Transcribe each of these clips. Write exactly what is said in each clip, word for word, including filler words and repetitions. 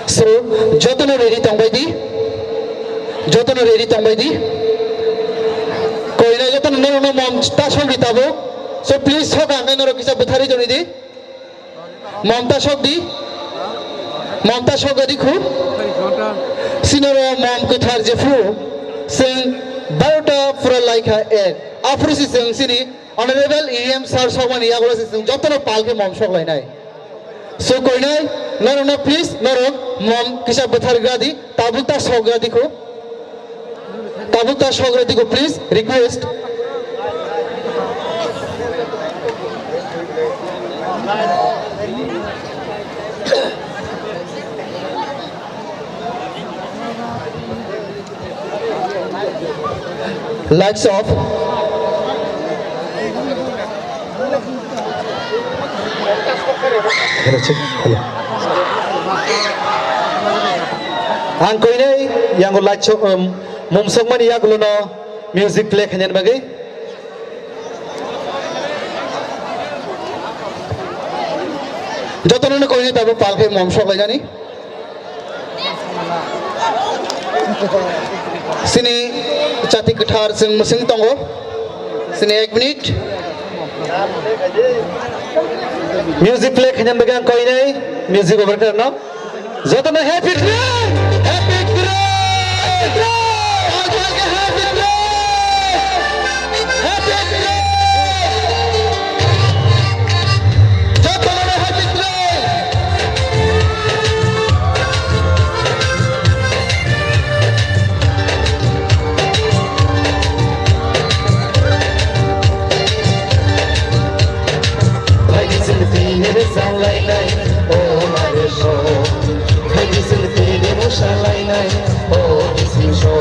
So, jotono ready tongbai di. Jotono ready tongbai di. Koina jotono norokno mom ta sogwi tabuk. So, please, sok ang norok kisa bwtharwi tongwi di. Mom ta sok di. Mom ta sok di khu. Sinoro mom kwthar jephru. Seng barota pura laikha ek. Aphuru si seng sini. Honorable E M sir sokmani yagulo se chwng jotono pal khe mom sok lainai. So koinai, norokno please, norok mom kisa bwthargra di, tabuk ta sokgra di kho. Tabuk ta sokgra di kho, please, request. Lights off. Hello, check. Hello. Ang koinai yango light show, um, mumsokmani yagulono music play khainani bagwi. Jotono koinai tabuk pal khe mom sok lainani. Sini chati kwthar chwng mwswng tongo. Sini ek minute. Music play khainani bagwi ang koinai music operator no. Jotono happy birthday! Happy birthday! Happy birthday! Happy birthday! Jotono happy birthday! Phaidi chwng tini rwchap lainai, o mare so. Phaidi chwng tini mosa lainai, o bising so.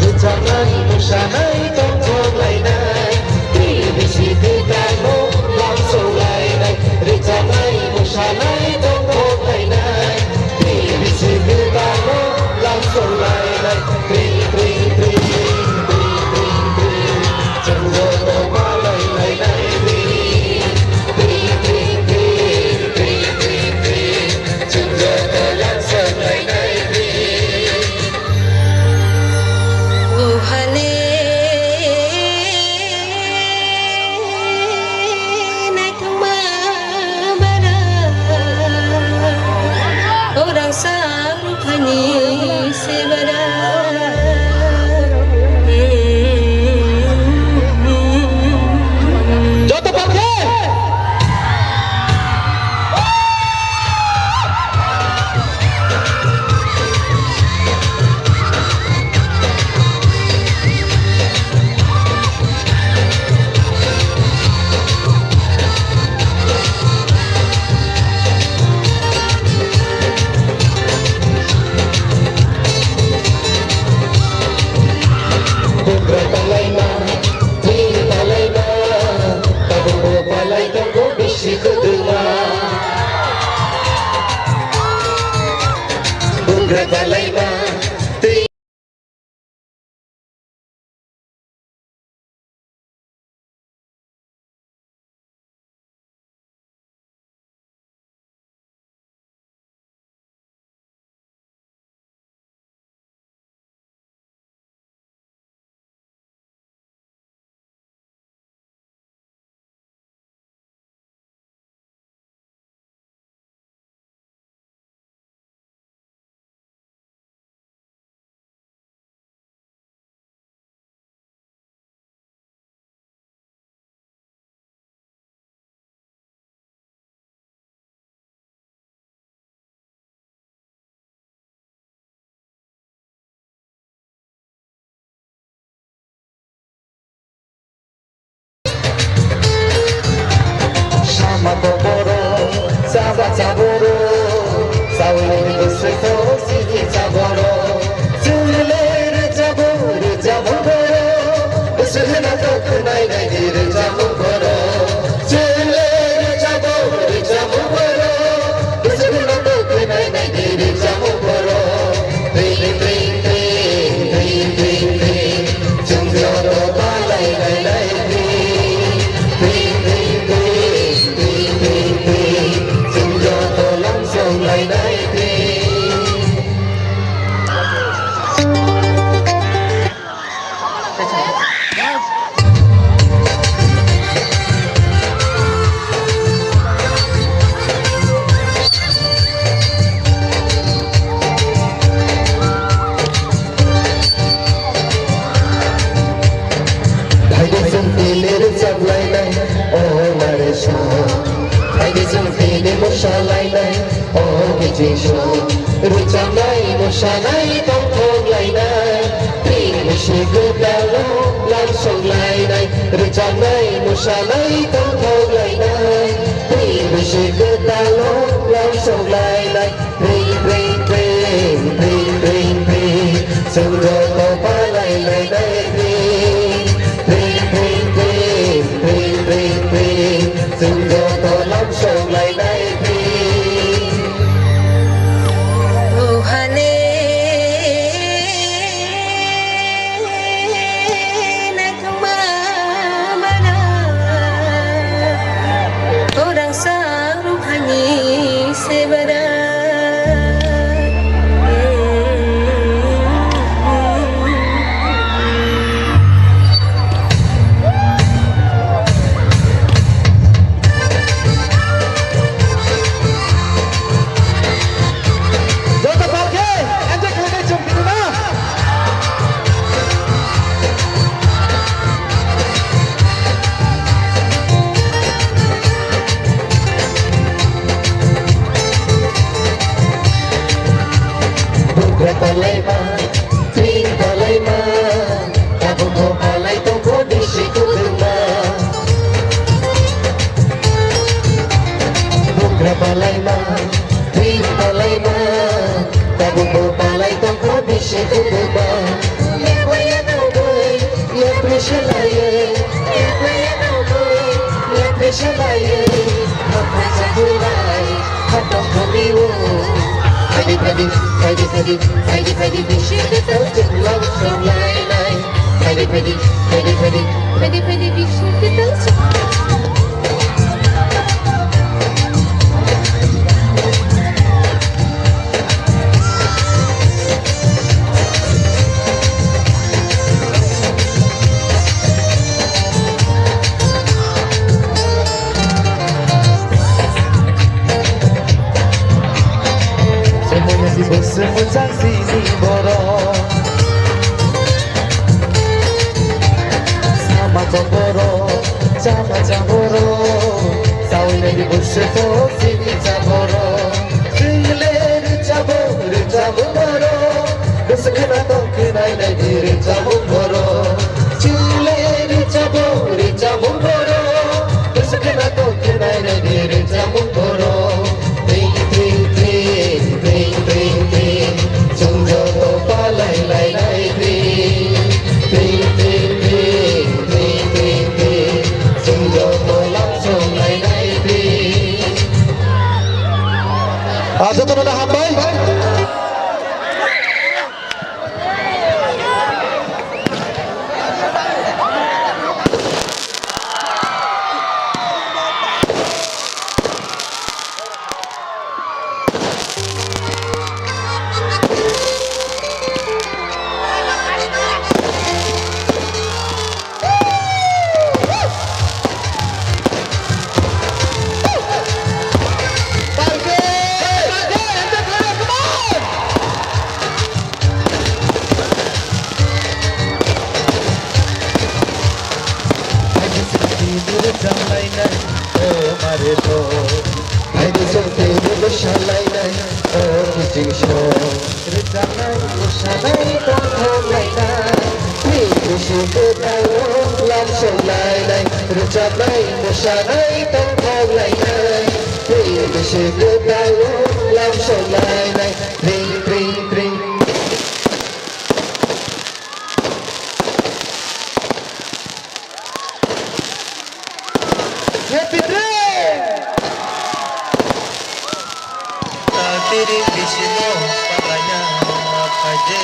Rwchapnai, mosanai, tongthok lainai. Tini bisi kwtal no lamsok lainai. Rwchapnai, mosanai, tongthok lainai. Tini bisi kwtal no lamsok lainai. Tring, tring, tring, tring, tring, tring. Chwng joto malai lainai di. Tring, tring, tring, tring, tring, tring. Chwng joto lamsok lainai di. O hale naithokma bara, o rangsa Joto palkhe. Bugra palaima, twi palaima, tabukbo palai tongo bisi kwdwma. Bugra palaima, twi Sama to boro, saba chaboro, sawi ni bwswk to sini chaboro. Chwng le rwchabo, rwchabo boro, bwswk hwna to khwnai nai di rwchabo boro. Chwng le rwchabo, rwchabo boro, bwswk hwna to khwnai nai di rwchabo boro. Tring, tring, tring, tring, tring, tring. Chwng joto palai lai lai di. Tring, tring, tring, tring, tring, tring. Tini mosa lainai, o kiching song. Rwchapnai, mosanai, tongthok lainai. Tini bisi kwtal o lam song lainai. Rwchapnai, mosanai, tongthok lainai. Tini bisi kwtal o lam song lainai. Pring, pring, pring, pring, pring, pring. Chwng joto palai lainai pring. Pring, pring, pring, pring, pring, pring. Chwng joto lam song lainai pring. O hale naithokma mana. Orang sa Ani sebada. Joto palke, enjoy khlainai chwng tini na. Bugra palaima, pring palaima, tabuk bo palai tongkho bisi kwbangma. Bugra palaima, pring palaima, tabuk bo palai tongkho bisi kwbangma. Yapri selaye, yapri selaye, yapri selaye, hapra sahulai, hatong kami wo. Phaidi, phaidi, phaidi, phaidi, phaidi, phaidi, bisi kwtal chwng lam song lai lai. Phaidi, phaidi, phaidi, phaidi, phaidi, phaidi, bisi kwtal chwng. Semuanya di bos semua sini borok. Sama kok borok, sama cang borok. Sawi nai di bos semua sini cang borok. Chwng le rwchapmung, rwchapmung borok. Bwswk khwna tong khwnai nai di rwchapmung borok. Chwng le rwchapmung, rwchapmung borok. Bwswk khwna tong khwnai nai di rwchapmung borok. Tring, tring, tring, tring, tring, tring. Chwng joto palai lai nai tring. Tring, tring, tring, tring, tring, tring. Chwng joto lam song lai nai tring. Ah, jotono no hambai. Hai di songte ni bwsa lainai, o kiching song. Rwchapnai, mwsanai, tongthok lainai. Twi bisi kwtal o lam song lainai. Rwchapnai, mwsanai, tongthok lainai. Twi bisi kwtal o lam song lainai. Tring, tring, tring. Happy dream! Tiri bisino palanya paje.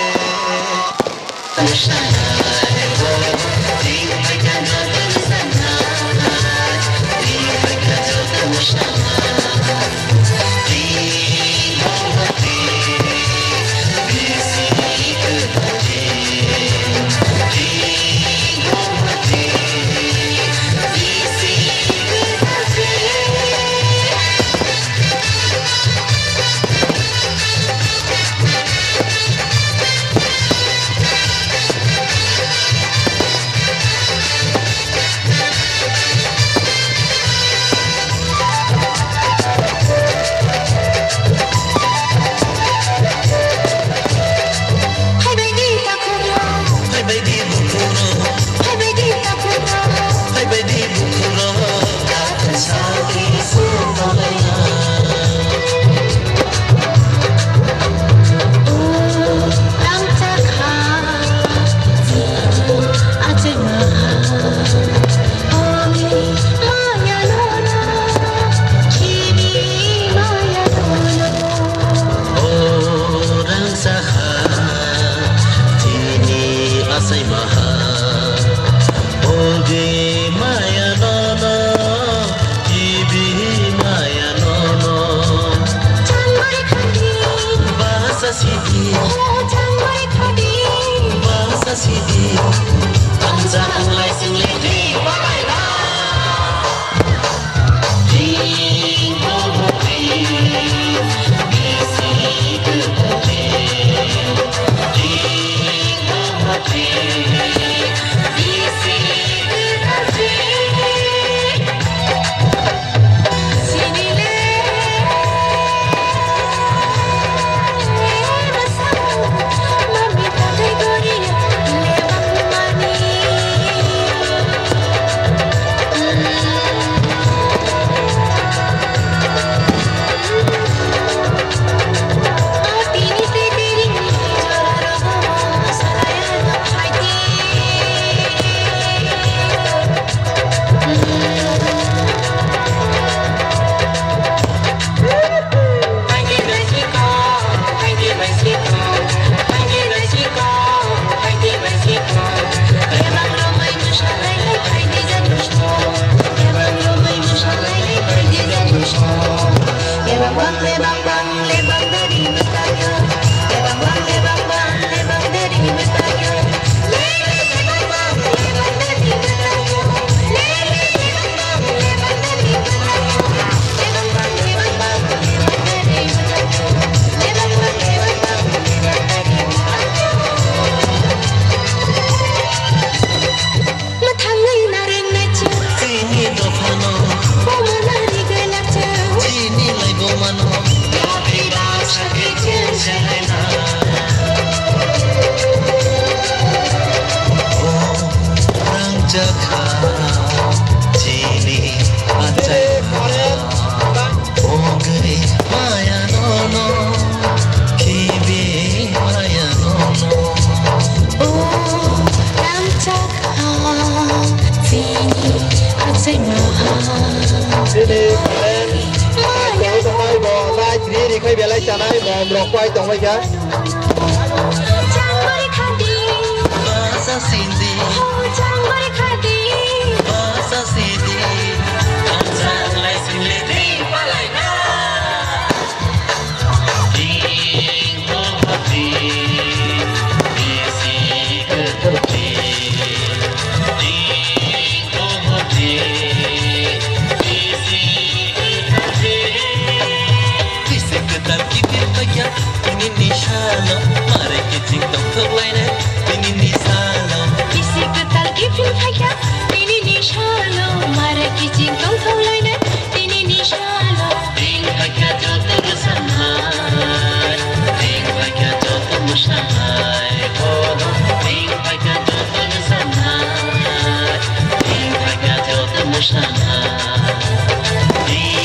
Mwthangwi narwknai chwng. Chini dophano. Bomo nani gwlak chwng. Chini laibumano. Dophirok sakhe chwng selaina. O rangchakha chini achai. Ogri maya nono, khibi maya nono. O rangchakha chini achai maha. Chini talent, maya tongwi tongnai bo, light ri ri khai belai chanai, mom rok pai tongbai kha. Changbai khadi. Basa sindi. Changbai khadi. Basa sindi. Kansa lai sindi. Tini ni salo, mare kiching tong thok lainai. Tini ni salo. Bisi kwtal kiphil phaikha. Tini ni salo, mare kiching tong thok lainai. Tini ni salo. Ding phaikha joto mwsanai. Ding phaikha joto mwsanai. Oh, ding phaikha joto mwsanai. Ding phaikha joto mwsanai. Ding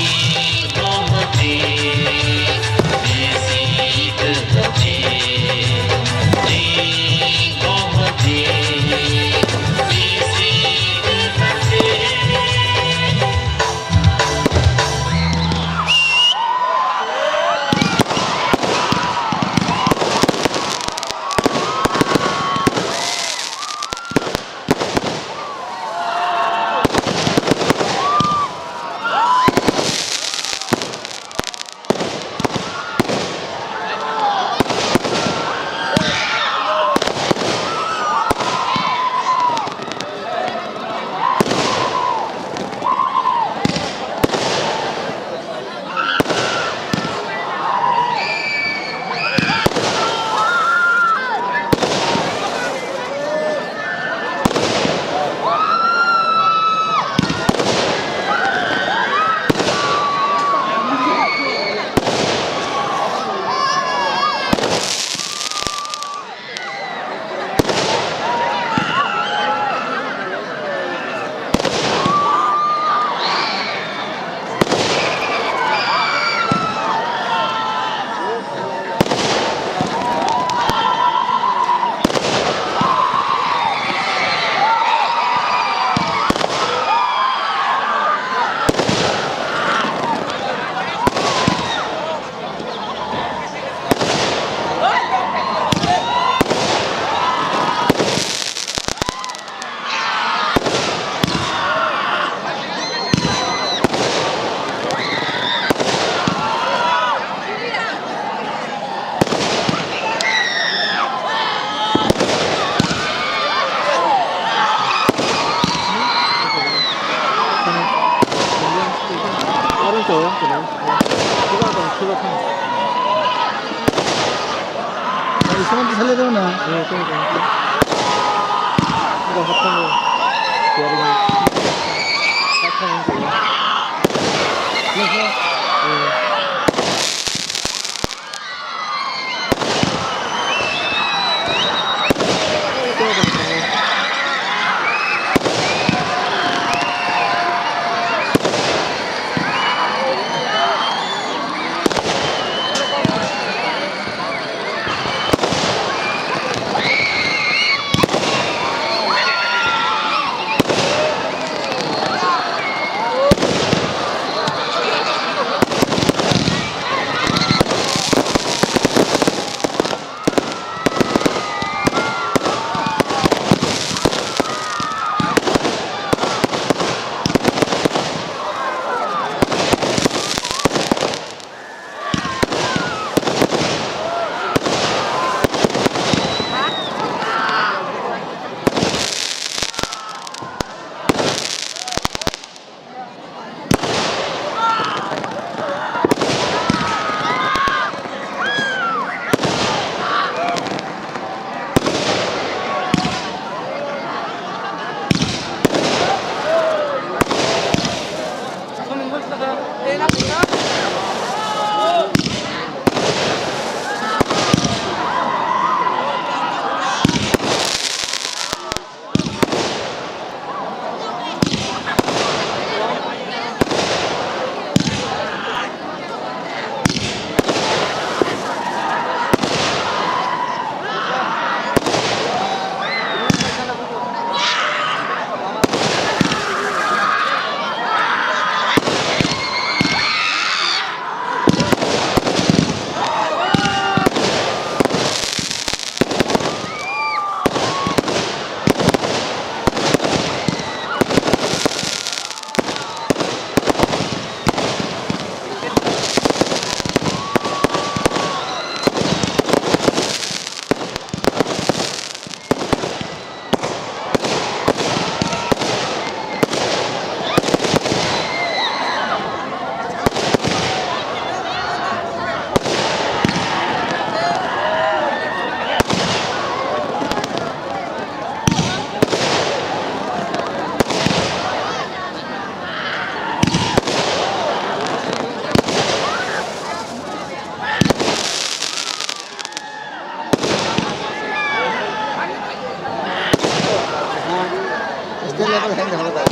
State level hai na holo bai.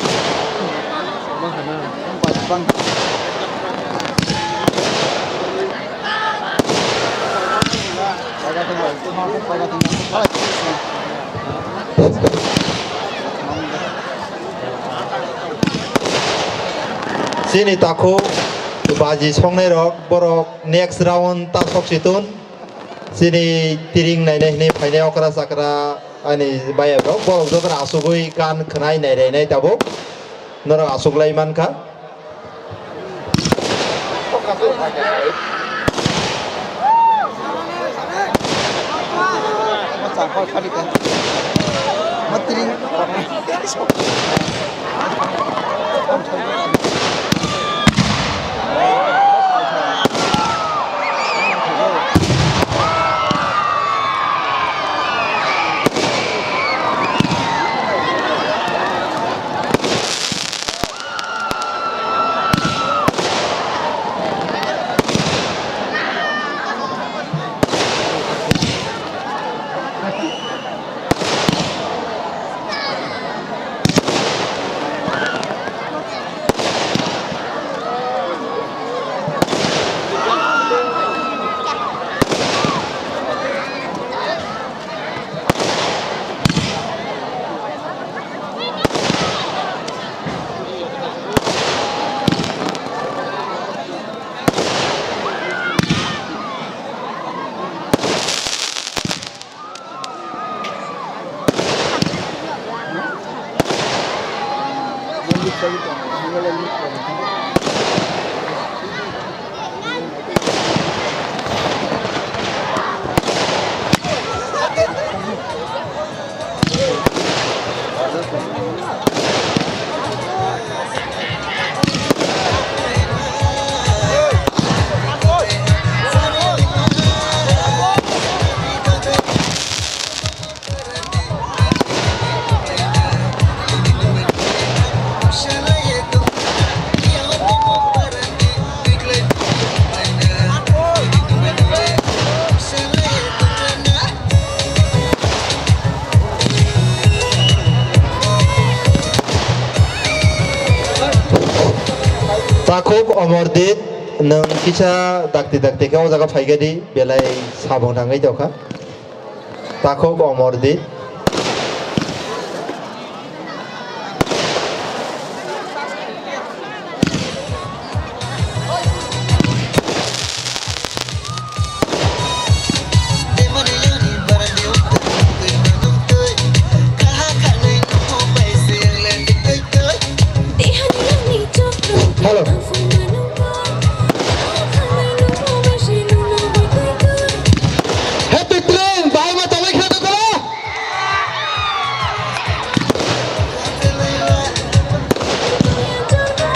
Bang, bang. Chini takhuk baji songnai rok, borok next round ta sok si tun. Chini tiring nainai hinwi phainai okra chakra ani baya rok, borok jotono asugwi gan khwnai nai rainai tabuk. Norok asuk lai mankha. Takhuk Omordit, nwng kisa dakti dakti khe o jaga phai khe di, belai samung nangwi tongkha. Takhuk Omordit. Hello. Happy train, bahai ma tongwi khe tongkha?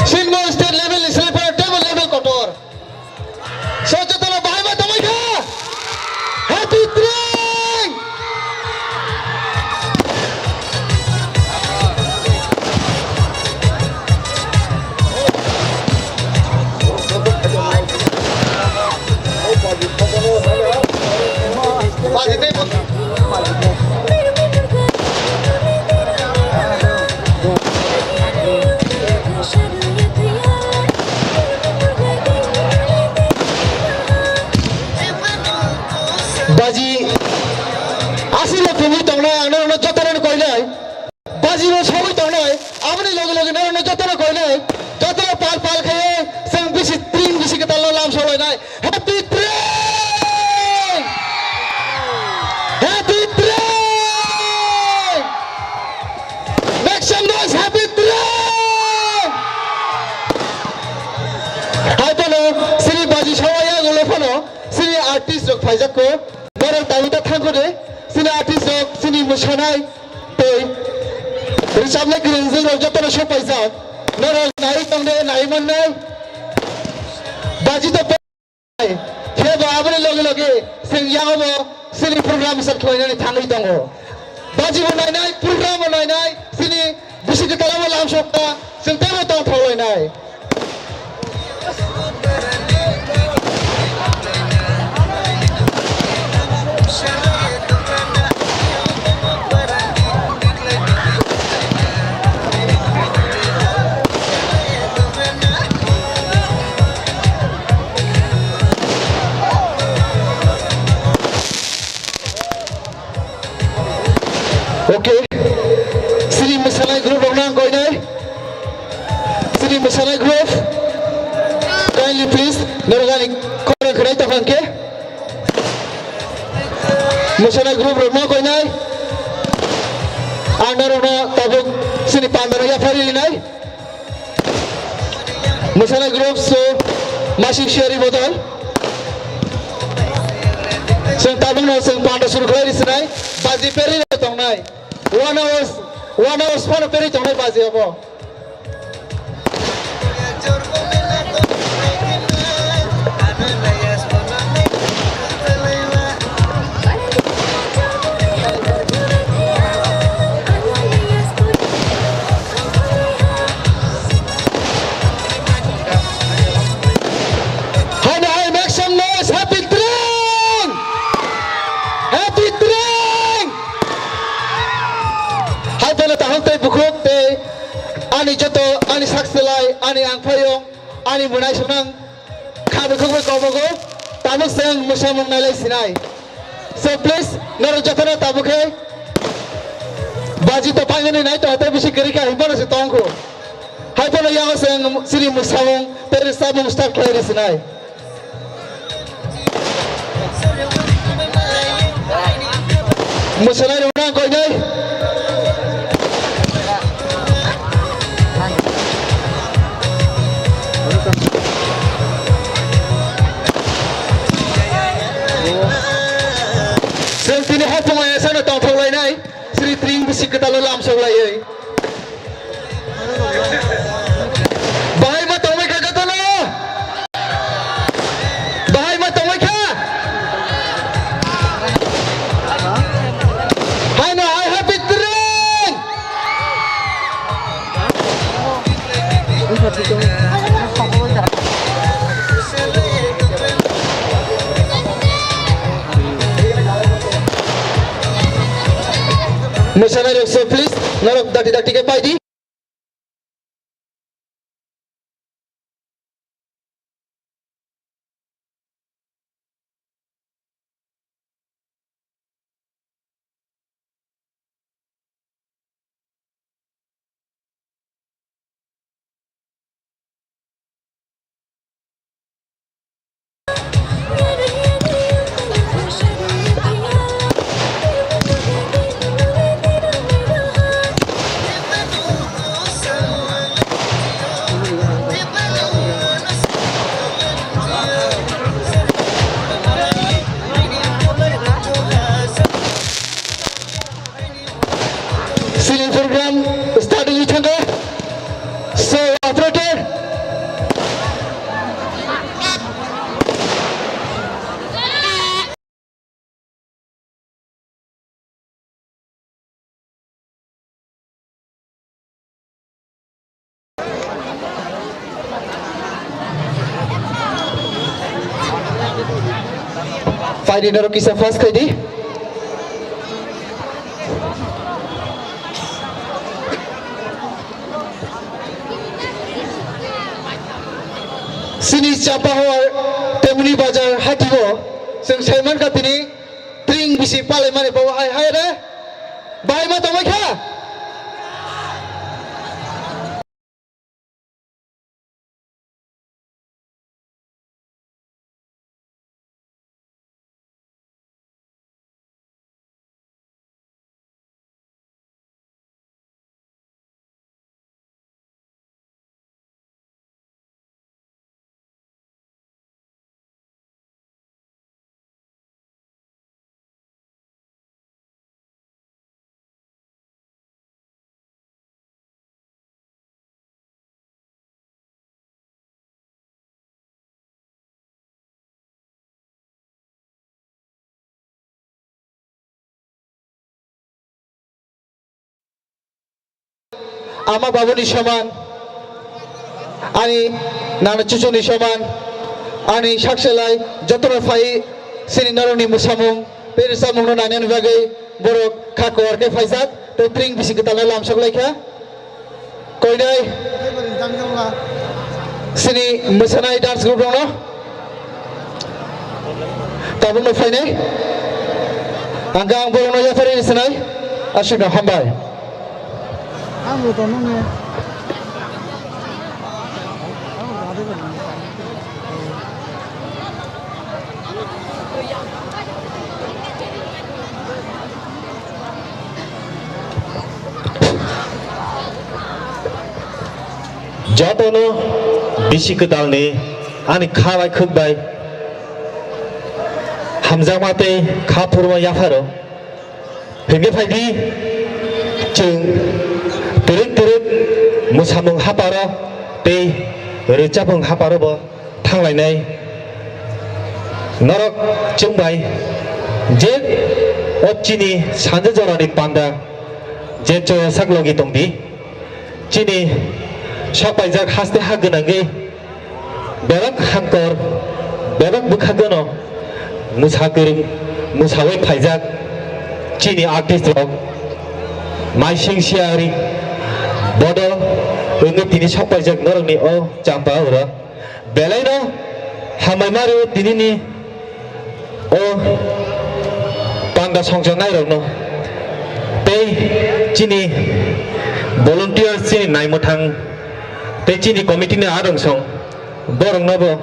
Sinmo state level ni sleeper table level kotor. So, jotono bahai ma tongwi kha? Happy train! Baji aswk no phungwi tongnai, ang norokno jotono koinai. Baji no sogwi tongnai, aboni loge loge norokno jotono koinai. Jotono pal pal khe chwng bisi tring bisi kwtal no lam solainai. Happy train! Happy train! Make some noise, happy train! Hai phano sini baji sawai ya gulo phano sini artist rok phaijak ko. Borok tangwi ta thangkho de sini artist rok sini mwsanai tei rwchapnai kwrwngjwk rok jotono sopaijak. Norok nai tongde nai mannai. Baji to Khe bo aboni loge loge chwng yago bo chini program sal khlainani thangwi tongo. Baji bo nainai, program bo nainai, chini bisi kwtal bo lam sokta, chwng teibo tong thok lainai. Okay. Chini mwsanai group rokno ang koinai. Chini mwsanai group. Kindly please, norok ani khorang khwnai tongkha hwnkhe. Mwsanai group rokno koinai. Ang norokno tabuk chini pandano yaphari rinai. Mwsanai group so masing siyari bodol. Chwng tabukno chwng panda suru khlai risinai, baji peri tongnai. One hours, one hours phano peri tongnai baji abo. Haino hai, make some noise, happy train! Happy train! Hai phano tahuk tei bukhuk tei ani joto, ani sakselai, ani angphayung, ani mwnai sonang, kha bukhuk bai kobogo, tabuk chwng mwsamung nailai sinai. So please, norok jotono tabuk khe baji to painani nai to hote bisi kwrwi kha hinphano se tongkhu. Hai phano yago chwng chini mwsamung tei rwchapmung start khlai rw sinai. Mwsanai rwna koinai. Chwng tini hopung aya sano tongthok lainai, sri tring bisi kwtalo lamsok laiwi. Bahai ma tongwi kha jotono? Bahai ma tongwi kha? Haino hai happy train! Mwsanai rok so please, norok dakti dakti khe pai di. Phaidi norok kisa fast khaidi. Chini Chapahor Temni Bazar hatio chwng saimankha tini tring bisi palaimani bo hai hai re bahai ma tongwi kha. Ama babuni soman, ani nana chuchuni soman, ani sakselai jotono phai sini norokni mwsamung, tei rwchapmungno nainani bagwi borok kha kuar khe phaijak, tei tring bisi kwtalno lamsok laikha. Koinai sini mwsanai dance group rokno tabukno phainai. Ang ang borokno yapharwi rwsinai. Aswkno hambai. Jotono bisi kwtalni ani kha bai khuk bai hamjakma tei kha phurma yapharo. Hinkhe phaidi, chwng twrwk twrwk mwsamung haparo tei rwchapmung haparo bo thanglainai. Norok chwng bai je o chini sanja jorani panda je choya sak logi tongdi. Chini sokpaijak haste ha gwnangwi belak hangkor, belak bwkha gwnang mwsa kwrwng mwsawi phaijak chini artist rok. Maising siyari bodol wngwi tini sokpaijak norokni o champa ura. Belaino hambai mario tinini o panda songchaknairokno tei chini volunteers, chini naimwthang tei chini committee ni arungsong boroknobo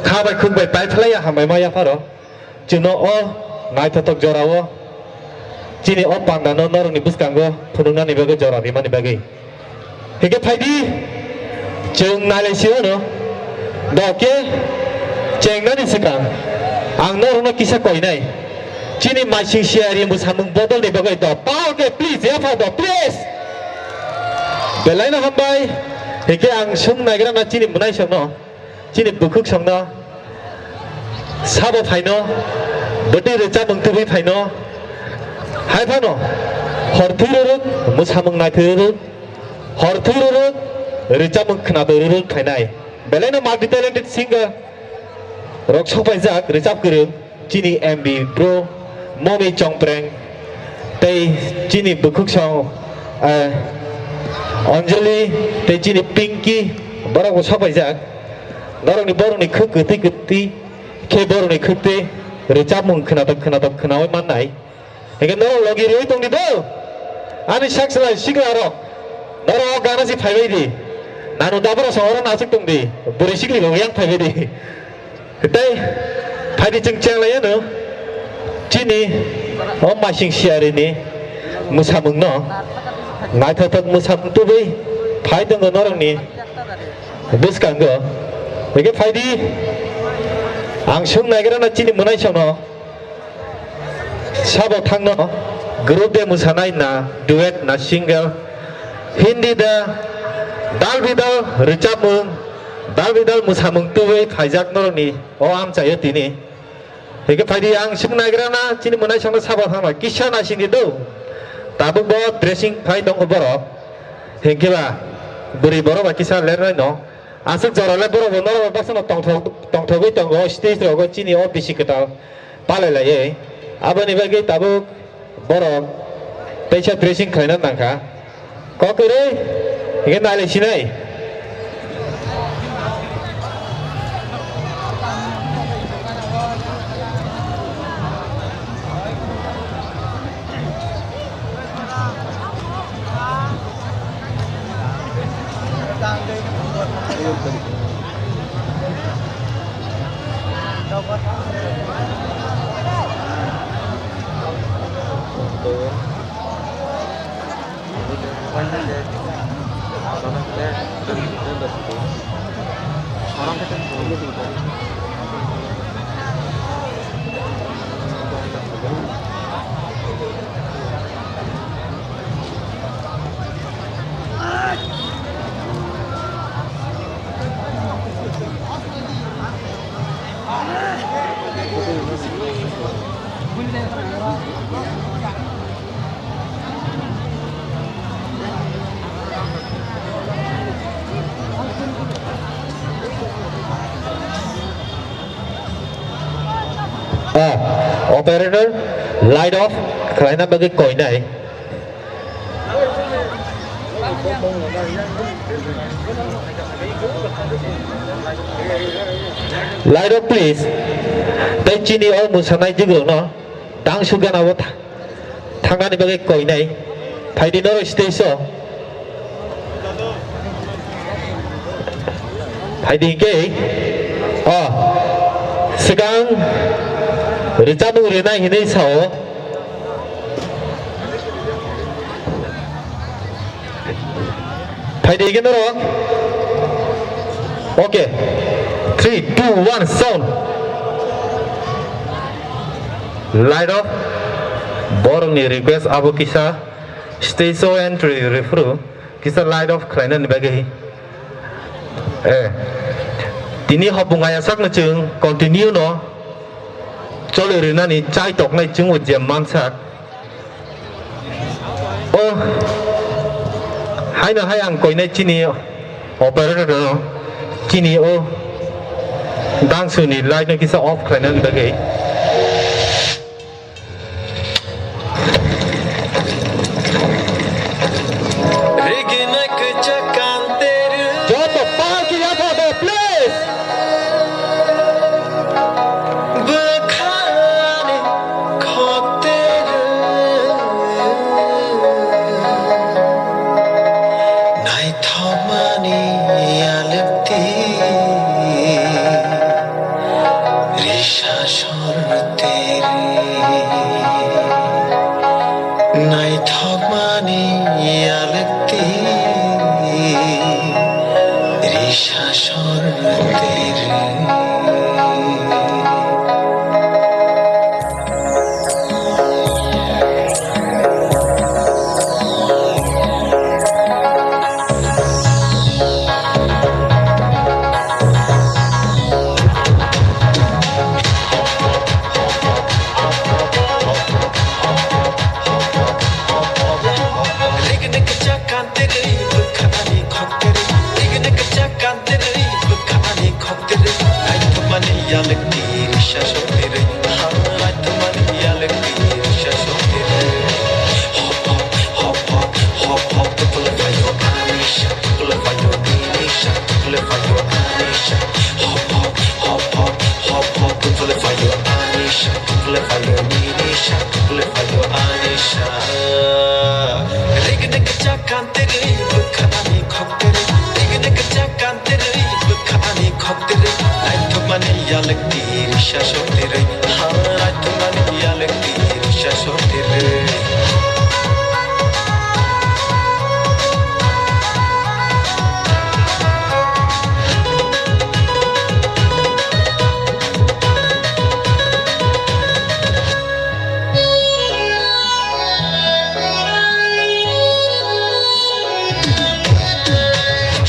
kha bai khuk bai paiphlaiya hambai ma yapharo. Chwngno o naithothok jorao chini o pandano norokni bwskango phunuknani bagwi jora rimani bagwi. Hinkhe phaidi, chwng nailai sio no, do khe chengnani swkang ang norokno kisa koinai. Chini maising siyari mwsamung bodolni bagwi do, power khe please, yapha do, please. Belaino hambai, hinkhe ang swng naigra na chini mwnaisokno. Chini bwkhwk songno sabo phaino, bwtwi rwchapmung tubui phaino, hai phano hor thwi rwrwk, mwsamung naithwi rwrwk, hor thwi rwrwk, rwchapmung khwnatwi rwrwk phainai. Belaino multi talented singer rok sokpaijak rwchap kwrwng. Chini M B bro, Momi Chongpreng, tei chini bwkhwk song, eh, Anjali, tei chini Pinky, borok bo sokpaijak. Norokni borokni khuk kwtwi kwtwi khe borokni khuk twi rwchapmung khwnatok khwnatok khwnawi mannai. Hinkhe norok logi rwi tongdi do. Ani sak salai sikla rok. Norok o gana si phaibai di. Nanu dabra song oro nasuk tongdi. Bwrwi sikli bo yang phaibai di. Tei phaidi chwng chenglai ano chini o masing siarini mwsamungno naithothok mwsamung tubui phai tongo norokni bwskango. Hinkhe phaidi ang sung naigra na chini mwnaisongno. Sabo thangno group de mwsanai na, duet na, single, Hindi da, dal bidal rwchapmung, dal bidal mwsamung tubui phaijak norokni o amchaio tini. Hinkhe phaidi ang sung naigra na chini mwnaisongno sabo thangno kisa naisingdi do. Tabuk bo dressing phai tongo borok. Hinkhe ba bwrwi borok ba kisa lernaino. Aswk jorale borok bo norok baksa no tongthok, tongthogwi tongo, stage rogo chini o bisi kwtal palai laiwi. Aboni bagwi tabuk borok teisa dressing khlaina nangkha. Kok kwrwi, hingke nailai sinai. Ah, operator, light off khlaina bagwi koinai. Light off, please. Tei chini o mwsanai jigrokno tang sugana o tha-, thangnani bagwi koinai. Phaidi norok stage o. Phaidi hingke, o, swkang rwchapmung rwnai hinwi sao. Phaidi hingke norok. Okay. Three, two, one, sound. Light off. Borokni request abo kisa stage o entry rwphuru. Kisa light off khlainani bagwi. Eh. Tini hopung ayasakno chwng continue no choli rwnani chai toknai chwngbo je mansak. O haino hai ang koinai chini operator no chini o dangsuni light no kisa off khlainani bagwi. Joto party yaphado, please. Naithokmani alwkti risa sor teri. Naithokmani alwkti risa sor teri. Naithokmani yalwkti risa sor teri, ha, naithokmani yalwkti risa sor teri. Hop, hop, hop, hop, hop, hop, tukule phaio Anisha, tukule phaio Dinisha, tukule phaio Anisha. Hop, hop, hop, hop, hop, hop, tukule phaio Anisha, tukule phaio Dinisha, tukule phaio Anisha. Rigini kicha kantiri, bukha ani khoktere, rigini kicha kantiri. Bwkha ani khoktere, naithokmani yalwkti risa sottere, ha, naithokmani yalwkti risa sottere.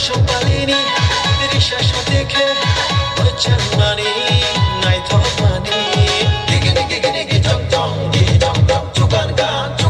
Sopalini risa sotekhe, bwchanmani, naithokmani, gigini gigini gijong jong, gijong jong, chukan kan.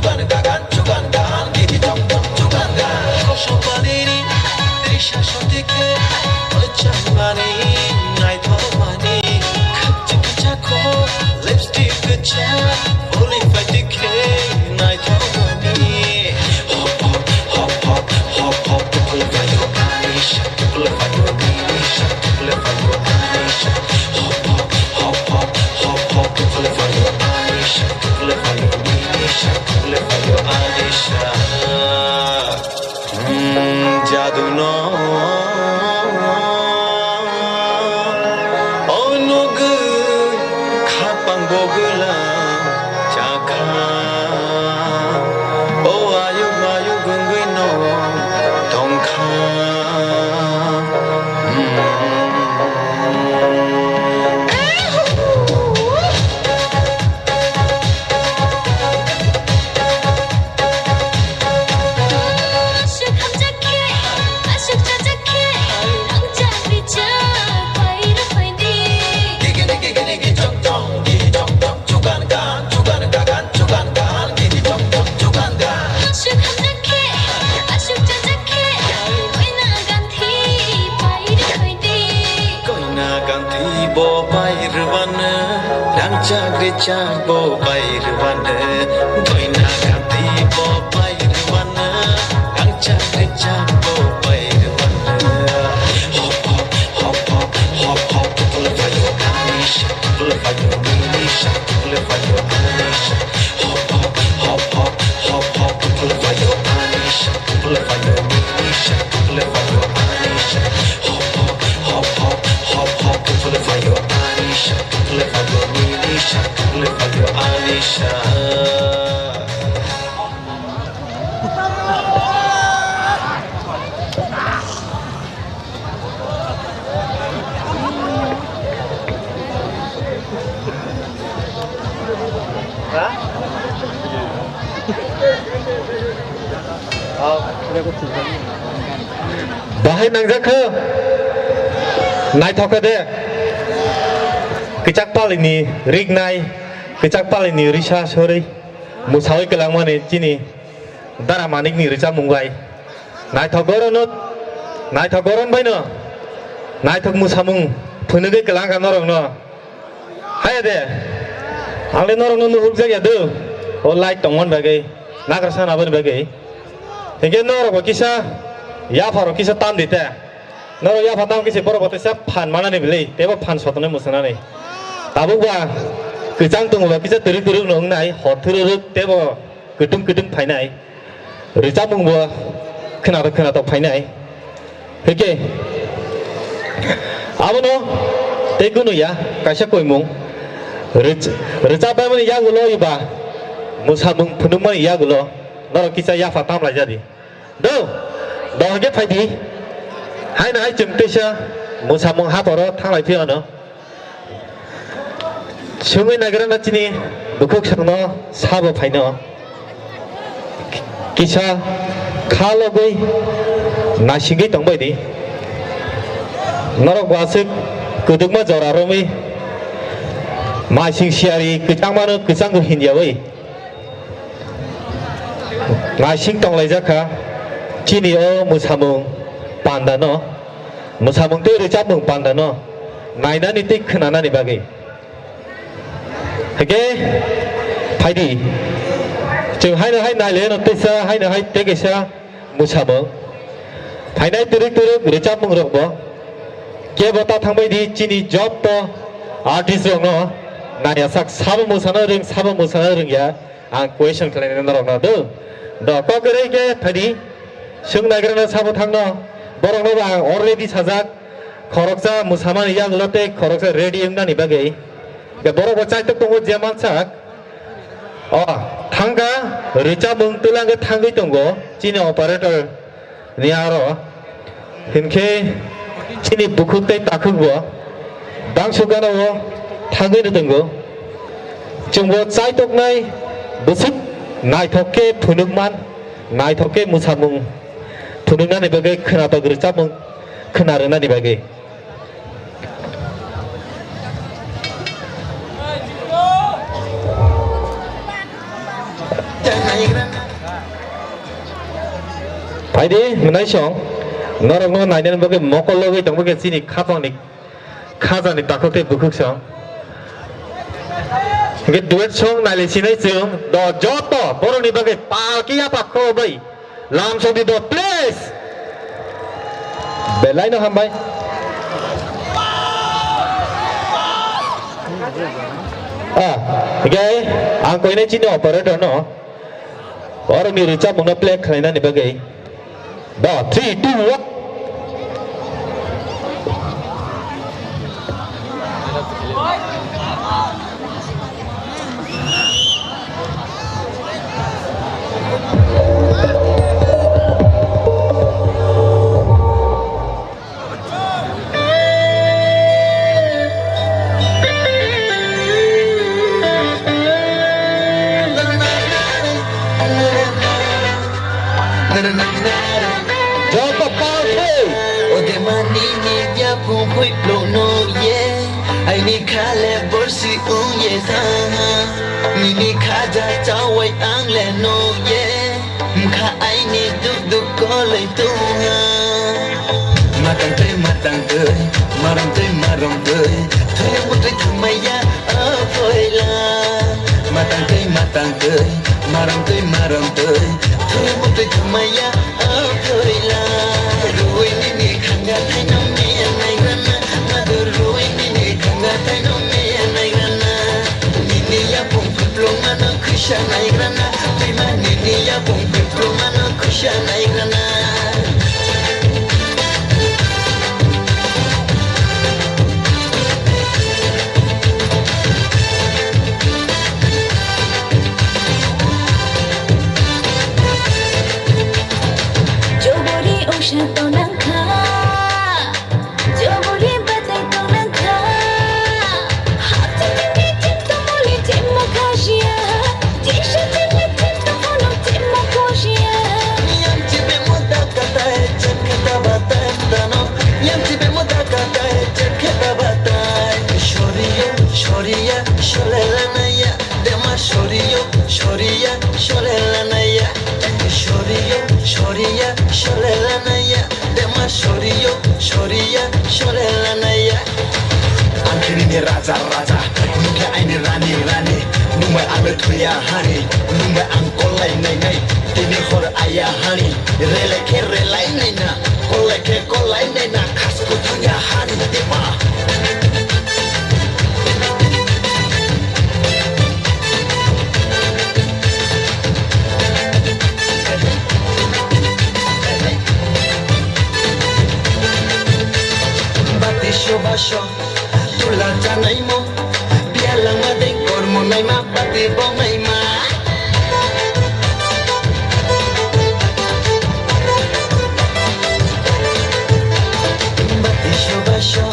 Chagri chagbo bairwano, doina gati bo bairwano, ang chagri chagbo bairwano. Hop hop hop hop hop hop, tukul bayo Anisha, tukul bayo Anisha, tukul bayo Anisha. Hop hop hop hop hop hop, tukul bayo Anisha, tukul bayo Anisha, tukul bayo Anisha. Hop hop hop hop hop hop, tukul bayo Anisha, tukul bayo Anisha, tukul bayo Anisha. Bahai nangjak kho. Naithok khe de. Kwchak palini rignai, kwchak palini risa sorwi, mwsawi kwlangmani chini Dara Manikni rwchapmung bai. Naithok goron no, naithok goron bai no. Naithok mwsamung phunugwi kwlang kha norok no. Haya de. Ang le norok no nuhurjak ya do. O light tongmani bagwi. Nagra sana bani bagwi. Hinkhe norok bo kisa yapha rok kisa tam di te. Norok yapha tam kisa borok bo teisa phan manani bwlwi. Tebo phan sotonwi mwswngnani. Tabuk ba kwchang tongo ba kisa twrwk twrwk no wngnai. Hor thwrwk tebo kwtung kwtung phainai. Rwchapmung bo khwnathok khwnathok phainai. Hwnkhe abono tei kunu ya kaisa koimung. Rwch-, rwchapmani yagulo eba mwsamung phunukmani yagulo norok kisa yapha tam laijadi. Do, do hwnkhe phaidi. Haino hai chwng teisa mwsamung haporo thanglai phiyano. Sungwi nagrana chini bukhuk songno sabo phaino. Kisa kha logwi naisingwi tongbai di. Norok bo aswk kwdwkma jora romwi maising siyari kwchangmano kwchango hinjawi. Naising tonglaijak kha chini o mwsamung pandano, mwsamung tei rwchapmung pandano nainani tei khwnanani bagwi. Hwnkhe phaidi, chwng haino hai naileno teisa, haino hai tei kaisa mwsamung. Phainai twrwk twrwk rwchapmung rokbo kebo ta thangbai di chini jotto artist rokno naiyasak sabo mwsana rwng, sabo mwsana rwngya. Ang question khlainai norokno do. Do, kok kwrwi khe phaidi. Swng naigrano sabo thangno. Borokno bo ang already sajak. Khoroksa mwsamani yagulo tei khoroksa ready wngnani bagwi. Khe borok bo chaitok tongo je mansak. O, thangkha, rwchapmung twlang khe thangwi tongo. Chini operator ni aro hinkhe chini bukhuk tei takhuk bo bangso gana o thangwi no tongo. Chwngbo chaitoknai bwswk naithok khe phunukman, naithok khe mwsamung phunuknani bagwi khwnatok rwchapmung khwna rwnani bagwi. Phaidi, mwnaisong, norokno nainani bagwi mokol logwi tongba khe chini khapangni khajani takhuk tei bukhuk song. Hwnkhe duet song nailai sinai chwng, do joto borokni bagwi pal khe yapha kho bai. Lam song di do, please. Belai no hambai. Ah, hwnkhe ang koinai chini operator no. Oroni rwchapmungno play khlainani bagwi. Ba, three, two, one. Joto party. Odemani ni yapung hui plo no ye. Aini khale borsi ung ye tha. Nini khaja chawai ang le no ye. Mkha aini duk duk koloi tungha. Matang tei matang tei, marom tei marom tei, thoi mutui thangmaya, aphoi Khuisa naigrana, twi manini yapung petrol mano khuisa naigrana. Jobori ongsa tonang kha. Jobori batai tonang kha. Hapta tini tip tongmoli tip mo khusia. Tisa tini tip tongmoli tip mo khusia. Yang chibe mo dakatai, jet kheta batai tano. Yang chibe mo dakatai, jet kheta batai. Shoriyo, shoriya, sholela naya. Dema shoriyo, shoriya, sholela naya. Shoriyo, shoriya, sholela naya. Dema shoriyo, shoriya, sholela naya. Ang khe nini raja, raja, nwng khe aini rani, rani. Nwng bai ang le thuya hani, nwng bai ang kolai nai nai. Tini hor aya hani, relai khe relai nai na, kolai khe kolai nai na, khas kwthang ya hani dema. Bati soba so, tula janai mo, bialang ma dei kormo nai ma, bati bo nai ma. Bati soba so,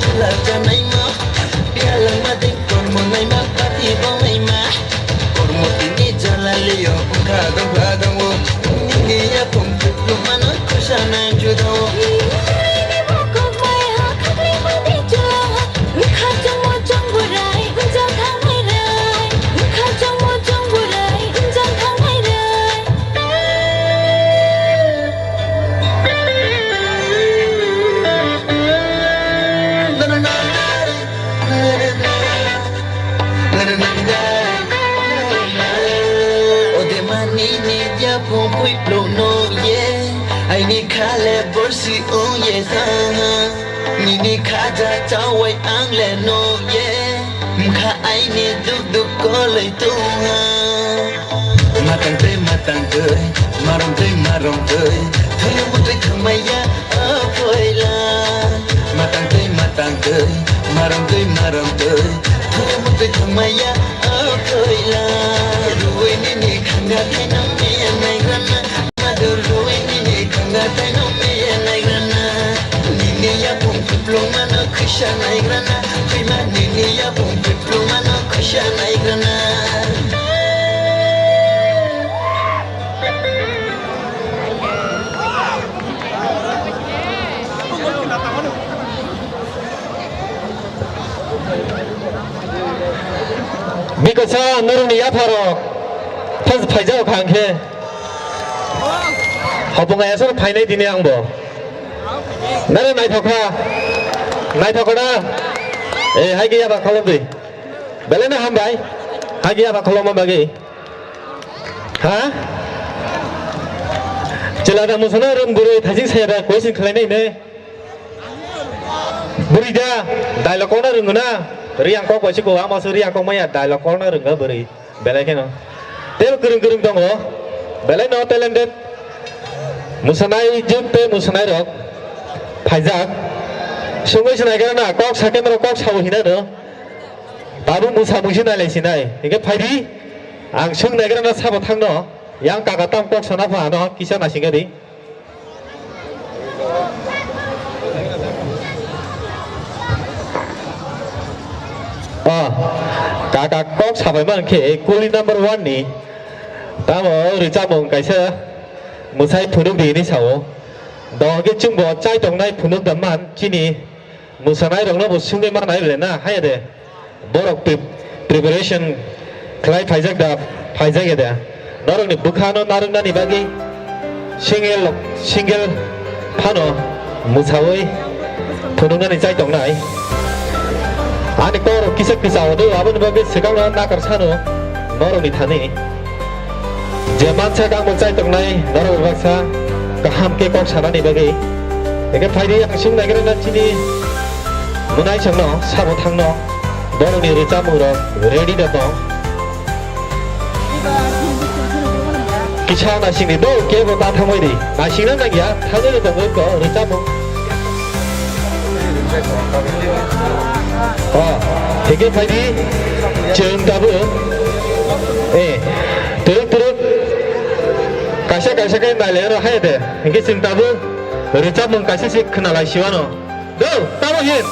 tula janai mo, bialang ma dei kormo nai ma, bati bo nai ma. Kormo tini jala liyo, wngkha dongkha dongo. Nini yapung kupluk mano khusa nang judao. Nini bokok mai ha, khakri mani jua ha. Wngkha chongmo chongbo rai, wngkha thangmai rai. Wngkha chongmo chongbo rai, wngkha thangmai rai. Odemani ni yapung puiplung no ye, aini khale borsi ung ye tanga. Nini khaja chawai ang le no ye, mkha aini duk duk koloi tunga. Matang tei matang tei, marom tei marom tei, thuyung tei thangmaya. Aphoila, matang tei matang tei, marom tei marom tei, thuyung tei thangmaya. Aphoila, ruwi nini khanga thaino meya naigrana. Madu ruwi nini khanga thaino meya naigrana. Nini yapung kuplung mano khuisa naigrana. Khwima nini yapung kuplung mano khuisa naigrana. Bikosa norokni yapharok phas phaijao kha hwnkhe. Hopung ayasor phainai tini angbo. Nare naithok kha. Naithok kha da. Eh, hai khe yaba kholomdi. Belai no hambai. Hai khe yaba kholomma bagwi. Ha? Chwla da mwsana rwng bwrwi thaising saya da question khlainai ne. Bwrwi da dialogue korna rwngo na. Riyang kok bai se ko, amo se riyang kok maya dialogue korna rwngo bwrwi. Belai kheno. Tei kwrwng kwrwng tongo. Belai no talented. Mwsanai juk tei mwsanai rok phaijak. Sungwi se naigra na kok sakhe norok kok sao hinano. Tabuk mwsa mwisi nailai sinai. Hingke phaidi. Ang swng naigra na sabo thangno. Yang kaka tam kok sana pha ano kisa naisingari. Ah, kaka kok sabai man khe kuli number one ni. Tamo rwchapmung kaisa mwsai phunuk di hinwi sao. Dohor khe chwngbo chai tongnai phunuk da man chini. Mwsanairokno bo swngwi ma nai le na, hai de. Borok pre-, preparation khlai phaijak da, phaijak ya da. Norokni bwkhano narwknani bagwi single, single phano mwsawi phunuknani chai tongnai. Ani kok kisa kisa hwnwi aboni bagwi swkangno nakar sano norokni thani. Je mansa kangbo chai tongnai norok baksa kaham khe kok sanani bagwi. Eke phaidi ang swng naigra na chini mwnaisongno sabo thangno borokni rwchapmungrok ready da tong. Kisa nasingni do kebo ta thangwi di. Nasingna nangya, thangwi no tongo ko rwchapmung. Oh, hege phaidi chwng tabuk. Eh, turuk turuk. Kaisa kaisa khe nailai ro hai de. Hege chwng tabuk rwchapmung kaisa se khwnalai siwano. Do, tamo hin.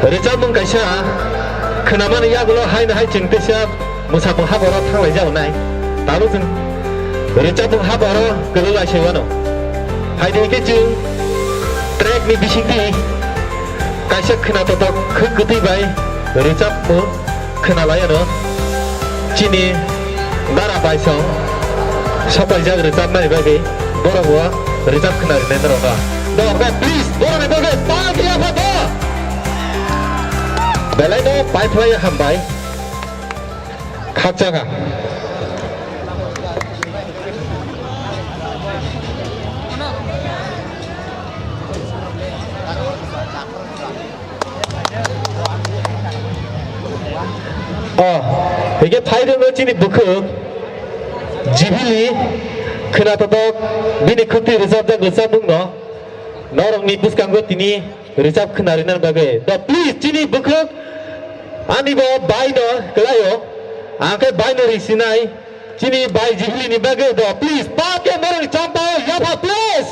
Rwchapmung kaisa khwnamani yagulo haino hai chwng teisa mwsapung haboro thanglai jagonai. Tamo chwng rwchapmung haboro kwlwlai saiwano. Haidi khe chwng track ni bisingtwi kaisa khwnatotok khwk kwtwi bai rwchapmung khwnalai ano chini dara baisong sopaijak rwchapmani bagwi borok bo rwchap khwna rinai norokno. Norokno please borokni bagwi palki yapha do. Belai no paiphlai hambai khakchangha. Oh, hige phai rwngno chini bukhuk Jibili khwna totok bini khwtwi rwchapjak rwchapmungno norokni bwskango tini rwchap khwna rwna bagwi. Do please chini bukhuk ani bo baino kwlaio, ang khe baino risinai. Chini bai Jibili ni bagwi do, please, pa ke morang champa yapha, please.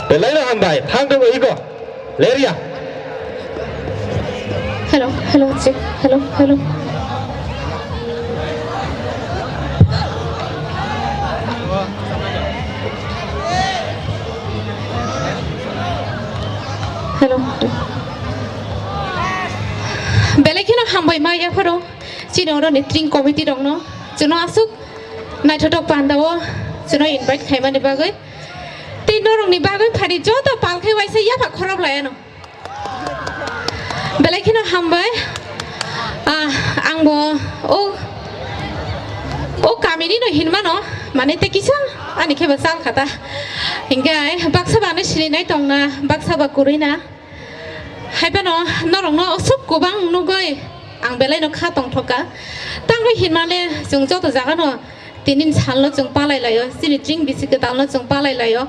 Belai no hambai, thang dong iko. Leria. Hello, hello, check. Hello, hello. Hello. Belai kheno hambai ma yapharo. Chini oro ni tring committee rokno chwngno aswk naithotok pandao chwngno invite khaimani bagwi tei norokni bagwi phari joto palkhai waisa yapha khorok laiano. Belai kheno hambai. Ah, angbo o, o kamini no hinmano, mane tei kisa ani kheba chal khata. Hinkhe baksa bano silinai tongna, baksa ba kwrwina. Haiphano norokno aswk kwbang nugwi ang belaino kha tongthokha. Tangwi hinmale chwng joto jagano tini salno chwng palai laio, chini tring bisi kwtalno chwng palai laio.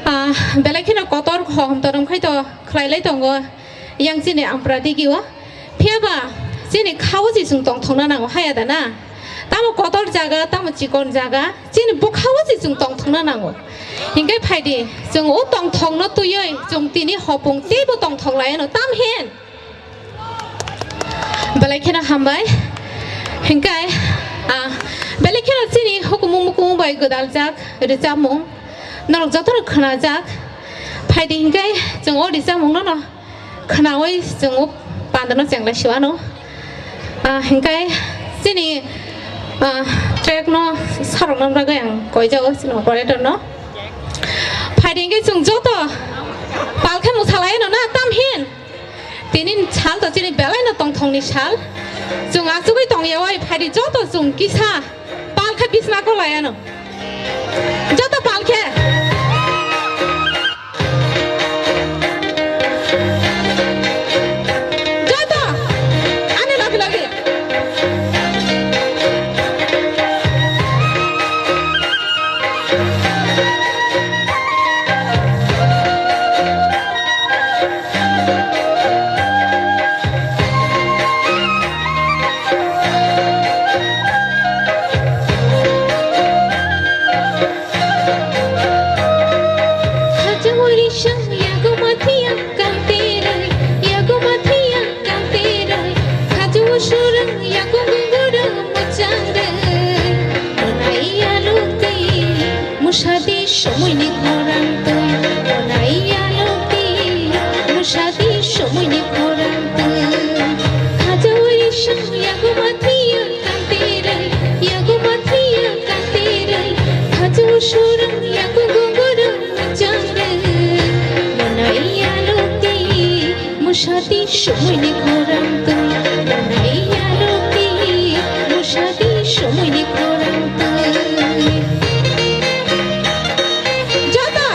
Ah, belai kheno kotor hohom torom khai to khlai lai tongo yang chini Ampra digio. Phiyaba chini khao se chwng tongthokna nango, haya da na? Tamo kotor jaga, tamo chikon jaga, chini bwkhao se chwng tongthokna nango. Hinkhe phaidi, chwng o tongthokno twiwi chwng tini hopung teibo tongthok laiano, tam hin? Belai kheno hambai. Hinkhe, ah, belai kheno chini hukumu mukumu bai gwdaljak rwchapmung norok jotono khwnajak. Phaidi hinkhe chwng o rwchapmungno no khwnawi chwng o pandano chenglai siwano. Ah, hinkhe chini, ah, track no sarokna bagwi ang koijao chini operator no. Phaidi hinkhe chwng joto palkhe mwsalaino na tam hin. Tini sal to chini belaino tongthokni sal. Chwng achugwi tongyawi phaidi joto chwng kisa palkhe bisna kolaiano. Joto palkhe. Joto! Ani logi logi. Hajawari sang yago mathiya kalterai, yago mathiya kalterai. Hajawa surang yago gungura muchangrai. Onai alukti musadi somoini khorang twi. Onai alukti musadi somoini khorang twi. Hajawari sang yago mathiya kalterai, yago mathiya kalterai. Hajawa surang yago gungura muchangrai. Onai alukti musadi somoini khorang twi. Onai alukti musadi somoini khorang twi. Joto!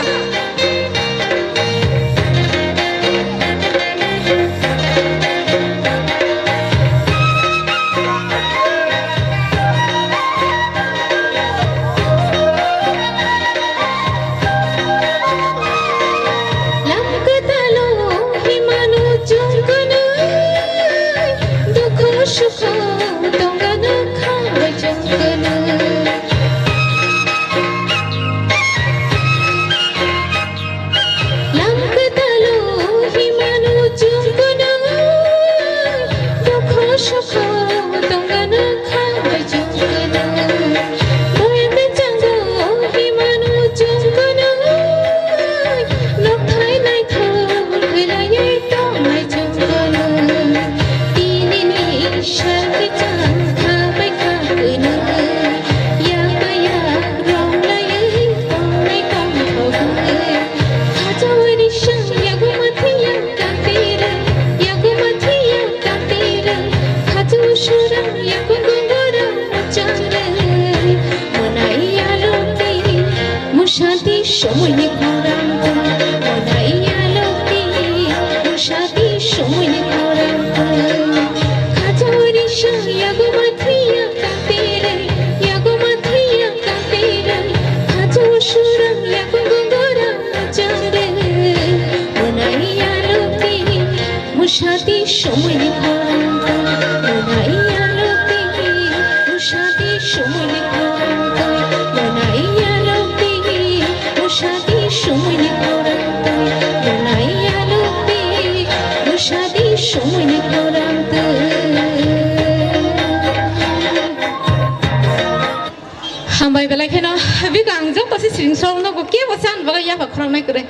Hambai belai kheno bikang joto se siring song nogo kebo chan bagwi yapha khorang nai kwrwi.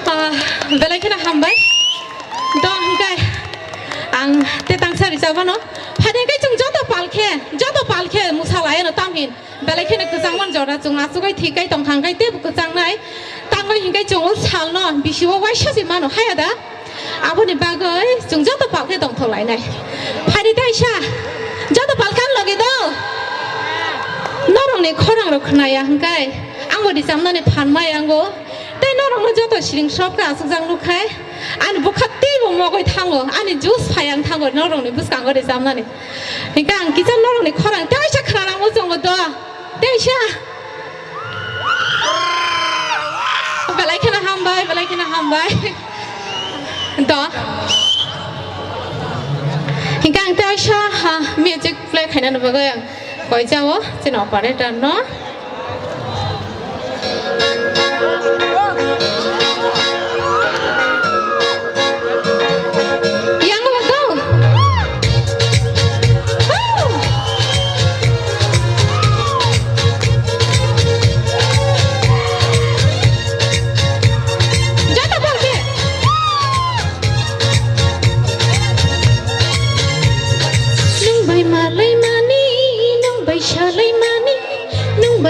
Ah, belai kheno hambai. Dong hingkai ang te tangsa rijak mano. Phadi hingkai chwng joto palkhe, joto palkhe musalai ano tamhin. Belai kheno kwchangmani jora chwng achugwi thikai tongkha hingkai teibo kwchangnai. Tangwi hingkai chwng o salno bisi o waisa se mano haya da. Aboni bagwi chwng joto palkhe tongthok lainai. Phadi taisa joto palkha ang logi do. Norokni khorang rok khnaya hingkai angbo rijamnani phanmai ango. Tei norokno joto siring sopkha achukjak nukhai. Ani bwkha teibo mogwi thango, ani juice phai ang thango norokni bwskango rijamnani. Hingke ang kisa norokni khorang teisa khwnana muchungo do. Teisa. Belai kheno hambai, belai kheno hambai. Do. Hingke ang teisa ha music play khainani bagwi ang koi jao chini operator no. Yang go. Joto bol khe. Nung bai malai mani, nung bai salai mani, nung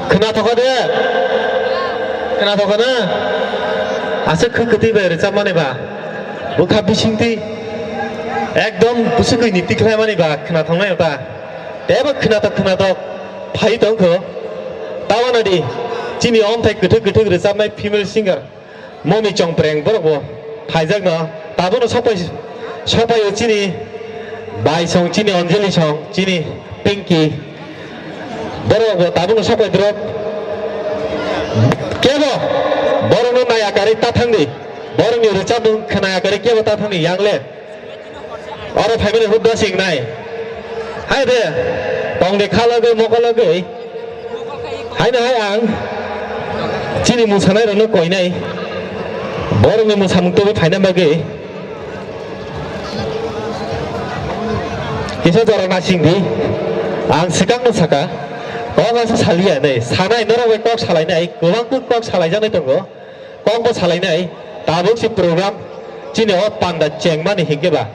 Khwnathokha de? Khwnathokha na? Aswk khwk kwtwi bai rwchapmani ba. Bwkha bisingtwi ekdom bwswkgwi ni tikhlaimani ba khwnathoknai ota. Teibo khwnathok khwnathok phai tongkho. Tabana di chini omthai kwthwk kwthwk rwchapnai female singer. Momi chongpreng borok bo phaijakno tabukno sopai sopaio chini bai song, chini Anjali song, chini Pinky borok bo tabukno sopai drop. Kebo borokno nai akarwi ta thangdi, borokni rwchapmung khwna akarwi kebo ta thangdi yangle. Oro phaimani hubda singnai. Hai de, tongde khalagwi mokolagwi. Haino hai ang chini mwsanairokno koinai. Borokni mwsamung tubui phaina bagwi. Kisa jora nasingdi. Ang swkangno saka. Kok asa saliya nei. Sanai norok bai kok salainai. Kwbang kok salaijaknai tongo. Kokbo salainai, tabuk si program chini o panda chengmani hinkhe ba.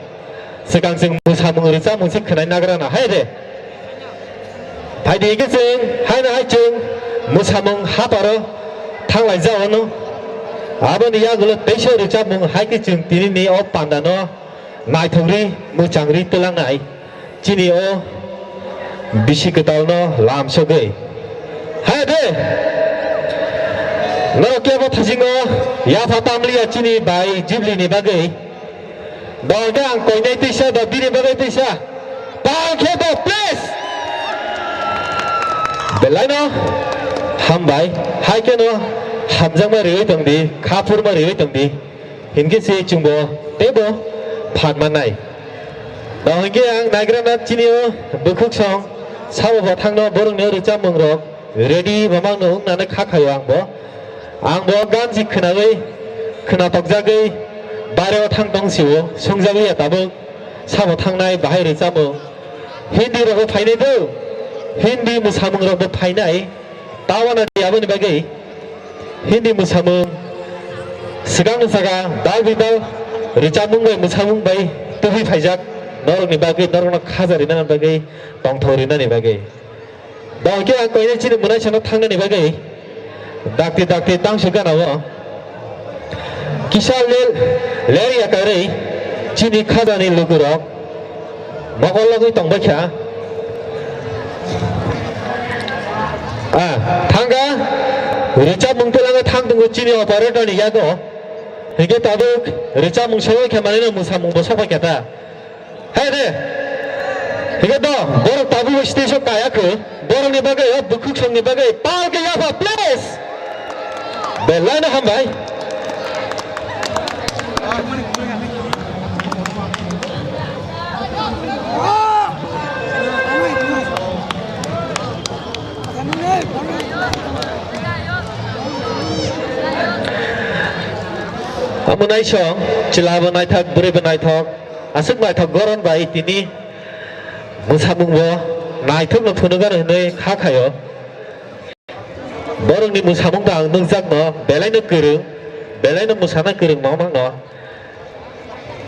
Swkang chwng mwsamung rwchapmung se khwnai nagrana hai de. Phaidi hinkhe chwng haino hai chwng mwsamung haparo thanglai jao no. Aboni yagulo teisa rwchapmung hai khe chwng tini ni o panda no naithok ri, mwchang ri twlangnai. Chini o bisi kwtalno lamsogwi. Hai de, norok kebo thasingo yapha tamliya chini bai Jubilee ni bagwi. Dol khe ang koinai tisa, do bini bagwi tisa. Pal khe do, please. Belaino hambai, hai kheno hamjakma riwi tongdi, khaphurma riwi tongdi. Hinkhe se chwngbo teibo phan mannai. Tamo hinkhe ang naigrana chini o bwkhuk song sabo bo thangno borokni o rwchapmung rok ready bo mangno wngnani kha khaio ang bo. Ang bo ganji khwnawi khwnatokjagwi baireo thang tong sio, swngjagwi ya tabuk sabo thangnai bahai rwchapmung. Hindi rokbo phainai do, Hindi mwsamung rokbo phainai. Tawana di aboni bagwi Hindi mwsamung swkangni saka dal bidal rwchapmung bai mwsamung bai tubui phaijak norokni bagwi, norokno khaja rinani bagwi, tongthok rinani bagwi. Bo hwnkhe ang koinai chini mwnaisano thangnani bagwi dakti dakti tangso gana o. Kisa lel ler yakarwi chini khajani lukurok mokol logwi tongbaikha. Ah, thangkha rwchapmung twlangwi thang tongo chini operator ni yago. Hinkhe tabuk rwchapmung sogwi khe manwino mwsamung bo sokphaikha ta. Hai de. Hinkhe do, borok tabuk stage o kaya kho. Borokni bagwi, o bwkhuk songni bagwi, pal khe yapha, please. Belai no hambai. Amo naisong, chwla bo naithok, bwrwi bo naithok. Aswk naithok goron bai tini mwsamung bo naithok no phunukgano hinwi kha khaio. Borokni mwsamung bo ang nukjakno belai no kwrwng, belai no mwsana kwrwng ma mangno.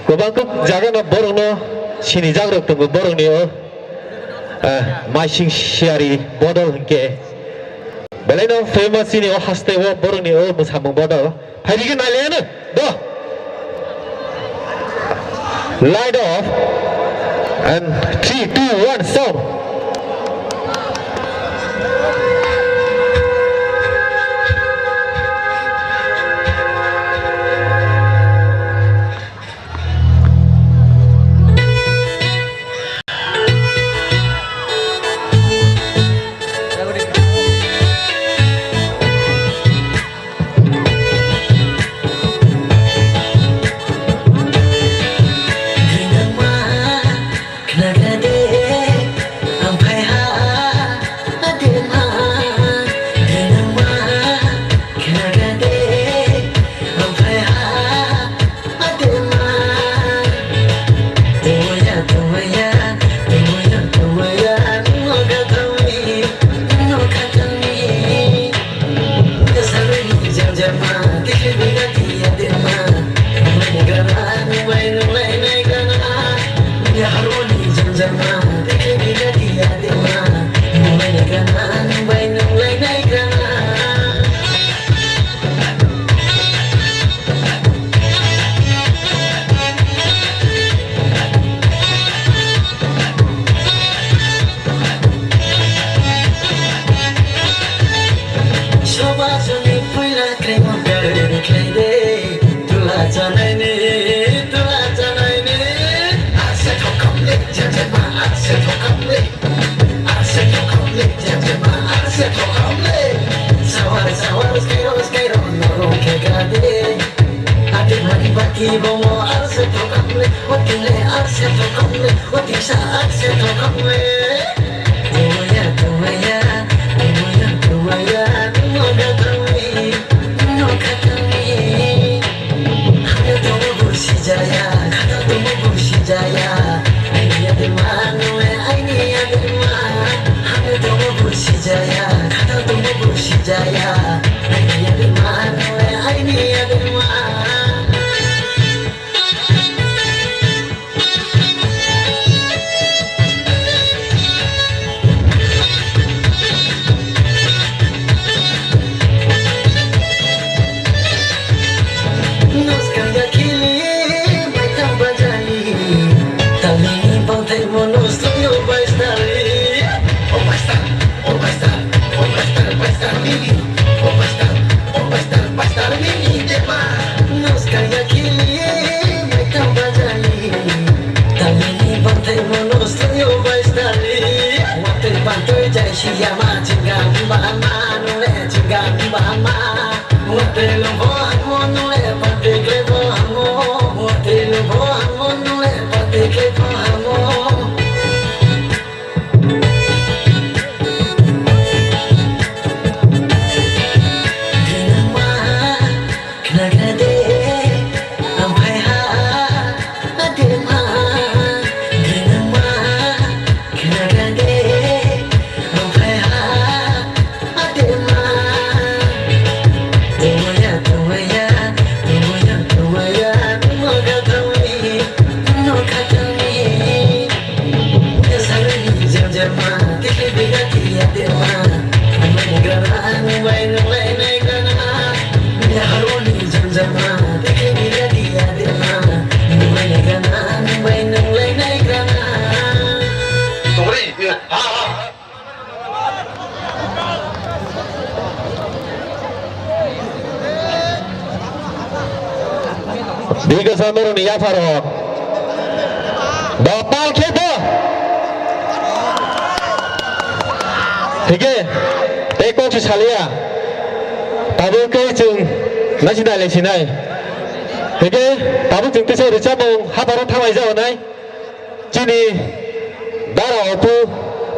Kwbang kuk jaga no borokno sinijak rok tongo borokni o, eh, maising siyari bodol hinkhe. Belai no famous chini o haste o borokni o mwsamung bodol. Phaidi khe nailaiano do. Light off and three, two, one, sound. Gana, nwng bai nwng lainai gana. Soba joni puila kremo gari khlai de. Tula chanaini, tula chanaini. Arse thokam le, jajema arse thokam le. Arse thokam le, jajema arse thokam le. Sawar, sawar, skairo, skairo, norong khe gade. Ate mani baki bomo arse thokam le. Otin le arse thokam le. Otin sa arse thokam le. Tumaya, tumaya, tumaya, tumaya, tumo gatami, tumo gatami. Hano tomo busi jaya, hano tomo busi jaya. Aini adirma, nule aini adirma. Hano tomo busi jaya, hano tomo busi jaya. Aini adirma, nule aini adirma. Nos kaya kili, maitang bajani. Talini bangthai mono studio by Starry. Oh, by Star, oh, by Star, oh, by Star, by Star, mini. Oh, by Star, oh, by Star, by Star, mini, deba. Nos kaya kili, maitang bajani. Talini bangthai mono studio by Starry. Watwi bantwi jai siyama, chingam bama, nule chingam bama. Watwi lungbo hamo, nule pati klebo hamo. Watwi lungbo hamo, nule pati klebo hamo. Gwnangma, khnaga de, ang phai ha, adema. Gwnangma, khnaga de, ang phai ha, adema. Tumaya, tumaya, tumaya, tumaya, nungno khatami, nungno khatami. Bini kwcham borokni yapharo. Dopal khe do. Hige, tei kok se saliya. Tabuk khe chwng naisi nai lai sinai. Hige, tabuk chwng tesa rwchapmung hapharo thanglai jagonai. Chini dara ophu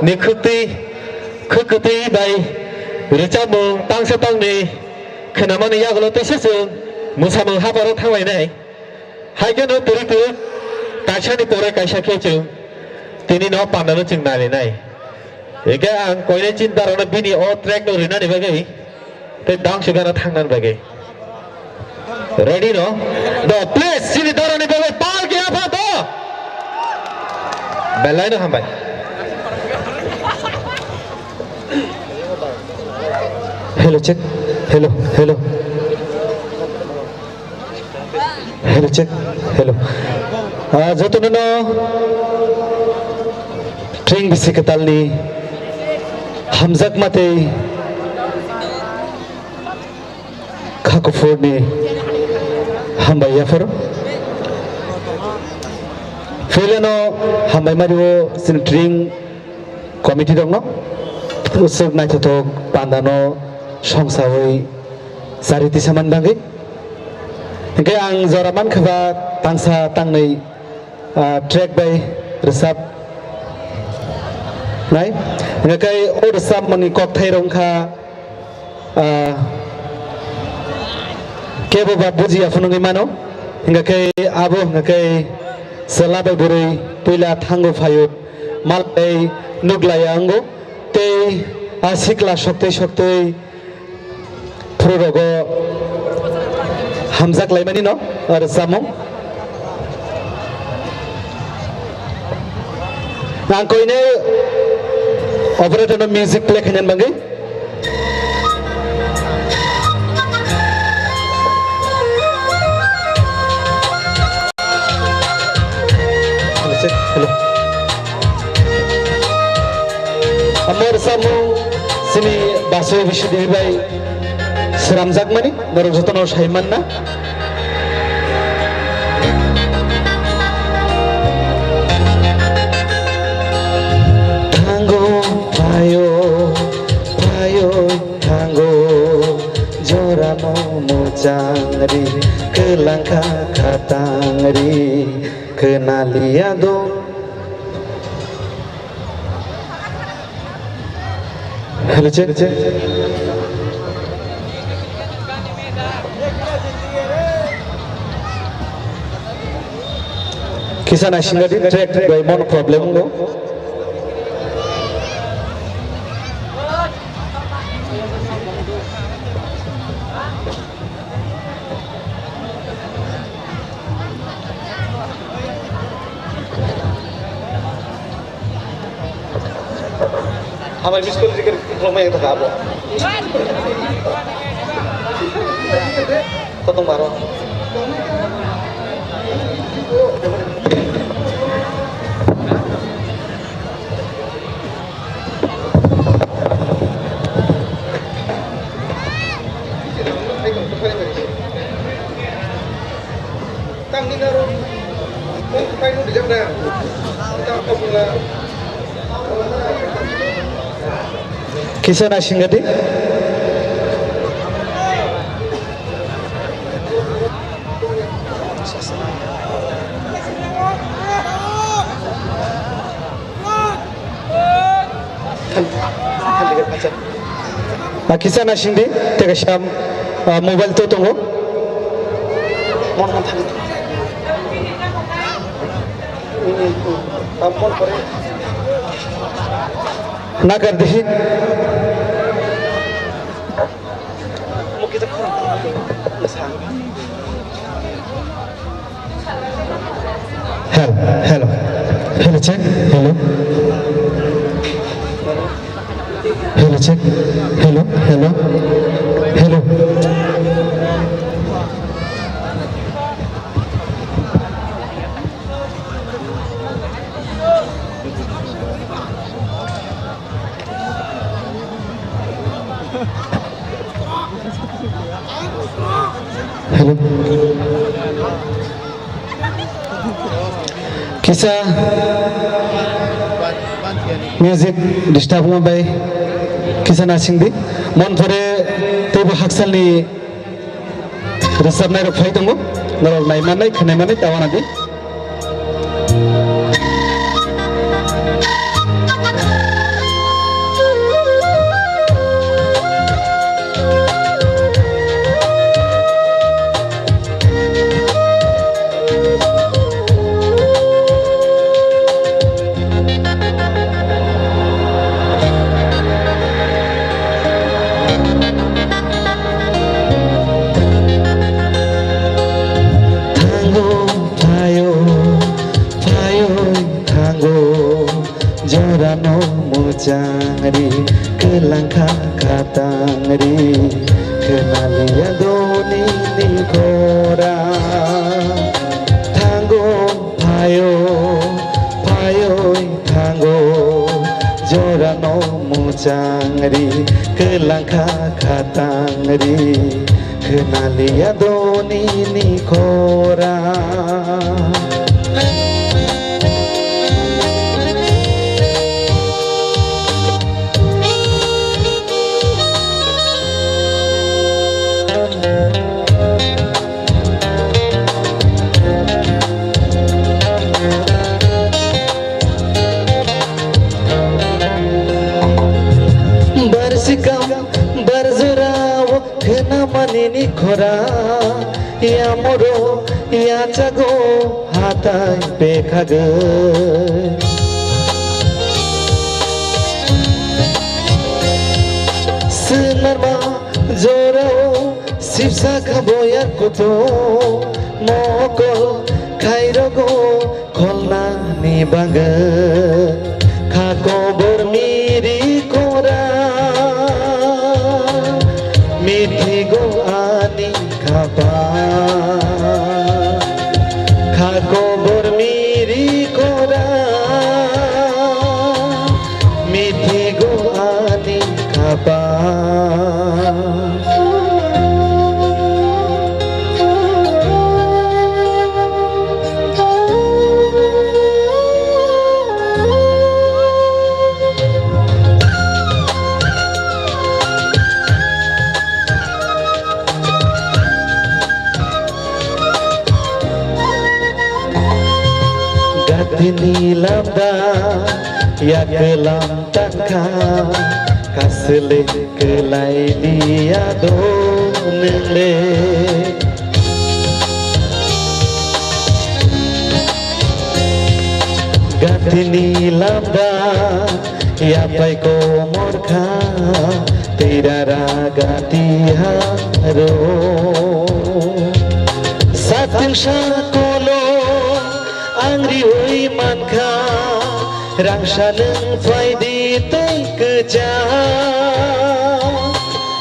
ni khwtwi, khwkwtwi bai rwchapmung tangsa tangni khwnamani yagulo teisa chwng mwsamung hapharo thanglainai. Hai kheno twrwi twrwi kaisani pore kaisa khe chwng tini no pandano chwng nailainai. Hingkhe ang koinai chini darano bini o track no rinani bagwi tei dangsi gana thangnani bagwi. Ready no? Do, please, chini darani bagwi pal khe yapha do. Belai no hambai. Hello, check. Hello, hello. Hello, check. Hello. Ah, jotono no Tring bisi kwtalni hamjakma tei kha kuphurni hambai yapharo. Phileno hambai mario chini Tring committee rokno usuk naithothok pandano songsawi chariti samani bagwi. Hingke ang jora mankha ba tangsa tangnwi, ah, track bai rwchap nai. Hingke o rwchapmani kokthai rok wngkha, ah, kebo ba bujiya phunugwi mano. Hingke abo hingke chwla bai bwrwi puila thango phaio malai nuglaiya wngo. Tei a sikla soktwi soktwi phuru rogo hamjak laimani no rwchapmung. Ang koinai Operator no music play khainani bagwi. Hello, check. Hello. Amor samung sini Basu Bisi Devi bai sramjakmani norok jotono saimanna. Thango phaio, phaio thango, jorano muchang ri, kwlangkha khatang ri, khnaliya do. Hello, check. Kisa naisingadi track bai mon problem wngkha. Hamai miss call rikir khulumai wngkha abo. Kotong baro. Kisa naisingadi. Ah, kisa naisingdi, tei kaisa, ah, mobile to tongo. Nakardi. Hello, hello. Hello, check. Hello. Hello, check. Hello, hello. Hello. Hello. Kisa music disturb wngma bai kisa naisingdi. Mon phore teibo haksalni rwchapnairok phai tongo, norok naimanai, khwnaimanai ta uanadi. Thango phaio, phaio thango, jorano muchang ri, kwlangkha khatang ri, khwnaliya doni ni khorang. Thango phaio, phaioi thango, jorano muchang ri, kwlangkha khatang ri, khwnaliya doni ni khorang. Barsikam barjora o khwnamani ni khorang, yamoro yachago hatai pekhago. Swnarma jorao sipsa khaboya kuto mokol khairogo kholnani bagwi. Kha kobor miri Mithigo ani khapang, kha kobor miri kora. Mithigo ani khapang. Gatini lamda yaklam tangkha, kasle kwlai liya do nwngle. Gatini lamda yapai komor kha, tei rara gati haro. Satung sakolo ang riwi mankha, rangsa nwng phaidi tei kwchang.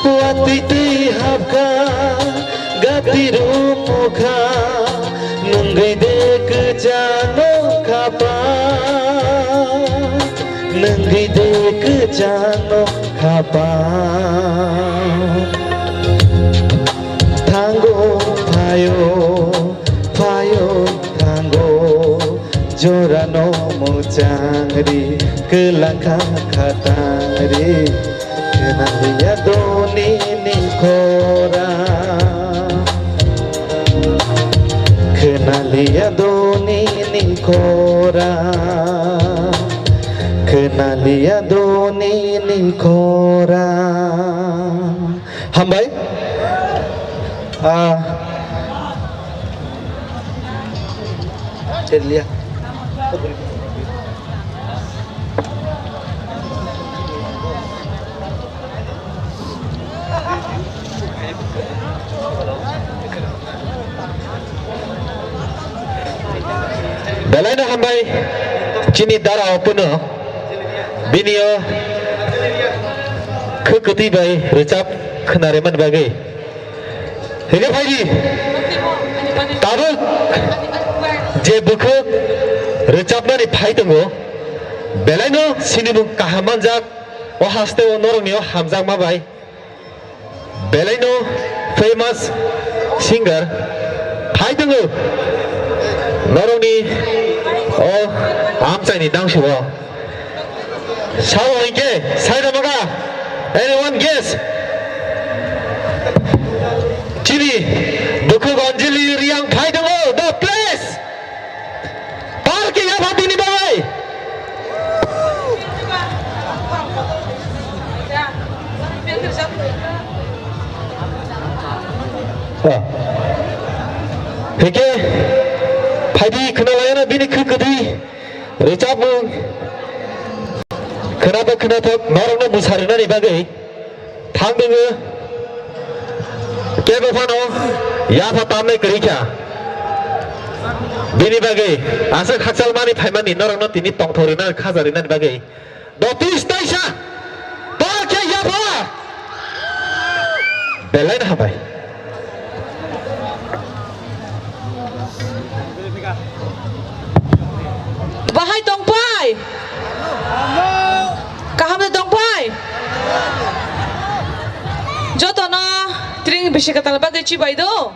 Watwi twi hapkha, gati rumukha, nwngwi de kwchangno khapang, nwngwi de kwchangno khapang. Thango phaio, phaio thango, jorano mwchangri, kwlangkha khatangri. Khwnaliya doni ni khora, khwnaliya doni ni khora, khwnaliya doni ni khora. Hambai. Ah. Cherliya. Belai no hambai chini dara o kuno bini o khwkwtwi bai rwchap khwnarwi man bagwi. Hingke phaidi, tabuk je bwkhwk rwchapmani phai tongo, belaino sinimung kaham manjak, o haste o norokni o hamjakma bai belaino famous singer phai tongo, norokni o amchaini dangsi o. Sabo hingke, sai da maga? Anyone guess? Chini, Dukhu Gonjili Riang phai tongo, the place. Par ke ya phatini bagwi. Ah. Hingke, phaidi khwnalayana bini khwkwtwi. Rwchapmung khwnathok khwnathok norokno mwsarinani bagwi thang tongo. Kebo phano yapha tamnai kwrwi kha. Bini bagwi aswk hakchal mani phaimani norokno tini tongthok rwna khaja rwnani bagwi. Doti staisa. Ba khe yapha. Belai no hambai. Bahai tongpai. Kaham de tongpai. Jotono tring bisi katal bagwi chibai do.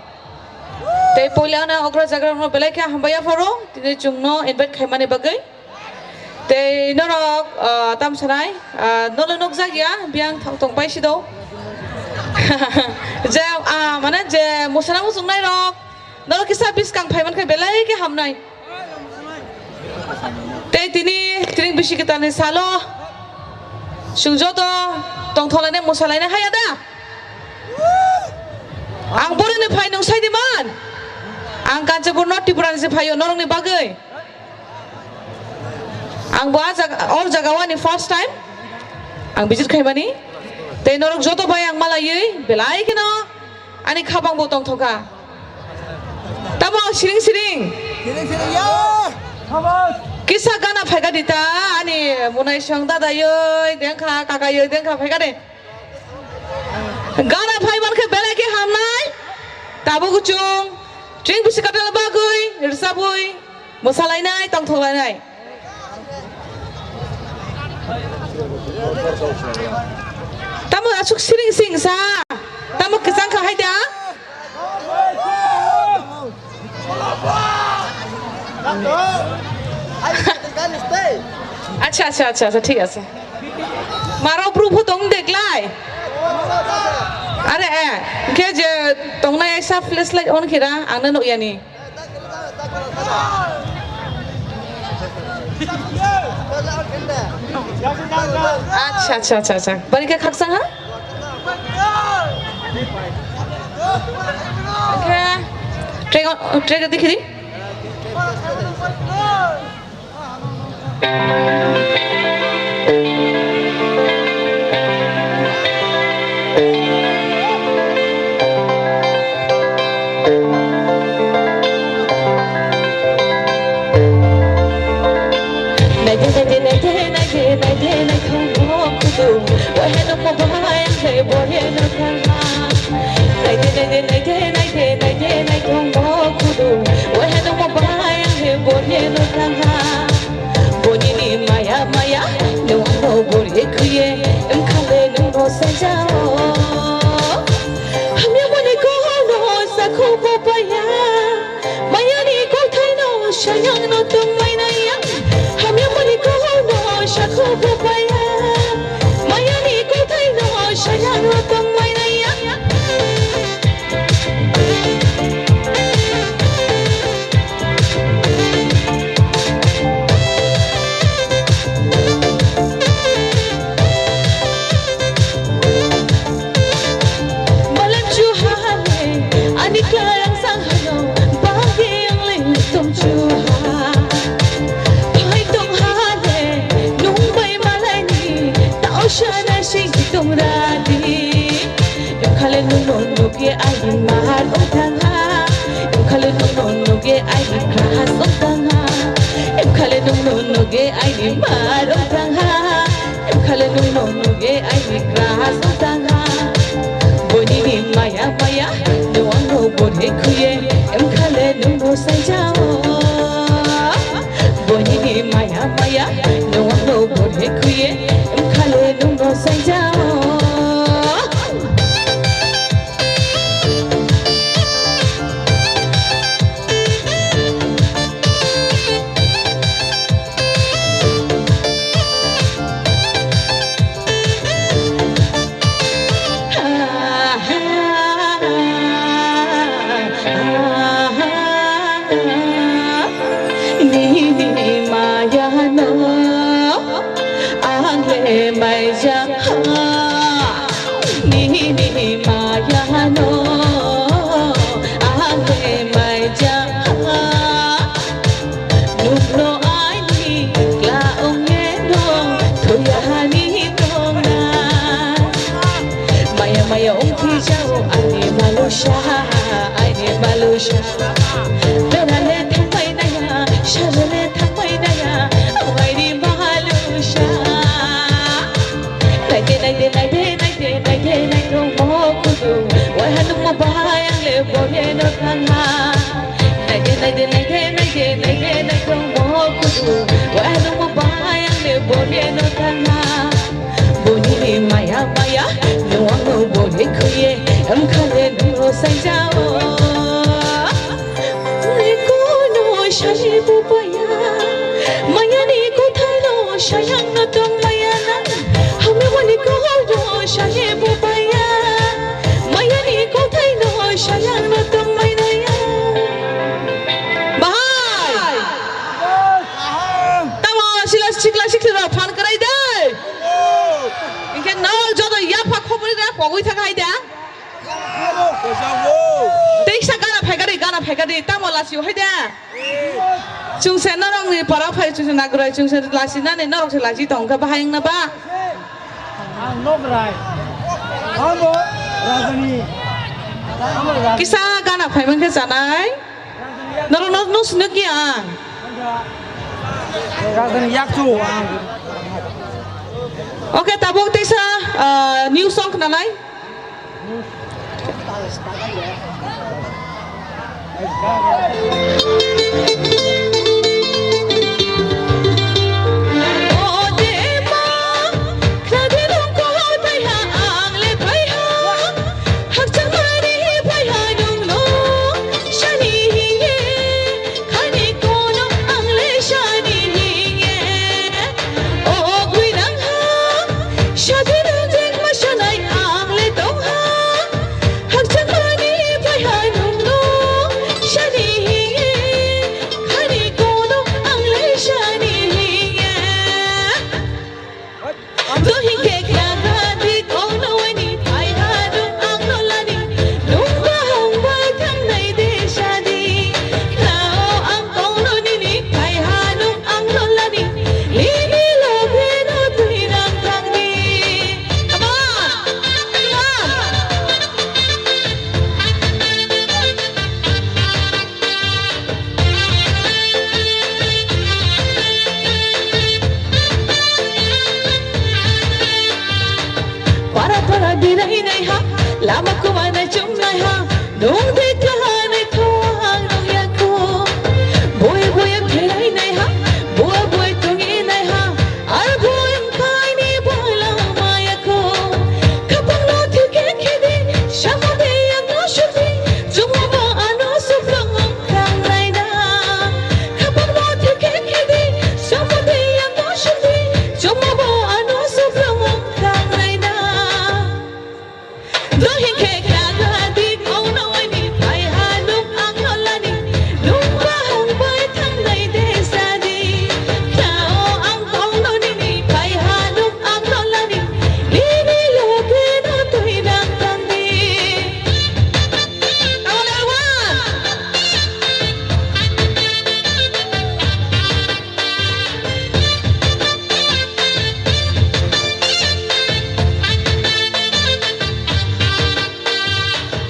Tei poila na okra jagra no belai khe hambai apharo. Tini chungno invite khaimani bagwi. Tei norok, ah, tam sanai, ah, nono nukjak ya, biyang thok tong pai si do. Je, ah, mane je musana muchung nai rok, norok kisa biskang phai man khe belai khe hamnai. Tei tini, tini bisi kwtal ni salo, chwng joto tongthok lainai, musa lainai haya da? Ang boro ni phai nung sai di man. Ang Kanchanpur North Tripura ni se phaio norok ni bagwi. Ang bo ah jaga, or jaga o ani first time ang visit khaimani. Tei norok joto bai ang malaiwi belai kheno ani khabang bo tongthokha. Tamo ang siring siring. Siring siring ya. Kisa gana phaika dita ani munai song dadayoi dengkha kakayoi dengkha phaika de. Gana phai mankhe belai khe hamnai. Tabuk chwng tring bisi kwtal bagwi rwchabwi mwsalainai, tongthoklainai. Tamo aswk siring sing sa? Tamo kwchang kha hai da? Acha, acha, acha, acha, thik ase. Maro bru pho tong deklai. Are, eh, khe je tongnai aisa flash light on khira, ang no nuk yani. Acha, acha, acha, acha. Bari khe khakchang ha? Khe, track, track dikhi di. Naidi, naidi, naidi, naidi, naidi, naidi, naidi, thangbo kudu. Wahe no mo bahai ang le, wahe no thangha. Naidi, naidi, naidi, naidi, naidi, naidi, thangbo kudu. Wahe no mo bahai ang le, wahe no thangha. Bonini maya maya, nwng ano bori khuye, wngkhale nwng no saijao. Hamya mani kono sakho bo paya, mayani kothai no sayang no tongmai naya. Hamya mani kono sakho bo paya, mayani kothai no sayang no tongmai naya. Malam chu hale, ani klarang sang hano, bagi yang ling tum chu ha. Phai tong hale, nung bai malai ni, tau shana sing tum radi. Wngkhale nwng no nugwi aini mar wng thangha. Wngkhale nwng no nugwi aini crush wng thangha. Wngkhale nwng no nugwi aini mar wng thangha. Wngkhale nwng no nugwi aini crush wng thangha. Bonini maya maya nwng ano bori khuye. Wngkhale nwng no saijao. Bonini maya maya nwng ano bori khuye. Wngkhale nwng no saijao. Nini maya no ang le mai ja ha. Nini maya no ang le mai ja ha. Nukno aini kla ongye dong, thuya hani dong na. Maya maya ongthi jao aini malusha, aini malusha. Berale thangbai naya, sharale thangbai naya, aini malusha. Naide, naide, naide, naide, naide, naide, mo kudu. Wai hanung mo bahai ang le bohe no thangha. Naide, naide, naide, naide, naide, naide, mo kudu. Wai hanung mo bahai ang le bohe no thangha. Bonini maya, maya, no ang no bohe khuye, wngkhale no saijao. Mani kono shani bupaya, mayani kothai no sayang no tong maya na. Hamya mani kono shani bupaya, mayani kothai no sayang no tong maya na. Bahai! Tamo sila sikla sikla rok phan kwrai de. Inkhe no joto yapha khobori da pogwi thang hai da. Teisa gana phaikari, gana phaikari, tamo lasi hai da. Chwngse norokni para phai chwngse nagrai chwngse lasi nani norok se lasi tongkha bahai wngna ba. Ang nograi. Amo rajani. Amo rajani. Kisa gana phai mankhe chanai. Norok no, no sinok ya. Rajani yakchu ang. Oke, tabuk teisa, ah, new song khnalai. Para para birai nai ha, lama kuwana chum nai ha, nung de kaha nai kho ang nung ya kho. Boya boya khelai nai ha, boya boya tungi nai ha, ar boya kai ni bola maya kho. Khapang no thike khedi, shamo de yang no shuti, chuma ba ano suprang ang kang nai na. Khapang no thike khedi, shamo de yang no shuti, chuma ba ano suprang ang kang nai na. Dohin khe kha kha dik, oh no, ani phai ha nung ang no lani. Nung ba hang bai thang nai de sadi. Kha o ang kong no nini phai ha nung ang no lani. Nini loge no tui nang tang di. Tamo na wa.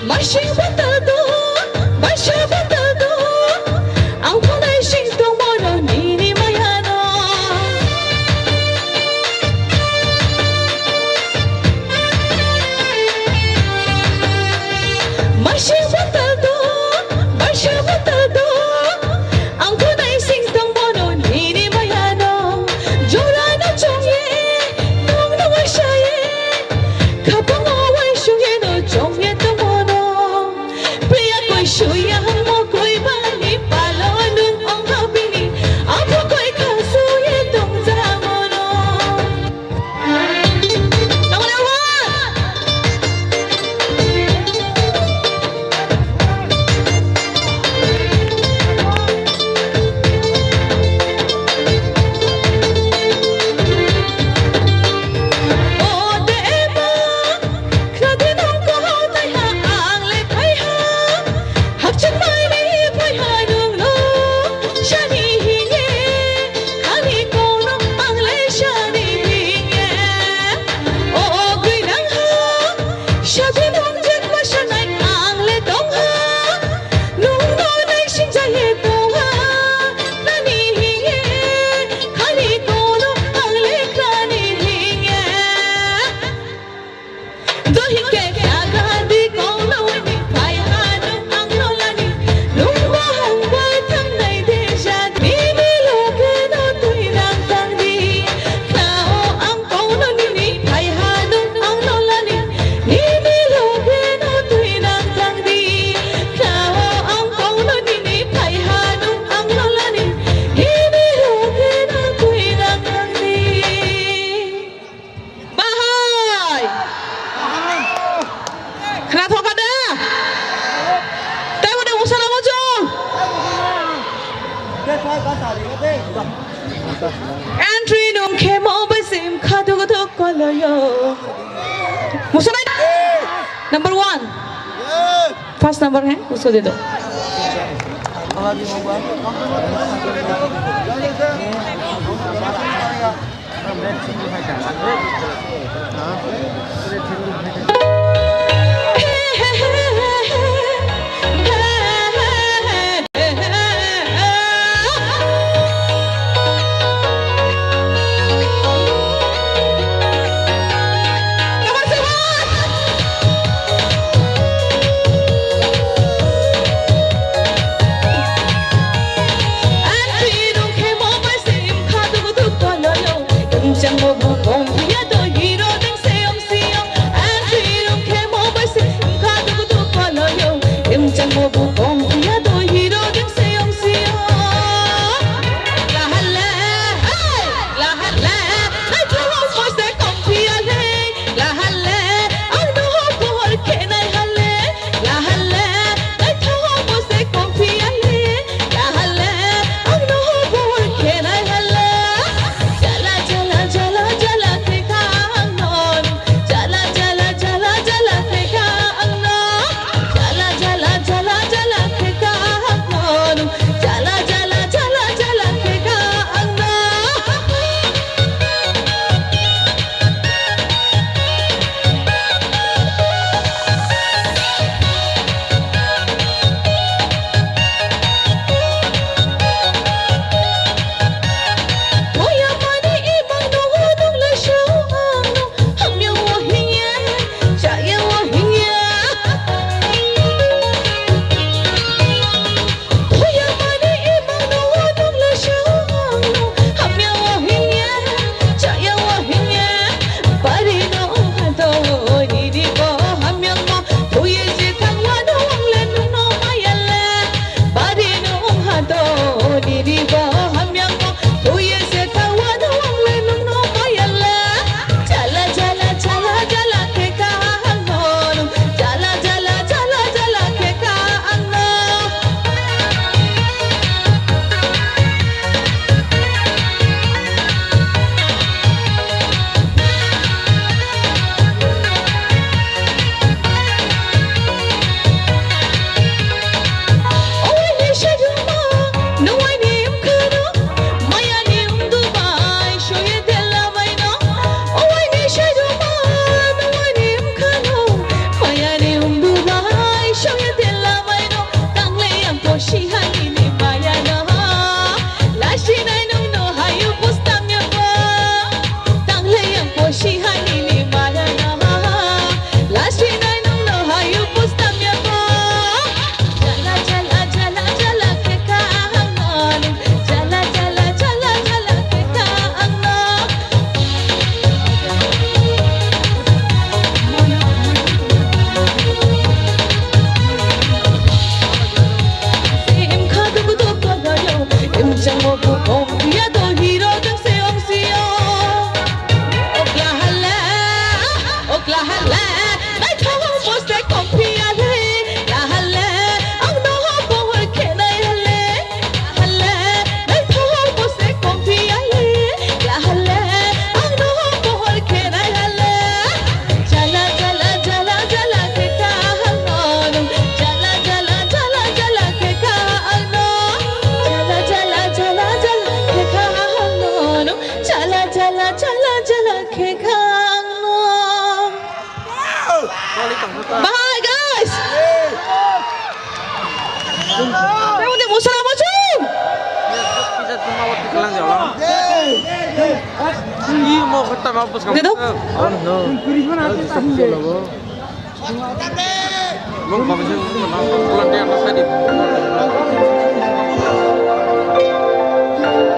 Masing batal do, basha batal do, ang phunai sing tong mono nini mayano. Masing batal do, basha batal do, ang phunai sing tong mono nini mayano. Jora no chong ye, nong no washa ye, khapang o waisung ye no chong ye tong mono. Priya koi shuya mo koi bani palo nung ong ha bini, apo koi kha suye tong ja mono. Bahai! Khna thokha da? Tei bo de musala mo chong? Entry nung khe mo bai sim kha duk duk koloyo. Musala number one. First number hai, usko de do. Bahai, guys! Tamo de musala muchung! Dedo?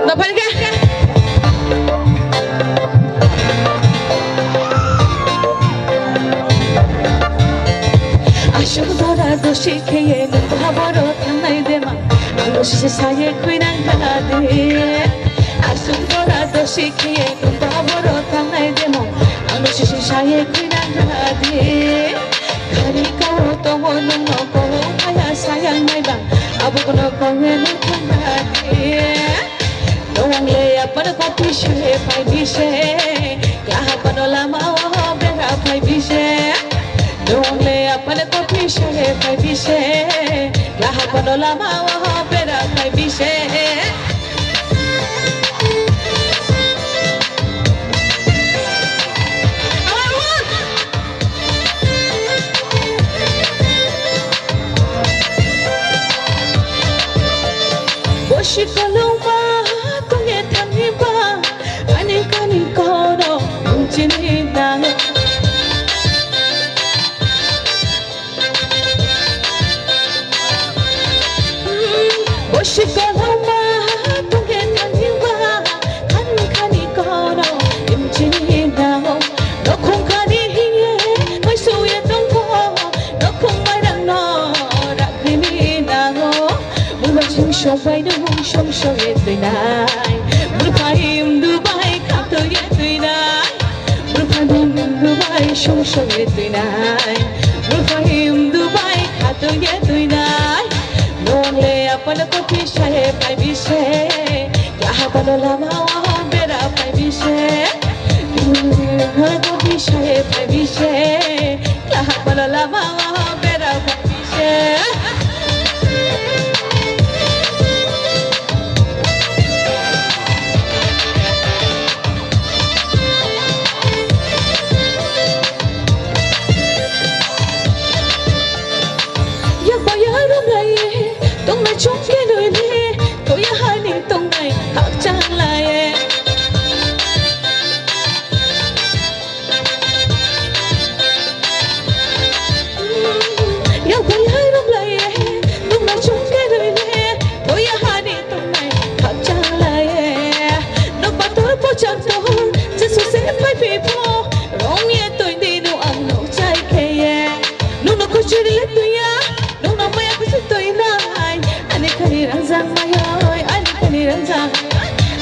Dophai khe. Aswk jora dosi kheye nwng baborok thangnai de ma, ang dosi se saye khwinang kha de. Aswk jora dosi kheye nwng baborok thangnai de ma, ang dosi se saye khwinang kha de. Khani kao tongo nwngno kolo phaya sayang nai bang, abono kongeni thangna di. Nwng le apar kopi se phai bise, kahapano lama o bera phai bise. Nwng le apar kopi se phai bise, kahapano lama o bera phai bise. Bosi kolong ba, tongye thangni ba, ani kani kono, chini nang. Bosi koloma tongke thanjiba, khani khani kono imchini nango. Nokhung khani hiye, mai suye tongko, nokhung mai rangno rakrini nango. Mula sung song bai nung song song ye tuinai, mula phaim dubai kap tuye tuinai. Bwrwphani dubai song song ye tuinai, bwrwphani dubai khatung ye tuinai. Nwng le apano kopi saye phai bise, kahapano lama o bera phai bise. Nwng le kopi saye phai bise, kahapano lama o bera phai bise. Yak ba ya rom lai ye, tong na chong ke noi le, to ya hani tong nai hak chang lai ye. Yak bai hai rom lai ye, nung na chong ke roi le, to ya hani tong nai khak chang lai ye. Nok ba tor po chang to, je su se phai phi pho, rong ye toi de nu ang nok chai khe ye. Nung no kuchuri le tu ya, nung no maya kuchuri toi nai, ani khani rang jang mai oi, ani khani rang jang.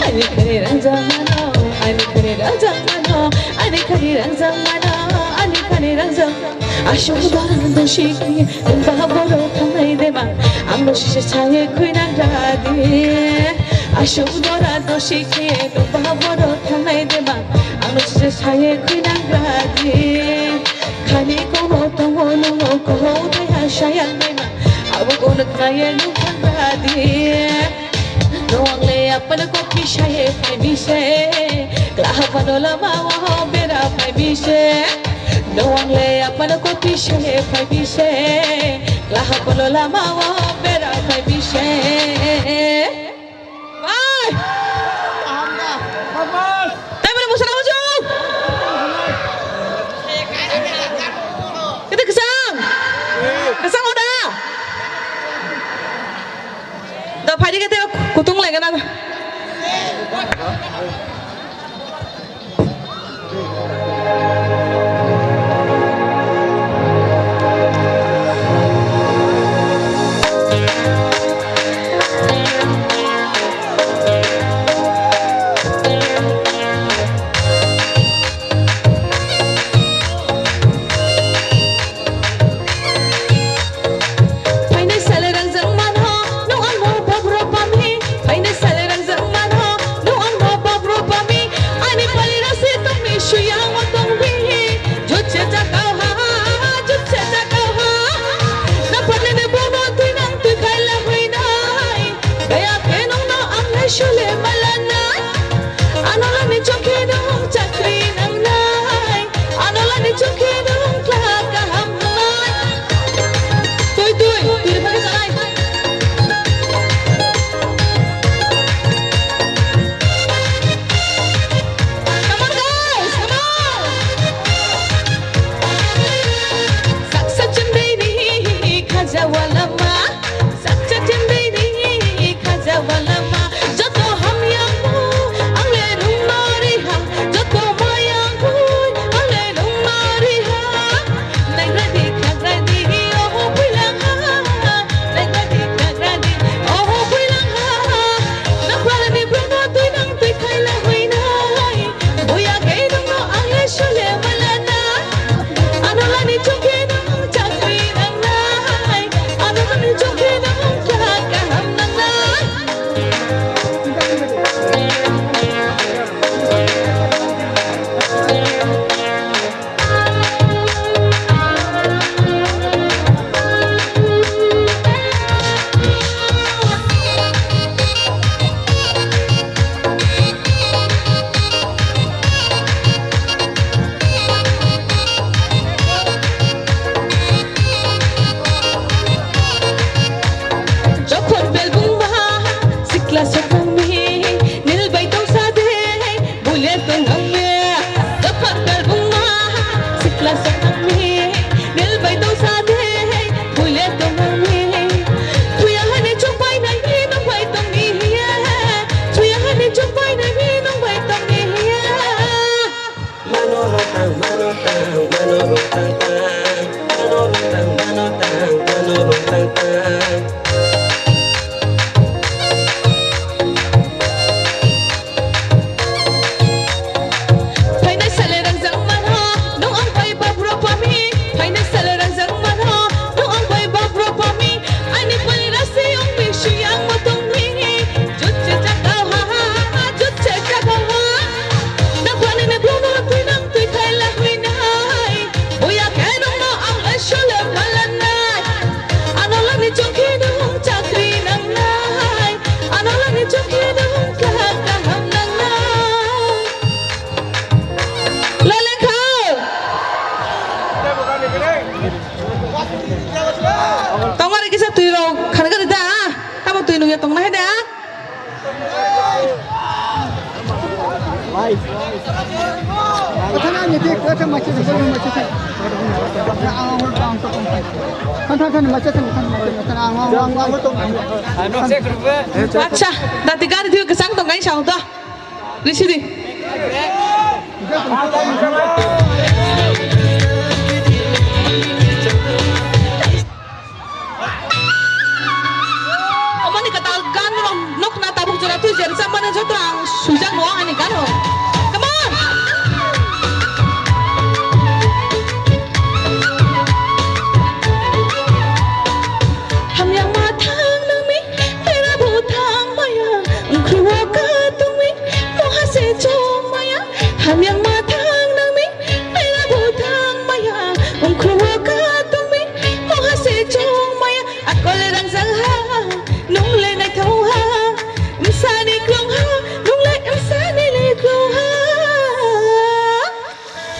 Ani khani rang jang mano, ani khani rang jang mano, ani khani rang jang mano, ani khani rang jang. Aswk dora dosi kheye, nwng ba borok thangnai de ma, ang no sise saye khwinang ra di. Aswk dora dosi kheye, nwng ba borok thangnai de ma, ang no sise saye khwinang ra di. Khani kono tongo nungno koho thaya sayang nai ma, abo kono khnaye nung thang ra di. Nwng le apano kopi saye phai bise, klahapano lama o bera phai bise. Nwng le apano kopi saye phai bise, klahapano lama o bera phai bise. Bai! Taimani musana muchung! Kita kesang! Kesang udah! Da phaidi kete kutung lagi na. Phainai sale rangjak manho, nwng angno bobro pamhi. Phainai sale rangjak manho, nwng angno bobro Tongmani kisa twi rok khana gari da. Abo twi nungya tongna hai da. Acha, dati gari diyo kesang tong kai sao to. Risidi. Omoni kwtal gan rok nokna tabuk jora twi jer chamani joto ang sujak no ani gan rok. Come on. Hamyang ma thang nang mi, pera bo thang maya, ungkru wo ka tung mi, moha se chong maya, hamyang ma thang nang mi, pera bo thang maya, ungkru wo ka tung mi, moha se chong maya, akol rang jang ha, nung le nai thong ha, msa ni klong ha, nung le msa ni le klong ha.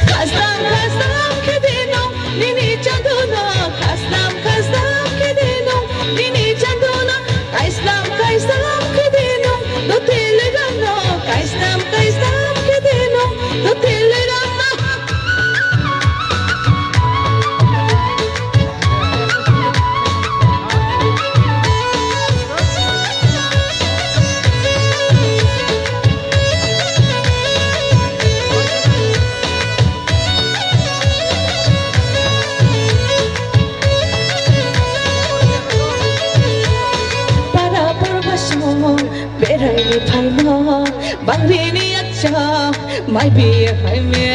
Khastam, khastam khe de nung, nini chanduno. Khastam, khastam khe de nung, nini chanduno. Kaislam, kaislam khe de nung, dote le ramno. Kaislam, kaislam khe de nung, dote le ramno. Para purba song berai ni phaima, bangri ni acha mai bi phaima.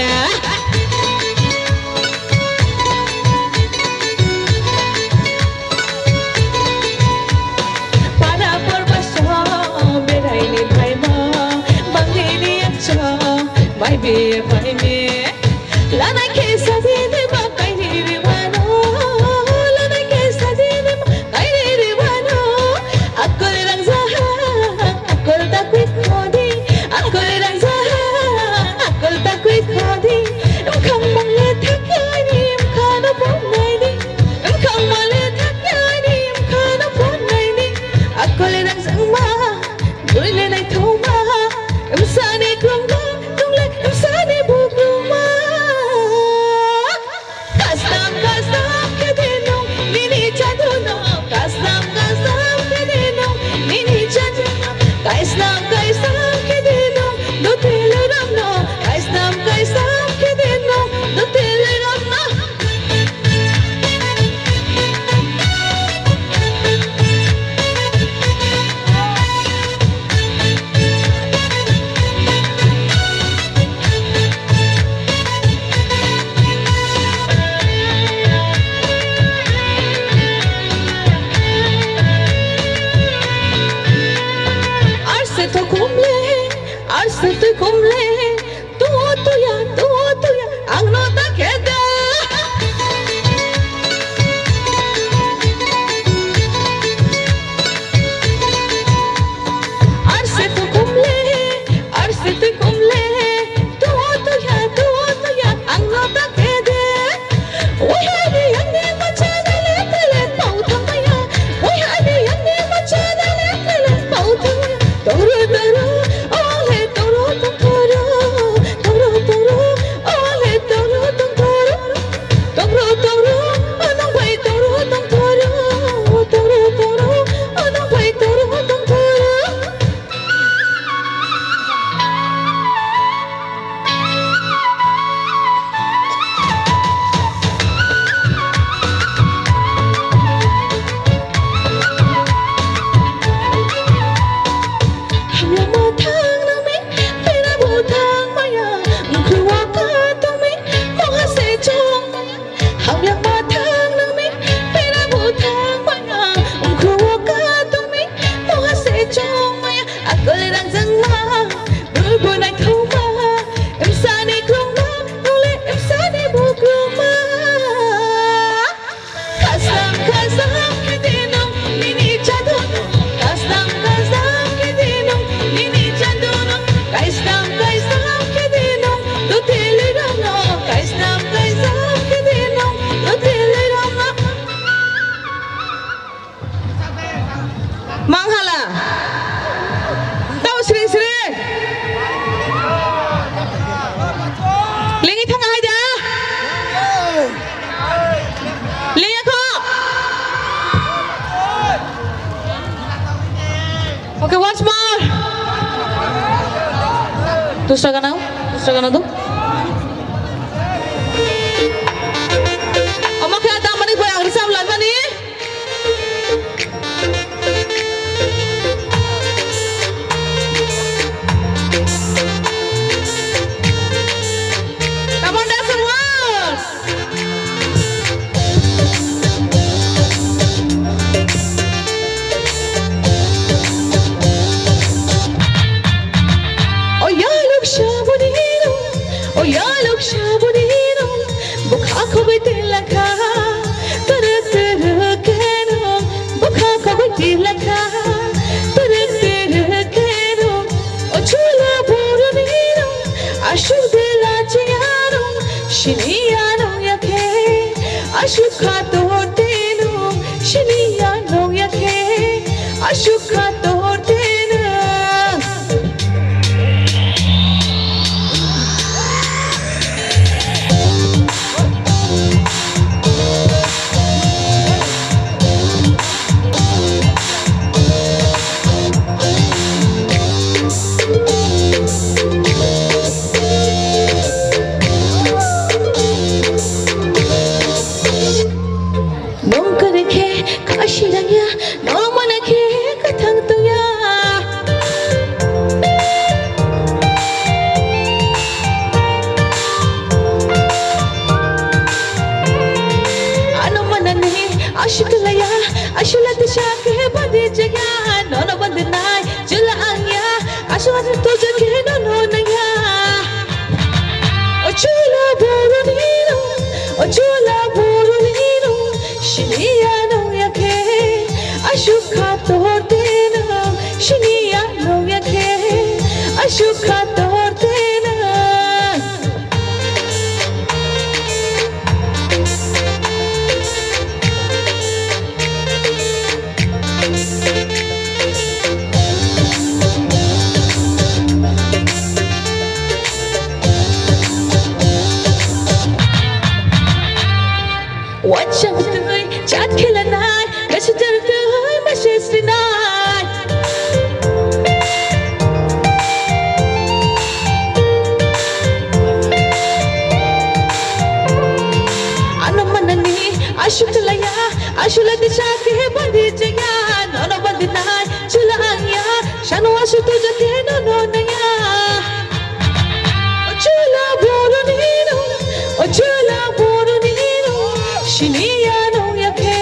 Para purba song berai ni phaima, bangri ni acha mai bi phaima. Lanai khe sadi de ba kairi ri wano, lanai khe sadi de ba kairi ri wano. Akol rang jaha, akol ta kui khodi, akol rang jaha, akol ta kui khodi. Mkhang mang le thakya ni mkhano pon nai ni, mkhang mang le thakya ni mkhano pon nai ni. Akol rang jang ma, doi le nai thong ma, msa ni klong ma, nung le msa ni Dusra gana, dusra gana do. Omo khe damani bai ang rwchap laimani. Come on, dance and once. Oyaluk sabunino, oyaluk sabunino, bukha khogwi tilakha, tara tara keno, bukha khogwi tilakha, tara tara keno, o chula boroni rong, aswk de lachiya rong, siniya nung yakhe, aswk kha tor tenung, siniya nung yakhe, aswk kha tor tenung. Nung kwrwi khe kha sirang ya, nung mana khe kwthang tong ya. Ano manani aswk laya, aswk lati sa khe badi jaya, nono bandi nai chula ang ya, aswk aswk tuja khe nono nang ya. O chula boroni rong, o chula boroni rong, siniya nung yakhe, aswk kha tor tenung, siniya nung yakhe, aswk kha tor tenung. Wachang twi chat khilanai, kaisa jar twi message rinai. Ano manani aswk laya, aswk lati sa khe badi jaya, nono bandi nai chula ang ya, sano aswk tuja khe nono nang ya. O chula boroni rong, o chula boroni rong, siniya nung yakhe,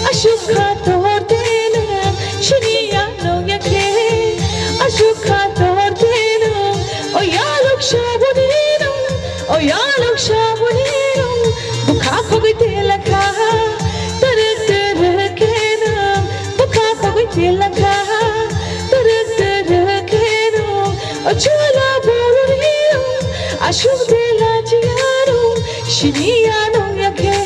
aswk kha tor tenung, siniya nung yakhe, aswk kha tor tenung, oyaluk sabunino, oyaluk sabunino, bukha khogwi tilakha, tarek tarek keno, bukha khogwi tilakha, tarek tarek keno, o chula boroni rong, aswk de lachiya rong, siniya nung yakhe,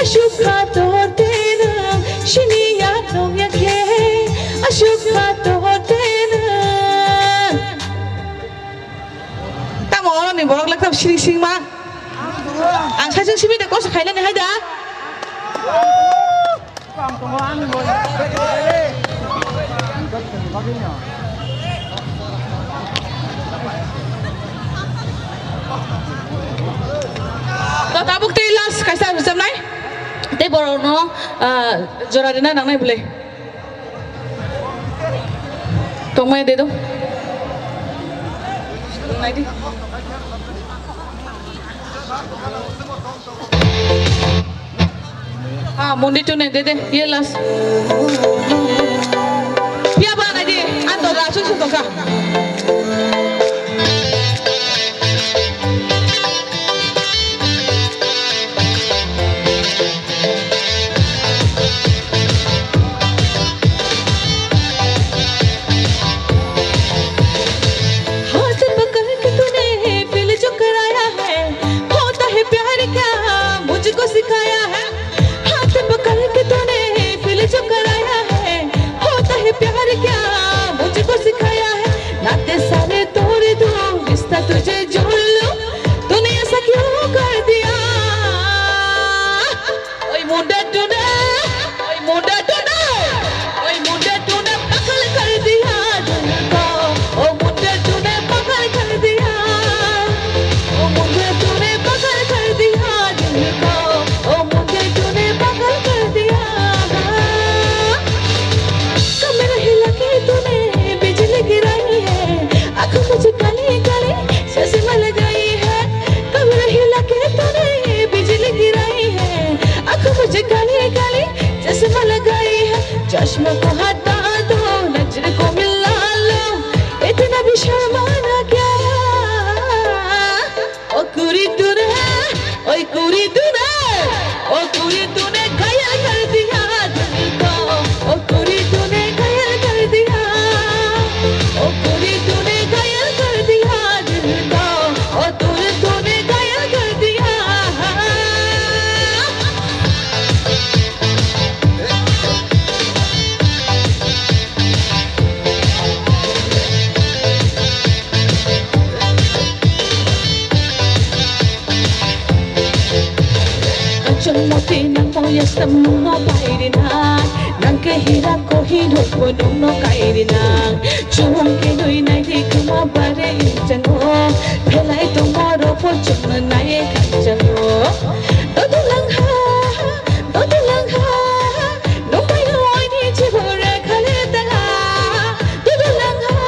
aswk kha tor tenung, siniya nung yakhe, aswk kha tor tenung. Tamo oroni borok lekha siri singma. Ang saichung simi de koso khailani hai da. To tabuk tei last kaisa rwchapnai. Tei borokno, ah, jora rina nangnai bwle. Tongmaya de do. Nai di. Ah, mundi tune de de, ye last. Pia ba nai di, an to la sung sung tongkha. हाथ पकड़ के तूने दिल जो कराया है, होता है प्यार क्या मुझको सिखाया है। हाथ पकड़ के तूने दिल जो कराया है, होता है प्यार क्या मुझको सिखाया है। नाते सारे तोड़ दूं, रिश्ता तुझे जोड़ लूं, तूने ऐसा क्यों कर दिया। Oi munda tune, oi munda tune, oi munda tune pagal kar diya dil ko, o munda tune pagal kar चश्मा को हटा दो, नजर को मिला लो, इतना भी शर्माना क्या? ओ कुड़ी तूने, ओए कुड़ी तूने, ओ कुड़ी तूने घायल कर दिया दिल को, ओ कुड़ी तूने घायल कर दिया, ओ कुड़ी तूने घायल कर दिया दिल को, ओ तूने, तूने घायल कर दिया। Kachang mote nang moya sam nungno pairi nang, nang ke hira kohi nukbo nungno kairi nang. Chumung ke nui nai di kuma bare inchang o, phelai tongmo ropo chumna nai kachang o. Dodo lang ha, dodo lang ha, nung bai nui ni chibore khale tanga. Dodo lang ha,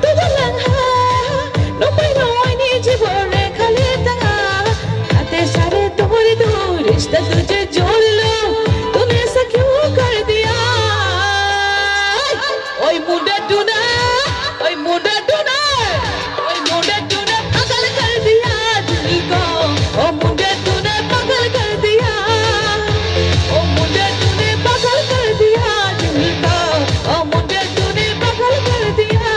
dodo lang ha, nung bai nui ni chibore khale tanga. Ate sare dori dori rishta tujhe jod lo, tune aisa kyun kar diya? Oi munde duna, oi munde duna, oi munde duna pagal kar diya dil ko. O munde duna pagal kar diya, o munde duna pagal kar diya dil ko. O munde duna pagal kar diya.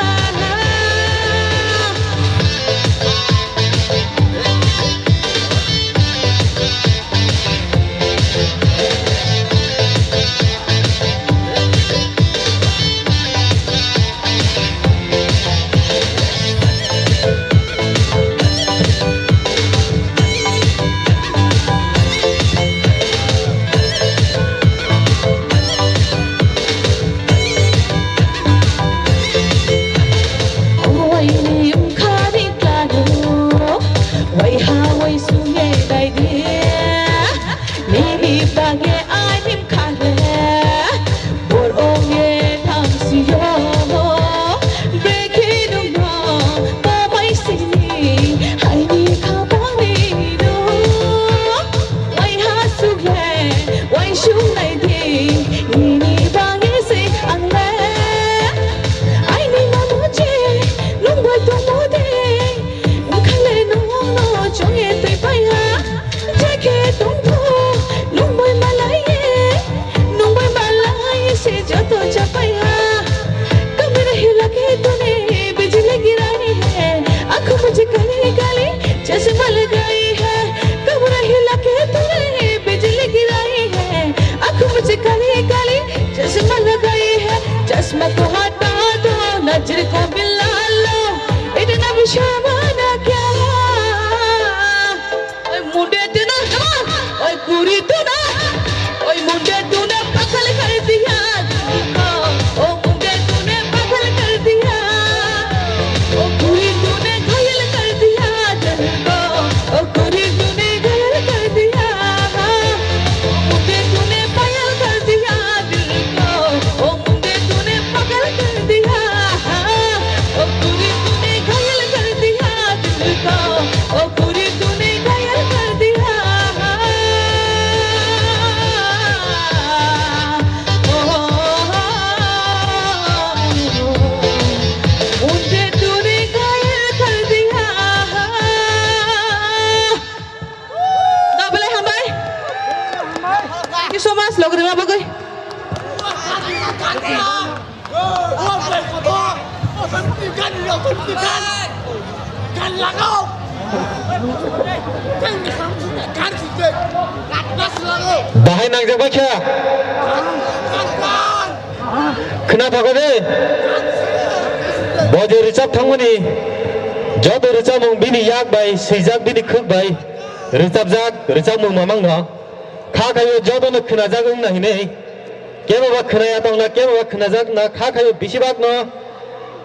Waini wngkhani klano, waiha waisu ye daidi. Nini bagwi ani wngkhale, bor ongye thamsio. Bekhe nwngno tamai sini, haini khabangni no. Waiha sukle, waisuk naidi, nini bagwi se angle. Aini mano je, nwng bai tongmo de, wngkhale nwngno chongye twi paiha. Jekhe tongpho, nwng bai malaiye, nwng bai malaiye se joto chapaiha. Kamera hila ke tune bijli gira rahi hai, aankhon mein kali kali chashma lagai hai. Kamera hila ke tune bijli gira rahi hai, aankhon mein kali kali chashma lagai hai. Chashma ko hata do, nazar ko mila lo, itna bhi sharmana kya? Oi munde duna, come on. Oi kuri duna, oi munde duna pagal kar diya dil ko. O munde duna pagal kar diya. O kuri duna ghayal kar diya dil ko. O kuri duna ghayal kar diya. O munde duna payal kar diya dil ko. O munde duna pagal kar diya. O kuri duna ghayal kar diya dil ko. O kuri duna ghayal kar diya. O, o, o, o, munde duna ghayal kar diya. Doble hambai. Thank you so much, logri ma bagwi. Bahai nangjak bai kha. Khna thago de. Bo je rwchap thangmani joto rwchapmung bini yak bai swijak, bini khuk bai rwchapjak rwchapmung mamang no. Kha khaio jotono khwnajak wngna hinwi. Kebo ba khwnaya tongna, kebo ba khwnajak na, kha khaio bisibakno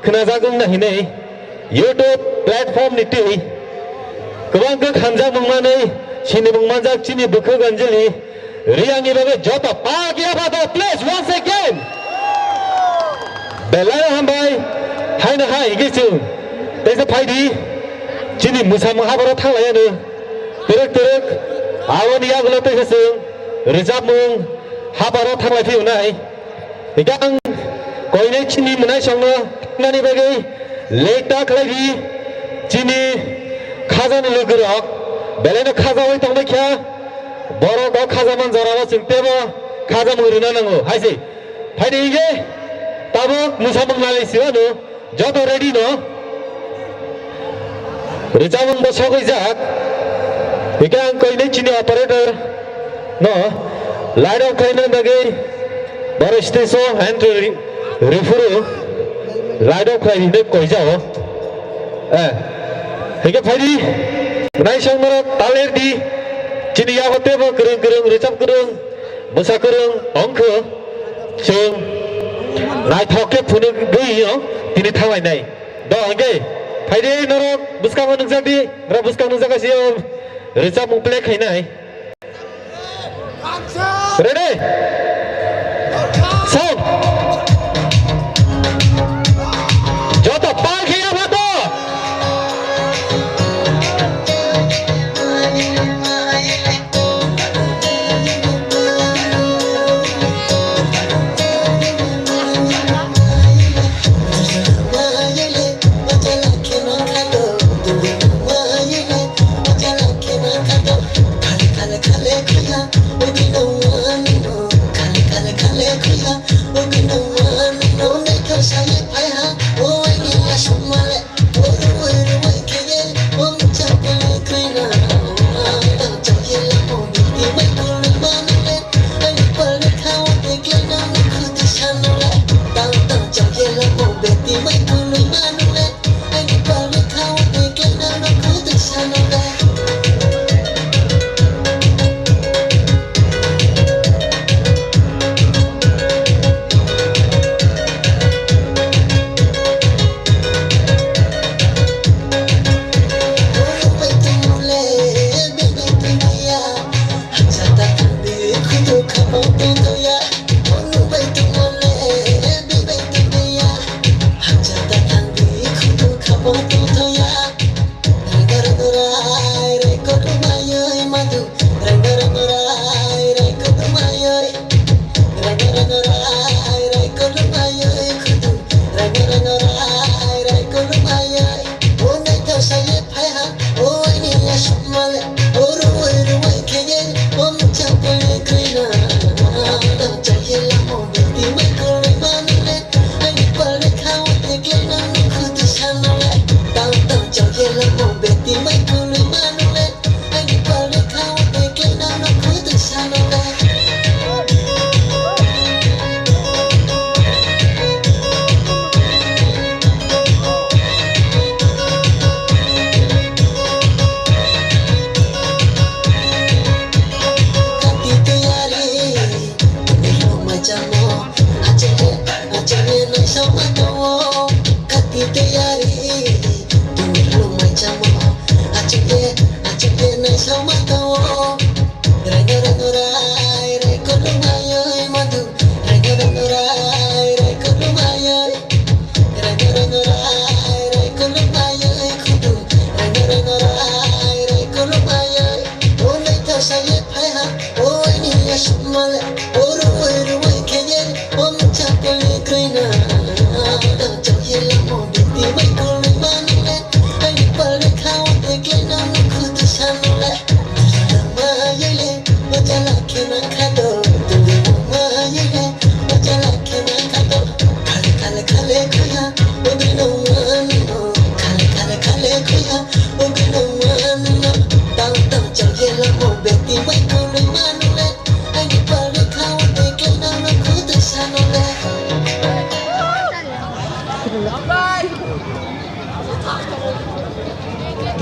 khwnajak wngna hinwi YouTube platform ni twi kwbang khe khamjak mung manwi sini mung manjak chini Bukhuk Anjali Riyangni bagwi joto pak yapha do, please, once again. Belai hambai, haino hai hingke chwng teisa phaidi chini mwsamung haboro thanglaiya no. Twrwk twrwk, aboni yagulo teisa chwng rwchapmung haboro thanglai phiyo nai. Hikhe ang koinai chini mwnaisongno nani bagwi lekta khlai di, chini khajani lugurok belaino khajaui tongbai kha, borok o khajaman jorao chwng teibo khajamung rwna nango hai se. Phaidi hikhe tabuk mwsamung nalai si ano. Joto ready no? Rwchapmung bo sogwi jak. Hikhe ang koinai chini operator no light off khlaina bagwi boro stage o entry ri-, riphuru light off khlai hinwi koijao. Eh, hikhe phaidi naisong norok taler di chini yago teibo kwrwng kwrwng rwchap kwrwng. Bwsa kwrwng wngkhe chwng naithok khe phunugwi tini thanglainai. Do hwnkhe phaidi norok bwskango nukjakdi, norok bwskang nukjakha sio rwchapmung play khainai. Ready? Sound. Joto pal khe yapha to.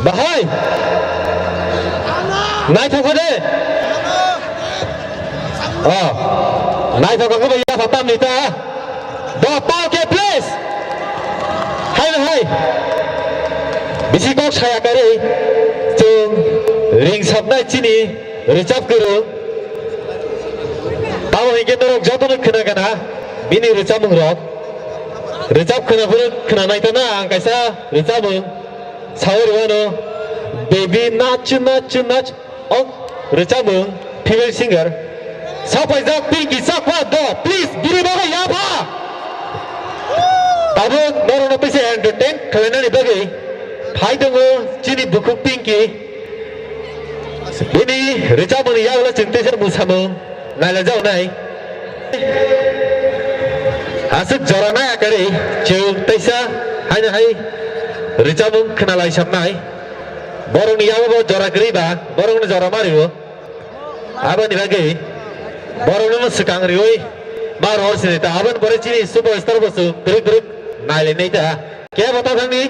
Bahai. Naithok kha de. Oh. Naithok kha ba ya phatam ni ta. Do pal ke please. Hai hai. Bisi kok saya kari. Chwng ringsapnai chini rwchap kwrwng. Tamo hinkhe norok jotono khna gana bini rwchapmung rok. Rwchap khna phuru khna nai ta na ang kaisa rwchapmung. Sawi rwano, Baby Nach Nach Nach, o rwchapmung, female singer. Sapaijak Pinky Chakma do, please, bini bagwi yapha. Tabuk norokno teisa entertain khlainani bagwi phai tongo chini bukhuk Pinky. Bini rwchapmungni yagulo chwng teisa mwsamung nailaijak nai. Aswk jora nai akarwi chwng teisa haino hai rwchapmung khwnalaisamnai. Borokni yago bo jora kwrwi ba, borokno jora ma rwo. Aboni bagwi borokno swkang riwi ma rw sini ta. Aboni pore chini superstar bo chwng kwrwk kwrwk nailainai ta. Kebo ta thangni,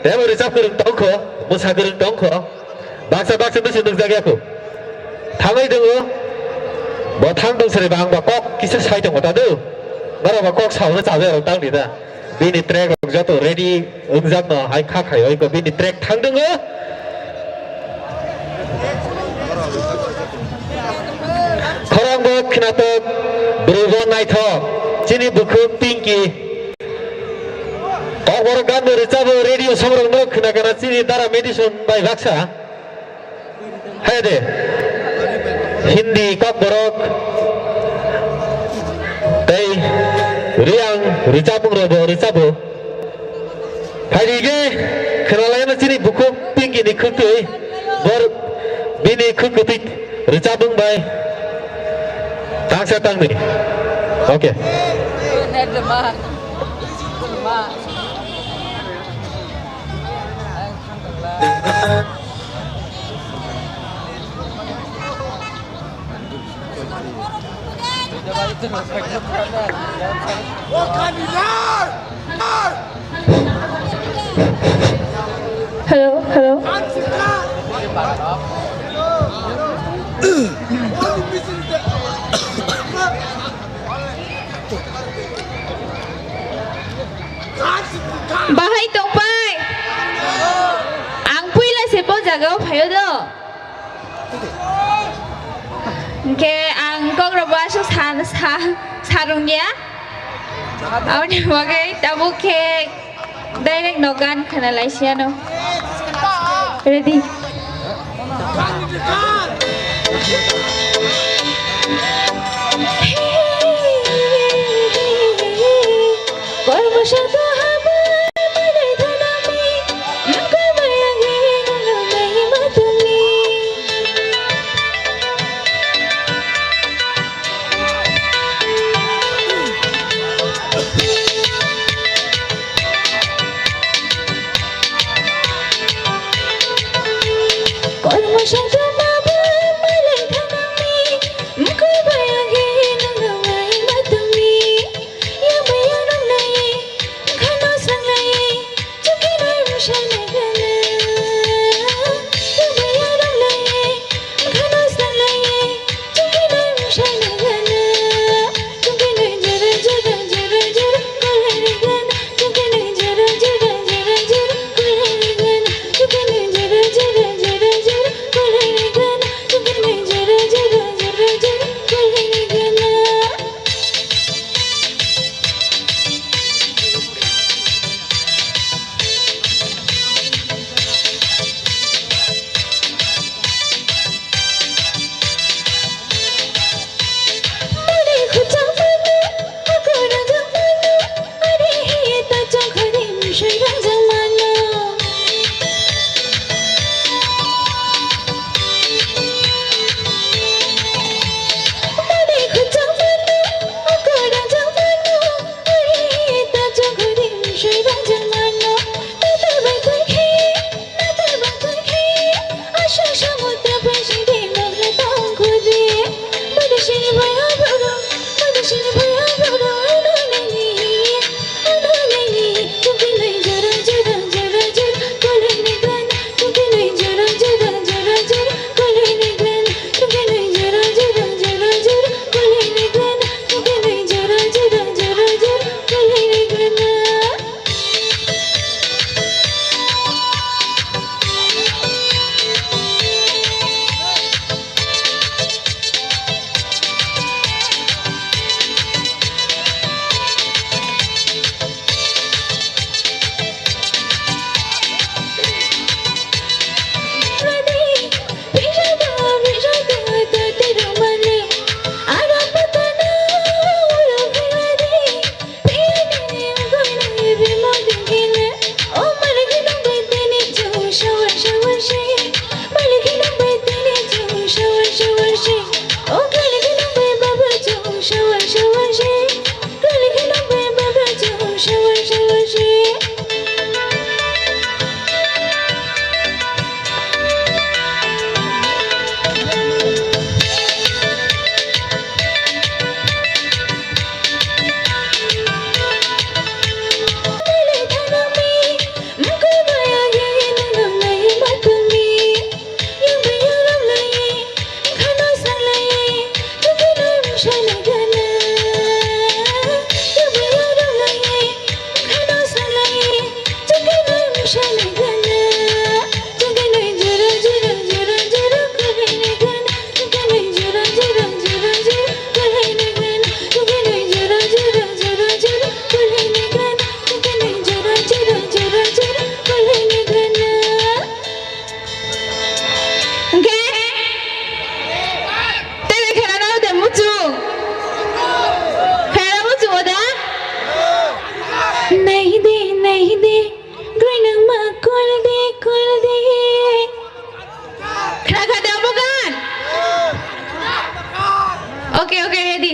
tebo rwchap kwrwng tongkho, mwsa kwrwng tongkho. Baksa baksa bisi nukjak ya kho. Thangwi tongo. Bo thang tong sari ba ang ba kok kisa sai tongo ta do. Norok ba kok sauna chajakya rok tangdi ta. Bini track rok joto ready wngjakno hai kha khai oi ko bini track thang tongo. Khorang bo khnatok, bwrwi bo naithok. Chini bukhuk Pinky. Kokborok ganbo rwchabo radio songrokno khna kana chini dara medicine bai baksa. Hai de. Hindi kokborok tei Riang rwchapmung rokbo rwchabo. Phaidi ge khwnalaina chini bukhuk Pinky ni khwtwi bor bini khwkutwi rwchapmung bai tangsa tangni. Okay. Hello, hello. Bahai tongpai. Ang puila se po jaga o phaio do. Hingke ang kok rok bo aswk sa, sa, sarungya. Aboni bagwi tabuk khe direct no gan khna laisiya no. Ready? Kormo shato habai malai thanami, nangkha bayang hino nai matumi. Kormo shato habai malai thanami, Okay, okay, ready.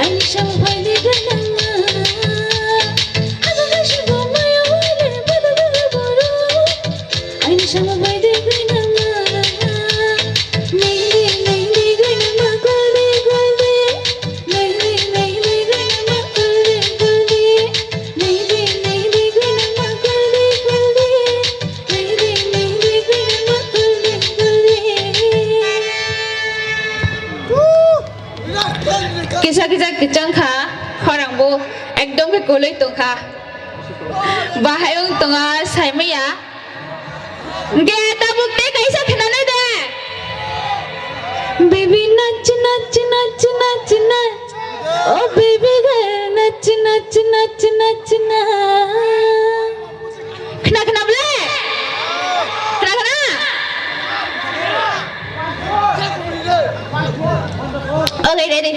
Aini samung phaidi gwnangma. Hago kaisa bo mayo de bo bo bo bo ro. Aini samung phaidi gwnangma. Naidi naidi gwnangma kolde kolde. Naidi naidi gwnangma kolde kolde. Kisa kisa kwchang kha, khorang bo ekdom khe kwlwi tong kha. Bahai wng tongo saimaya. Hwnkhe tabuk tei kaisa khnanai de. Baby, nach, nach, nach, nach, nach. Oh, baby girl, nach, nach, nach, nach, nach. Khna, khna bole? Khna, khna? Okay, ready.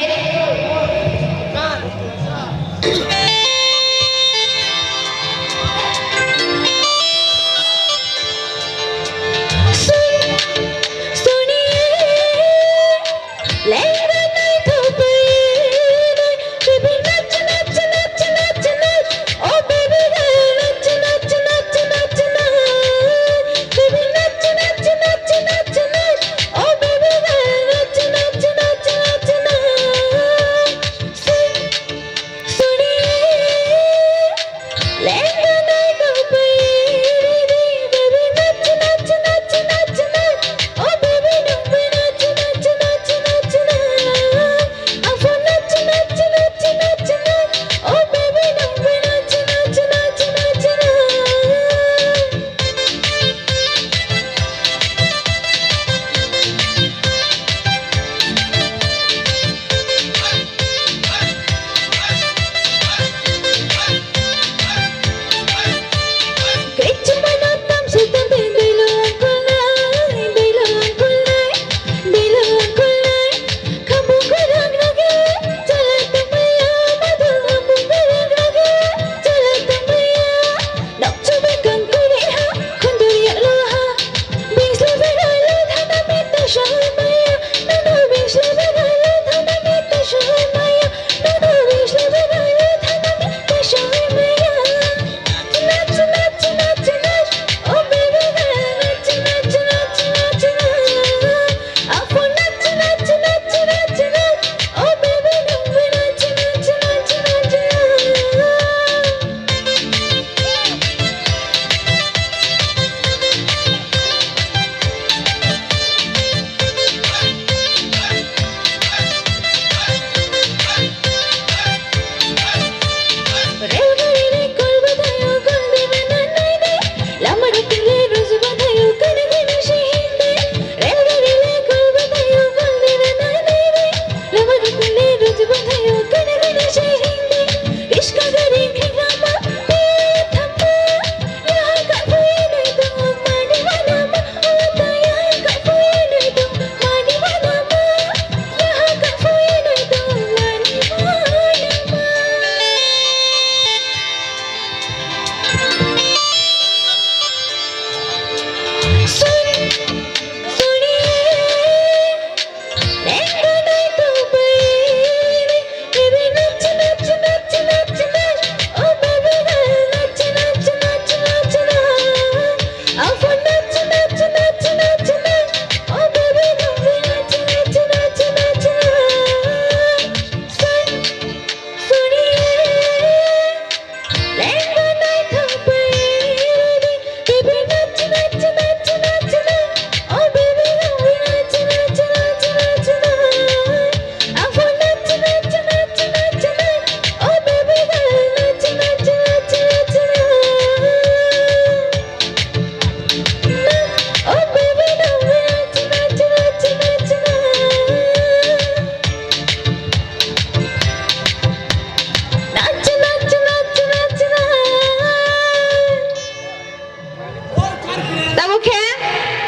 Tabuk khe?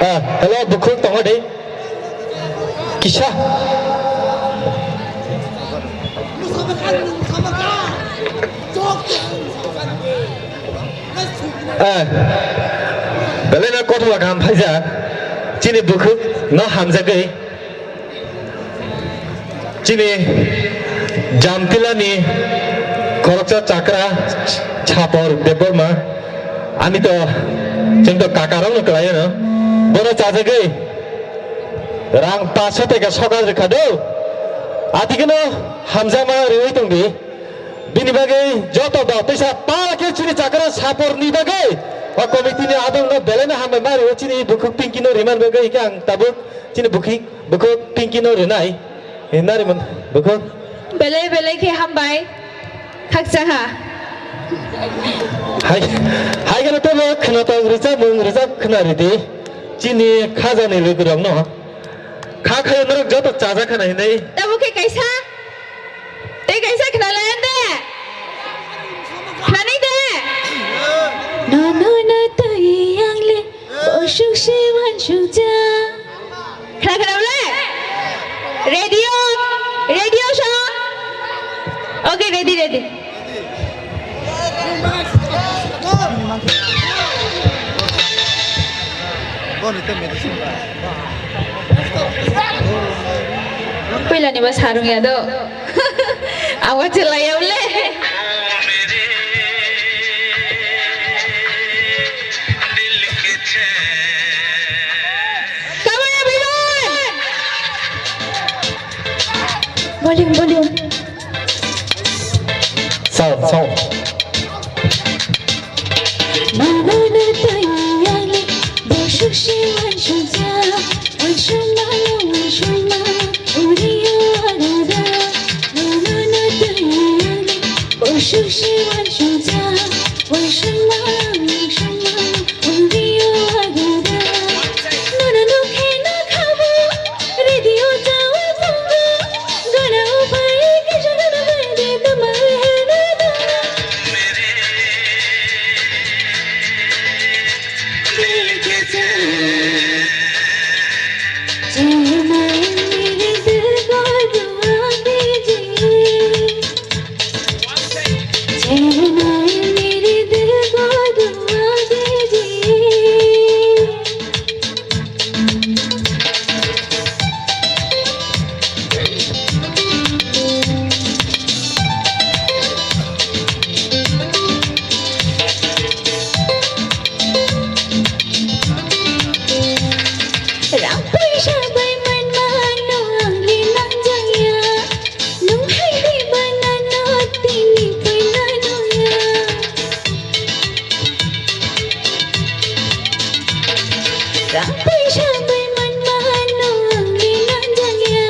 Ah, hello, bukhuk tongo de. Kisa. Ah, belai no kothoma kaham phaijak. Chini bukhuk no hamjagwi. Chini Jamtilani khoroksa chakra Chapor Debbarma, ani to, chwng to kakarokno kwlaiano, bono chajagwi rang paanch sho taka sokar rwkha do. Atikeno hamjakma rwwi tongdi. Bini bagwi joto da teisa pala khe chini chakra Chaporni bagwi o committee ni adong no belai no hambai ma rwo chini bukhuk Pinky no riman bagwi hwnkhe ang tabuk chini bukhuk, bukhuk Pinky no rinai. Hinna riman bukhuk. Belai belai khe hambai. Khakchangha. Hai, hai gana tebo khwnatok rwchapmung rwchap khwna ridi. Chini khajani lugurokno. Kha khayo norok joto chajakha na hinwi. Tabuk khe kaisa. Tei kaisa khnalai de. Khnani de. Nono na twi ang le bosuk se wansukja. Khna khna le. Radio, radio song. Okay, ready, ready. Puila ni ba sarung ya do. Awa chelai ya ule. Come on, everyone. Volume, volume. Sound, sound. Rang puisa bai manma no ang le nangjaya. Nwng hai di banano tini puila nungya. Rang puisa bai manma no ang le nangjaya.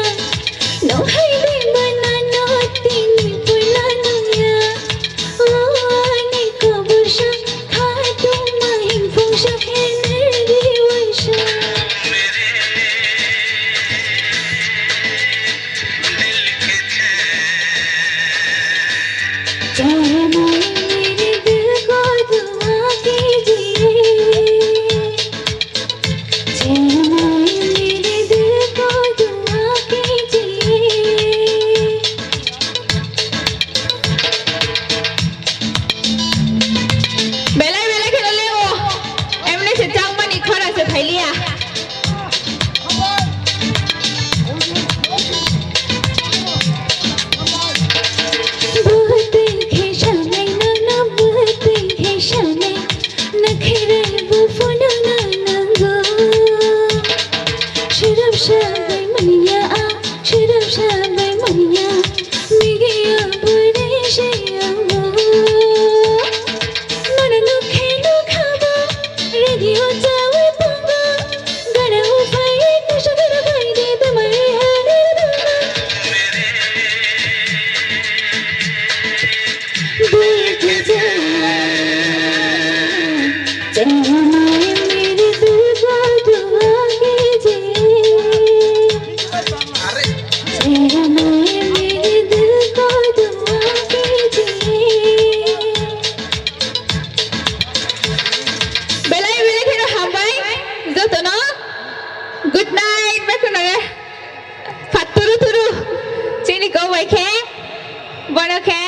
Nwng hai di banano tini puila nungya. O ani kobor sa kha tongma himphung sa heneri waisa. Belai belai kheno leo. Emne se changmani khora se phailiya. Bwtwi khe sanai nono, bwtwi khe sanai, nakhirai bo phunukna nango. Swrwpsa bai manya a, swrwpsa bai manya, migiya bwrwi se amo. Nono nukhe nukha bo, radio chawi tongo, gana uphai kusa gana bai de tamai hana dama. Belai belai kheno hambai jotono. Good night, bekhunare. Phat turu turu chini kok bai khe, bono khe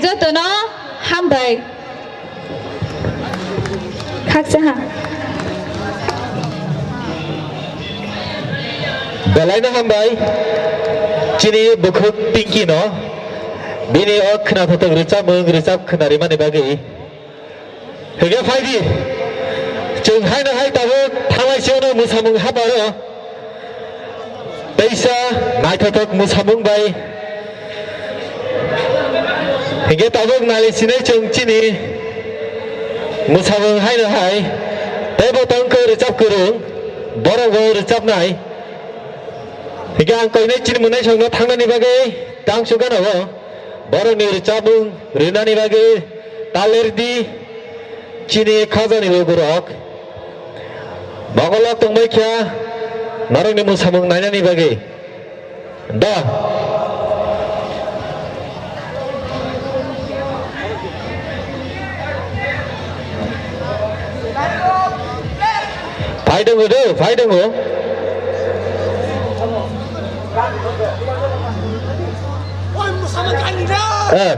jotono hambai. Khaksa ha. Belai no hambai chini bukhuk Pinky no bini o khwnathok rwchapmung rwchap khwnarimani bagwi. Hingke phaidi, chwng haino hai tabuk thanglai siyano mwsamung haparo. Teisa naithothok mwsamung bai. Hingke tabuk nali sinai chwng chini mwsamung haino hai. Teibo tongkhe rwchap kwrwng, borok bo rwchapnai. Hingke ang koinai chini mwnaisongno thangnani bagwi tang sugano. Borokni rwchapmung rinani bagwi talerdi chini khajani lugurok. Mongolok tongbai kha norokni mwsamung nainani bagwi. Da. Phai tongo do, phai tongo. Eh.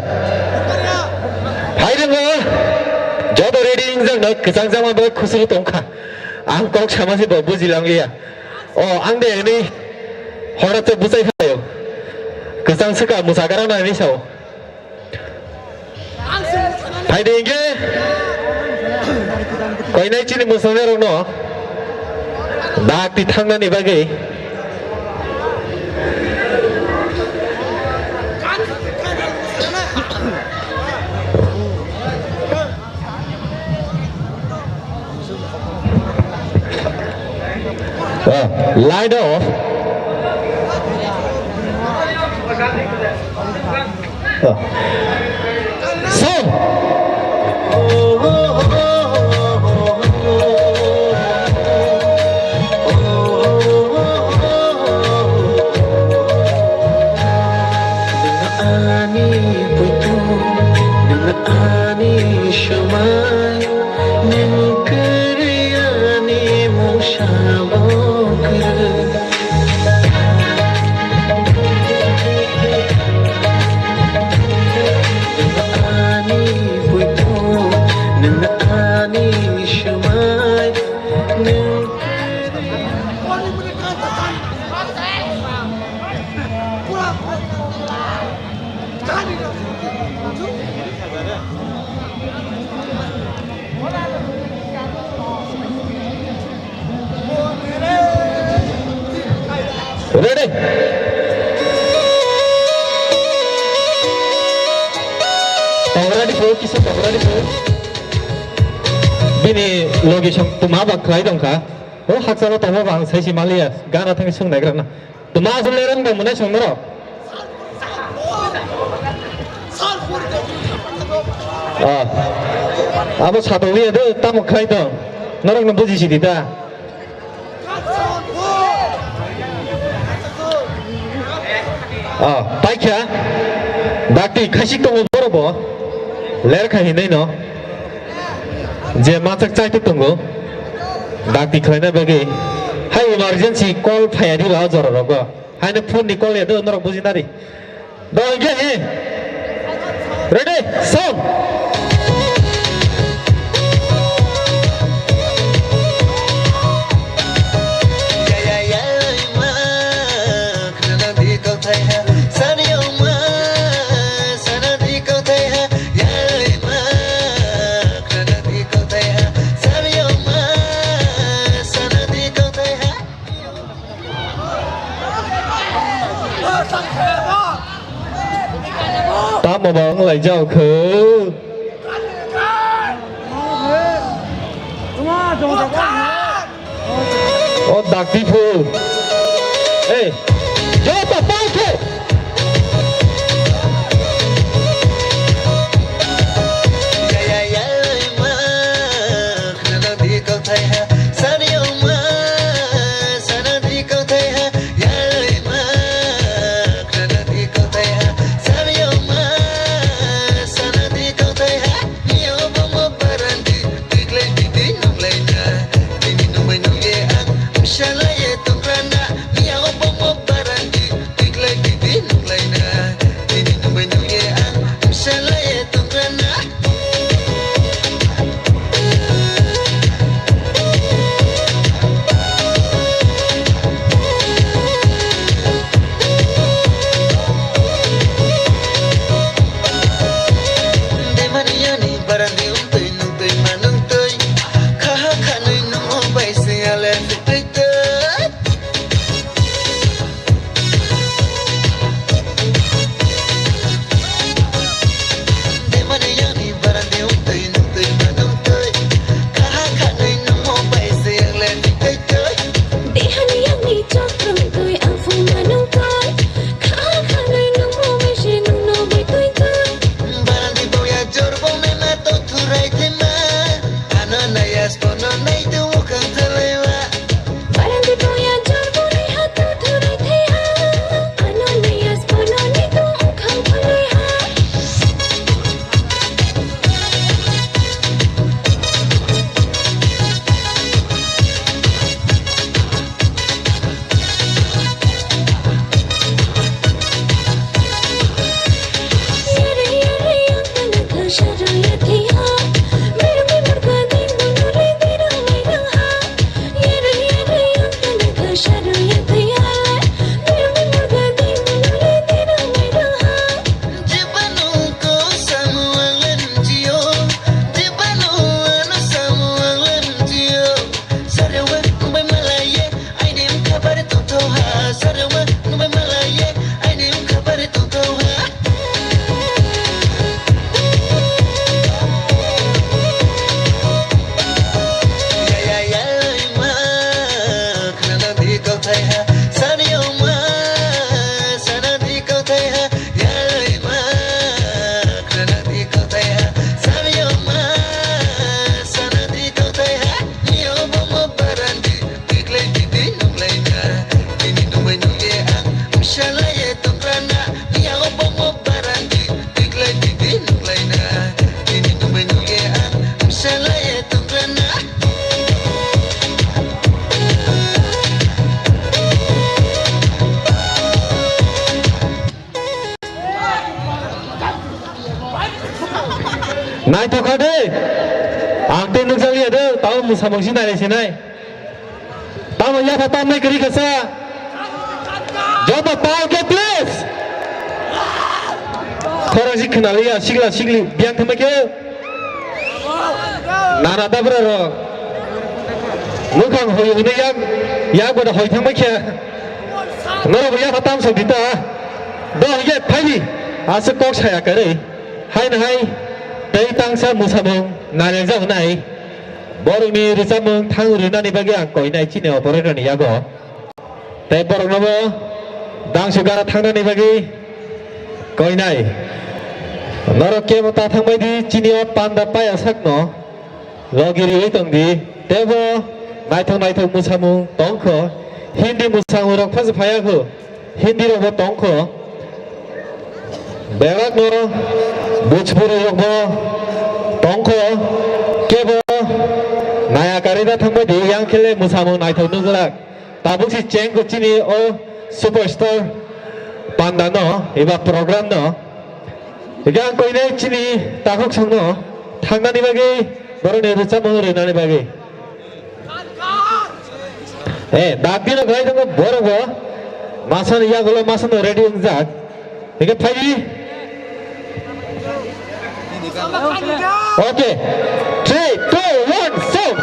Phai tongo. Joto ready wngjak no, kwchang jama bai khusru tongkha. Ang kok sama se bo bujilangliya. O, ang de ni horat to bujai khayo. Kwchang swka musagra na ni sao. Phaidi hingke koinai chini mwsanairokno dakti thangnani bagwi. Ah, light off. Ah. Song. Mai, nwng kwrwi ani mungsa bo kwrwi. Ani buitu, nwng ani swmai, nwng Ready? Tong ready po, kisa tong ready po. Bini logi song tuma bak khlai tongkha. O hakchalo tongma bang sai si maliya. Gana thang sung naigra na. Tuma aswk lerang tong mwnai song norok. Ah. Abo satong liya de tamo khai tong. Norok no buji sidi ta. Ah, paikha. Dakti khaisik tongo borok bo. Ler khai hinai no. Je machak chaituk tongo. Dakti khlaina bagwi. Hai emergency call phaya di ba o jora rogo. Haino phone ni call ya do norok bujinari. Dol ge he. Ready? Sound. Tamo ba wng lai jao kho. O dakti phu. Ei, joto pau khe. Naithok kha de. Ang tei nukjakliya de, tamo mwsamung si nailai sinai. Tamo yapha tamnai kwrwi kha sa. Joto pal khe please. Khorang si khwnaliya, sigla sigli biyang thangma khe. Nana dabra rok. Mukhang hoi hwnwi yak, yak boda hoi thangma khe. Norok bo yapha tamsok di ta. Do hoi ye phaidi. Aswk kok saya kwrwi. Haino hai tei tangsa mwsamung nailaijaknai. Borokni rwchapmung thang rwnani bagwi ang koinai chini operator ni yago. Tei borokno bo dangso gara thangnani bagwi koinai. Norok kebo ta thangbai di, chini o panda paya sakno logi riwi tong di. Tei bo naithok naithok mwsamung tong kho. Hindi mwsamung rok phasa phaya kho. Hindi rok bo tong kho. Belak no Bhojpuri rok bo tong kho. Kebo naya kari da thangbai di, yang khele mwsamung naithok nukjak. Tabuk si cheng kho chini o superstar panda no eba program no. Ega ang koinai chini takhuk song no thangnani bagwi, borokni rwchapmung rwnani bagwi. Eh, dak dino gai tongo borok bo. Masani yagulo masano ready wngjak. Hingke phaidi. Okay. Three, two, one, song.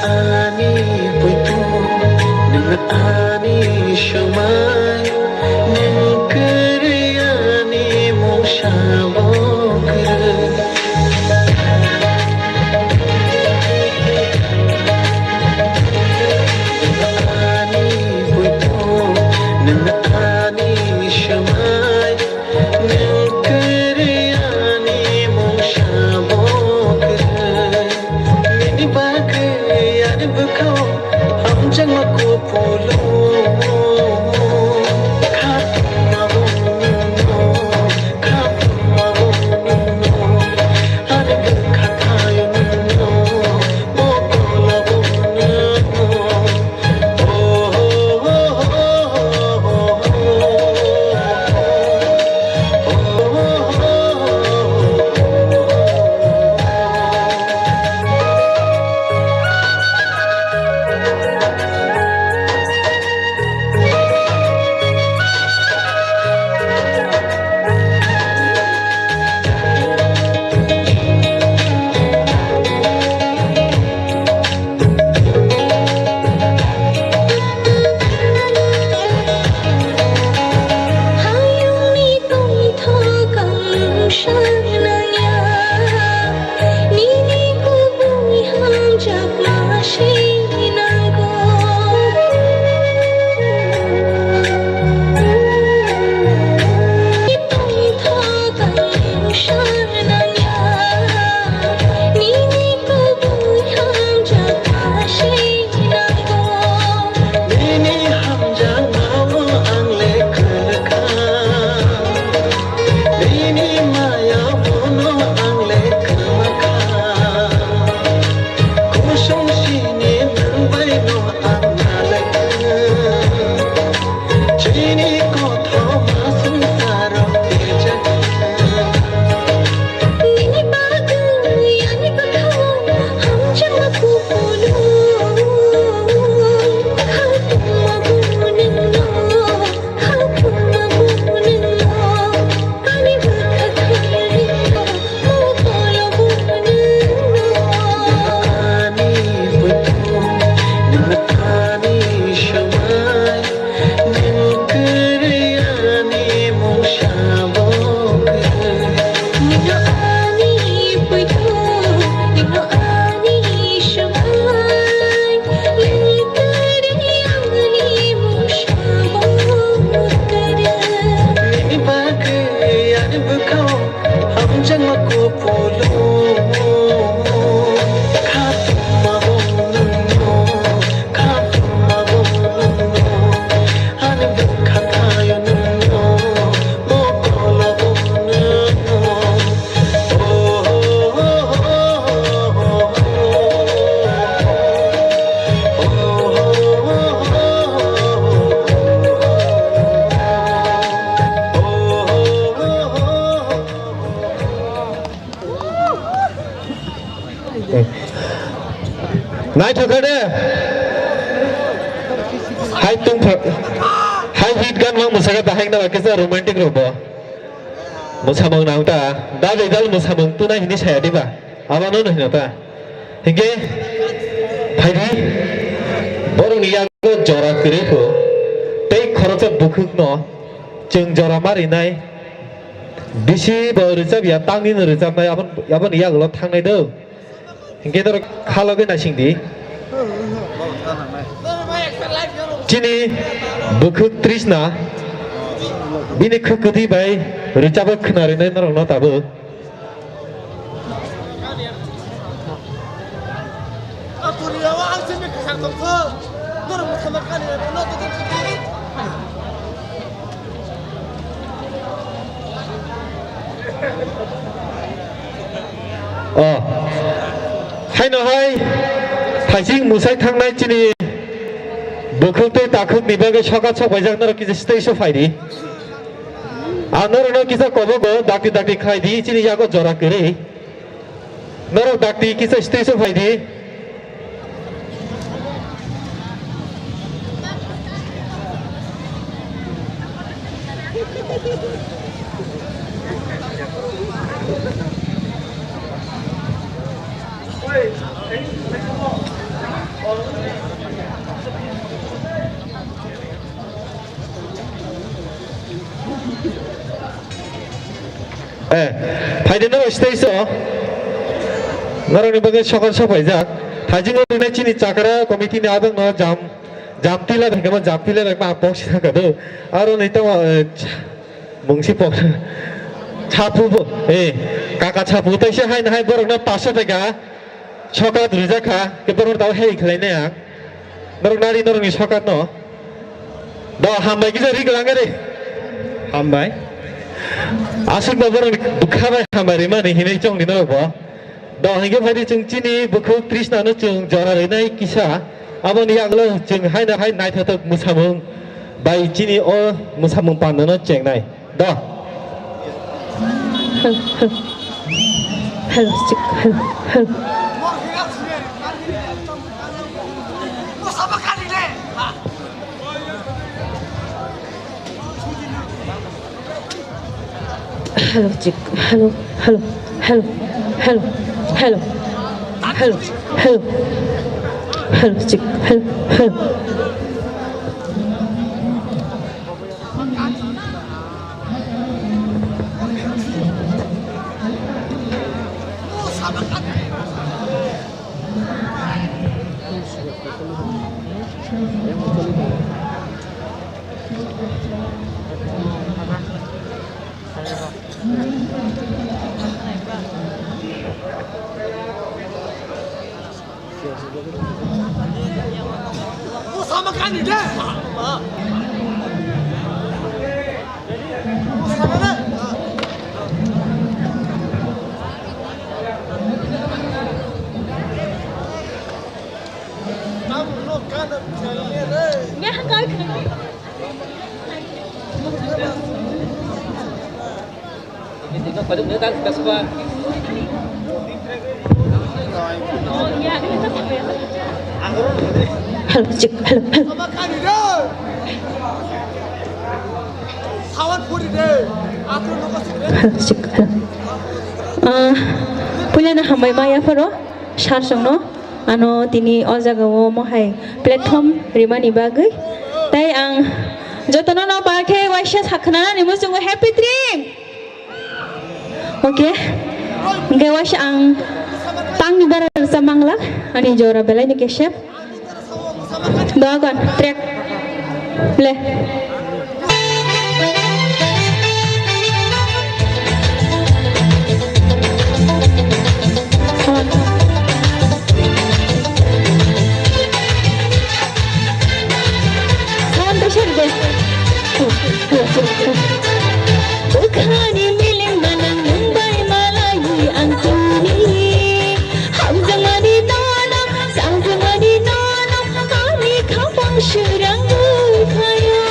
Ani puitu, nang ani swmai, nang kwrwi ani mungsa bo kwrwi. Nang ani puitu, nang ani swmai, nang kwrwi ani mungsa bo kwrwi. Nini bagwi ani bwkhao hamjakma kupulung. Khatungma bo nwngno, khatungma bo nwngno, ani bwkha thaio nwngno, mokolo bo nwngno. Nini hamjakmao ang le kwlwkha, nini mayaono ang le kwmakha. Kusung sini nwng baino ang nalaikha. Chini kothoma swngcharo tirjakha. Nini bagwi ani bwkhao hamjakma kupulung. Khatungma bo nwngno, khatungma bo nwngno. Ani bwkha khayali mokolo bo nwngno. Ani bwthang, nwng ani swmai, nwng kwrwi ani mungsa bo kwrwi. Nwng ani bwthang, nwng ani swmai, nwng kwrwi ani mungsa bo kwrwi. Nini bagwi ani bwkhao hamjakma kupulung. Khatungma bo nwngno, khatungma bo nwngno, ani bwkha thaio nwngno. Naithok kha de. Hai tungthok. Hai hit gan mang mwsakha da hai na kisa romantic rok bo. Mwsamung nang ta. Da dal mwsamung tu na hini saya diba. Aba no hino ta. Hingke phaidi borokni yago jora kwrwi kho. Tei khoroksa bukhuk no chwng jora ma rinai. Bisi bo rwchap ya tangni no rwchapnai abon aboni yagulo thangnai do. Hingke norok kha logwi naising di. Chini bukhuk Trishna bini khuk kwtwi bai rwchapwi khwna rinai norok no tabuk. O. Haino hai thaising musai thangnai chini bukhuk tei takhuk ni bagwi sokat sok baijak norok kisa stage o phaidi. Ang norokno kisa kobogo dakti dakti khlai di chini yago jora kwrwi. Norok dakti kisa stage o phaidi. Eh, phaidi norok stage o. Norokni bagwi sokol sopaijak. Thaijingo rinai chini chakra committee ni abangno jam, jam tila bhekama jam tila bhekama apok si thangkha do. Aro ni tamo, eh, ch-, mungsi pok. Chapu bo, eh, kaka chapu taisa hai na hai borokno paso bheka. Sokat rijak kha, khe borok tao hei khlai nai ang. Norok nari norokni sokat no. Do hambai kisa ri glang re. Hambai. Aswk no borok bwkha bai hambai rimani hinwi chong di norok bo. Do hingke phaidi chwng chini bukhuk Trishna no chwng jora rinai kisa. Aboni yagulo chwng haino hai naithothok mwsamung bai chini o mwsamung panda no chengnai. Da. Hello, hello. Hello, stick, hello, hello. Hello, stick, hello, hello, hello, hello, hello, hello, hello, hello, stick, hello, hello. Hello, check, hello, hello. Hello, check, hello. Ah, puila na hambai ma ya pharo, sar song no. Ano tini o jaga o mohai platform rimani bagwi. Tai ang jotono no bakhe waisa sakhnani muchungo happy dream. Okay. Hingke waisa ang tangni bara rwchap manglak ani jora belai ni kesep. Doagon track play. Sound pressure de. Bukhani miling manang nung bai malai ang tuni. Hamjangmani nono, sangjangmani nono, ani khapang sirang ui phaio.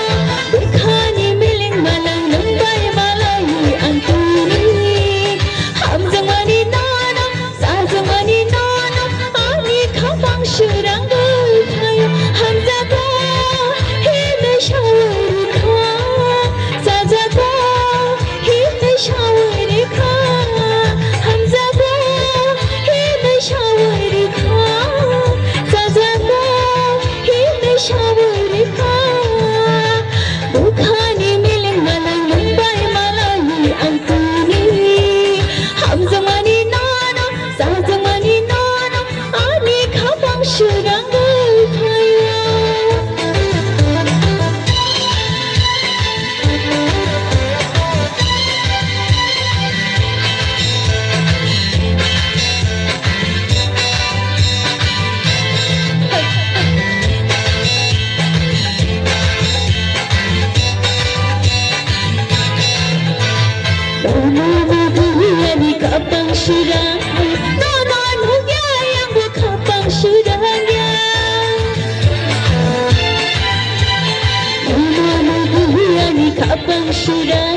Ni khapang surang, no, no, nugya yang bo khapang surang ya. No, no, nugya ni khapang surang,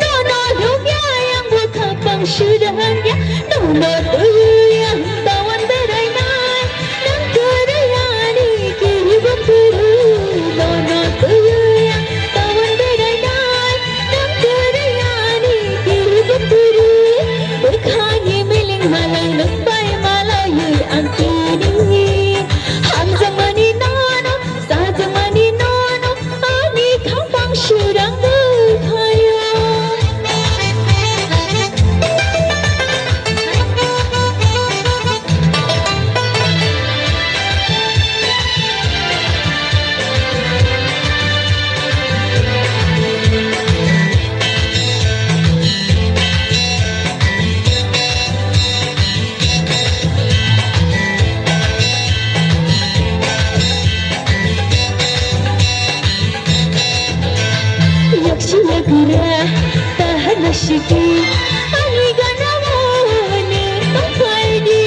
no, no, nugya yang bo khapang surang ya. No, no, tuya tawan berai nai. Nang kwrwi ani kwrwi bo kwrwi, nono kwrwi ang tawan berai nai. Nang kwrwi ani kwrwi bo kwrwi, bwkhani miling malang nwng bai malaiwi ang tini. Hamjakmani nono, sajwkmani nono, ani khapang surang bwkhayo. Yaksi yagra, tahan nasiki, ani gana mo ne tongpai di.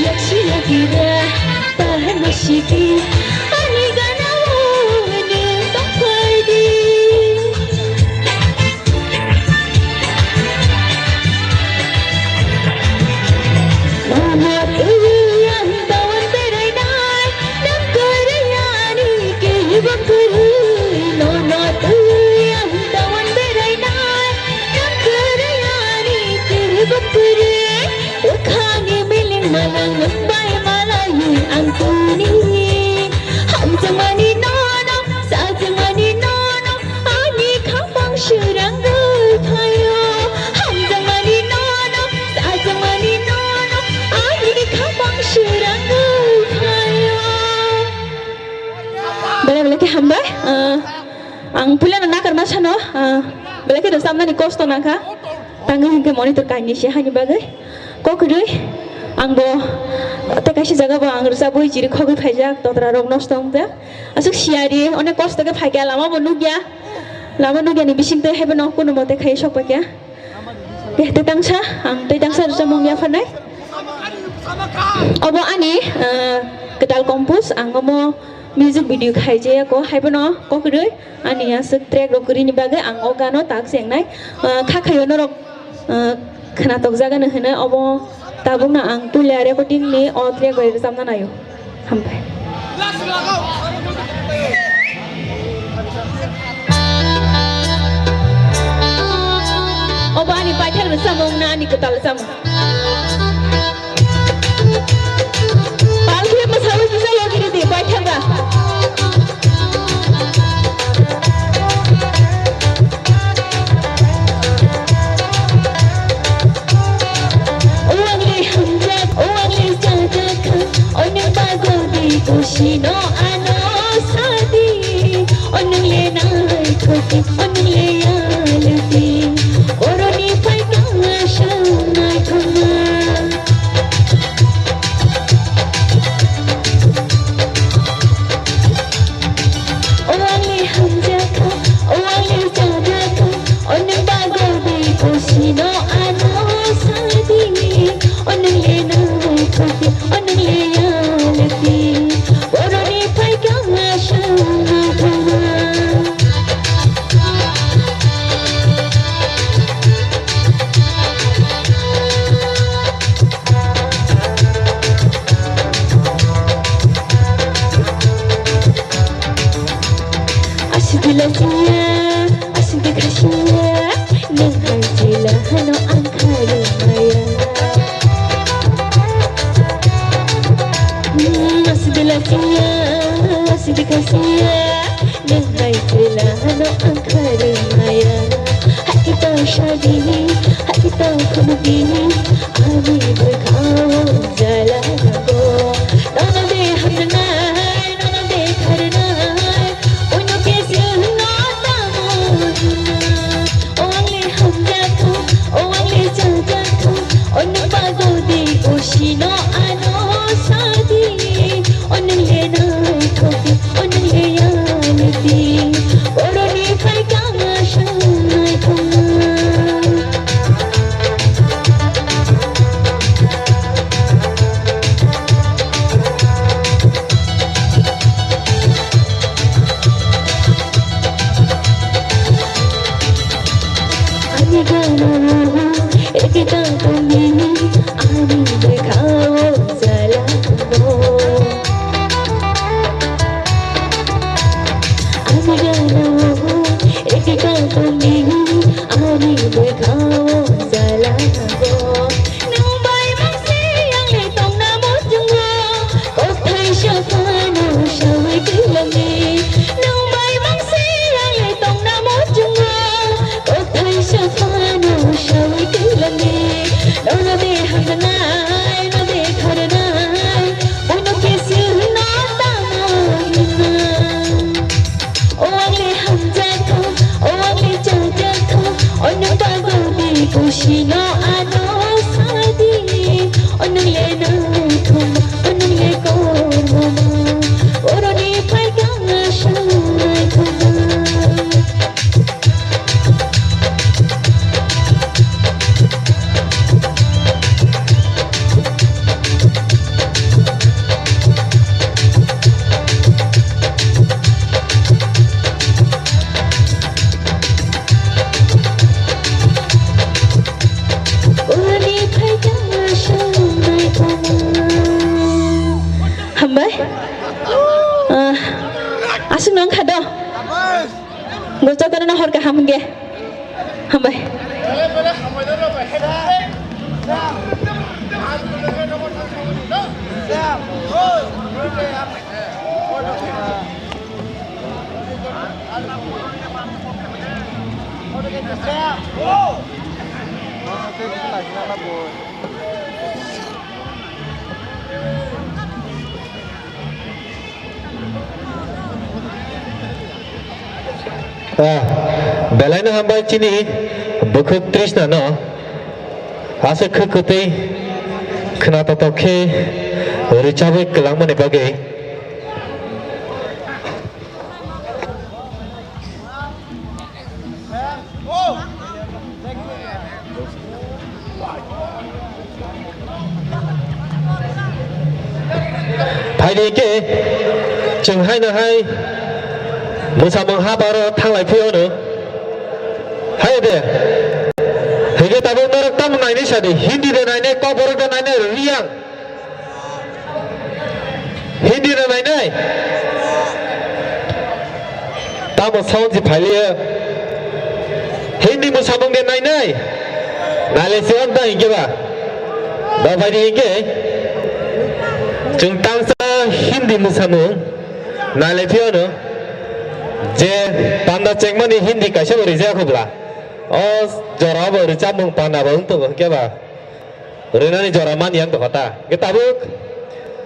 Yaksi yagra, tahan nasiki, ani gana mo ne tongpai di. Nono twi ang tawan berai nai, nang kwrwi ani kebo kwrwi. Nono twi ang tawan berai nai, nang kwrwi ani kebo kwrwi. Bwkhani miling malang nwng bai malaiwi ang tini. Hamjakmani nono, sajwkmani nono, ani khapang surang rwkhayo. Hamjakmani nono, sajwkmani nono, ani khapang surang rwkhayo. Belai belai khe hambai. Ah, ang puilano nakarma sano, ah, belai khe rwchapnani kosto nangkha. Tangwi hinkhe monitor kainwi se hani bagwi. Kok kwrwi, ang bo tei kaisa jaga bo ang rwchabwi chiri khogwi phaijak, totra rok nosto wngjak. Aswk siyari, onek kosto khe phaikha, lama bo nukya. Lama nukyani bisingtwi haibono kunumote khai sokpaikha. Tei tangsa, ang tei tangsa rwchapmung yapharnai. Obo ani, eh, kwtal compose, ang omo music video khaijaya ko, haibono kok kwrwi. Ani aswk track rok kwrwini bagwi ang o gano tak chengnai. Ah, kha khaio norok, ah, khwnatok jagano hwnwi obo tabukno ang puila recording ni o track bai rwchapna naio. Hambai. Obo ani paithak rwchapmung na ani kwtal rwchapmung? Palkhe mwsawi kisa logiri di, paithak ba. O ang le hamjak, o ang le chajak kha, o nung bagwi kusi no ano sadi, o nung le nai khosi, o nung le yalti, boroni phaikha sanai khama. O ang le hamjakha, o ang le chajakha, o nung bagwi kusi no ano sadi, o nung le nai khosi, o nung le yalti, boroni phaikha sanai khama. Asidi lachiya, asidi khasiya, nung hai chila hano ang kharwi maya. Hmm, asidi lachiya, asidi khasiya, nung hai chila hano ang kharwi maya. Hati tong sadi, hati tong khumudi, ani bwkhao jala nago. Nono de hamnai, nono de kharnai, onyo kesi no tamo hina. O ang le hamjakha, o ang le chajakha, o nung bagwi kusi no ano sadi. Hambai. Ah, aswk nang kha do. Gojak kana hor kaham ge. Hambai. Ah, belai no hambai chini bukhuk Trishna no. Aswk khwk kwtwi khwnatotok khe rwchabwi kwlangmani bagwi. Phaidi khe chwng haino hai mwsamung habaro thanglai phiyano. Hai de. Hige tabuk norok tamo nainai sadi, Hindi de nainai, Kokborok de nainai, Riyang. Hindi no nainai? Tamo sound si phailiya. Hindi mwsamung de nainai? Naile si on ta hinkhe ba. Ba phaidi hinkhe. Chwng tangsa Hindi mwsamung. Naile phiyano. Je panda chengmani Hindi kaisa bo rijak khobla. O jora bo rwchapmung panda bo wngtong hinkhe ba. Rwnani jora man yang tongkha ta. Hwnkhe tabuk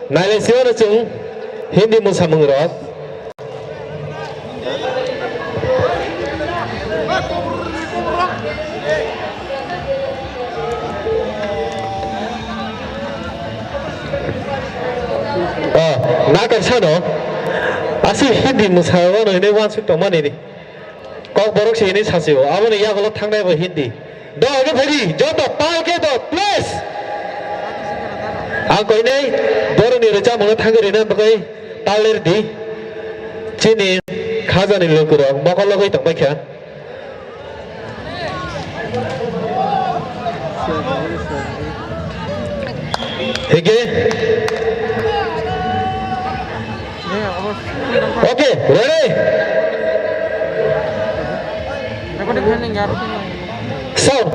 nailai sio no chwng Hindi mwsamung rok. Oh, na kaisa no. Aswk Hindi mwsa wano hinwi wansuk tongmani ni. Kokborok se hinwi sasi o. Aboni yagulo thangnai bo Hindi. Do age phari, joto pal khe do, please. Ang koinai boroni rwchapmungno thangwi rwna bagwi tal ler di. Chini khajani lukurok mokol logwi tongbai kha. Hige. Okay, ready? Sound.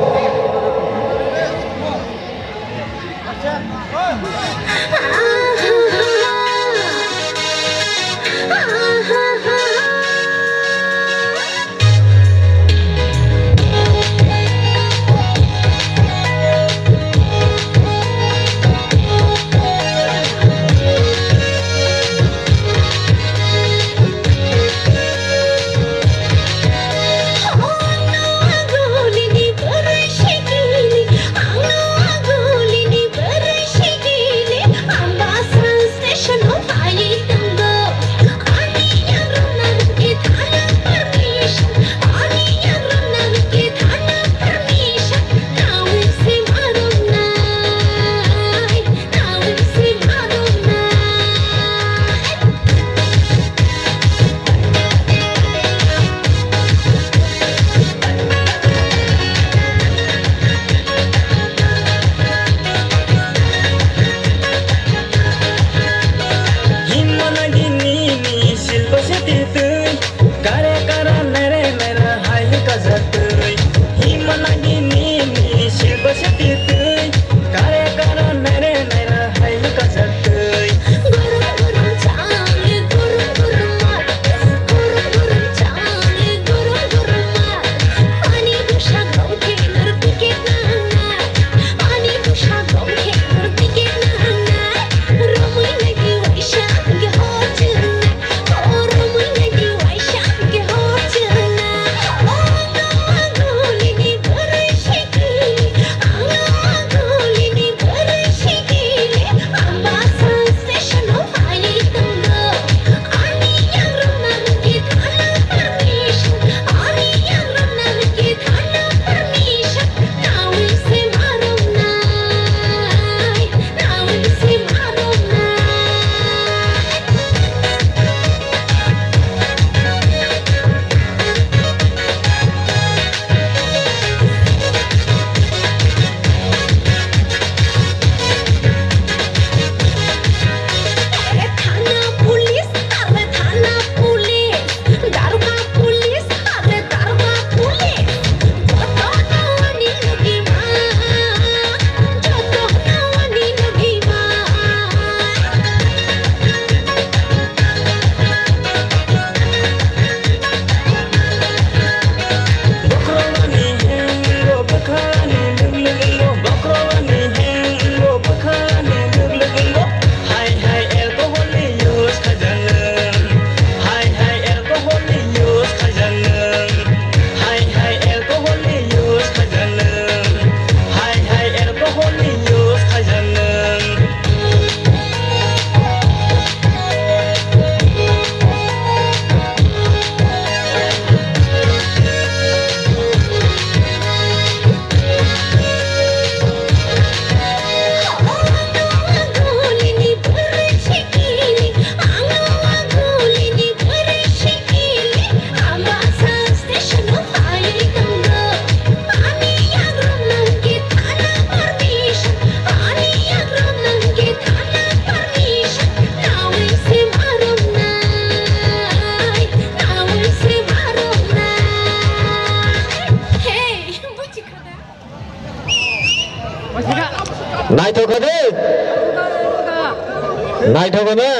Thogo na?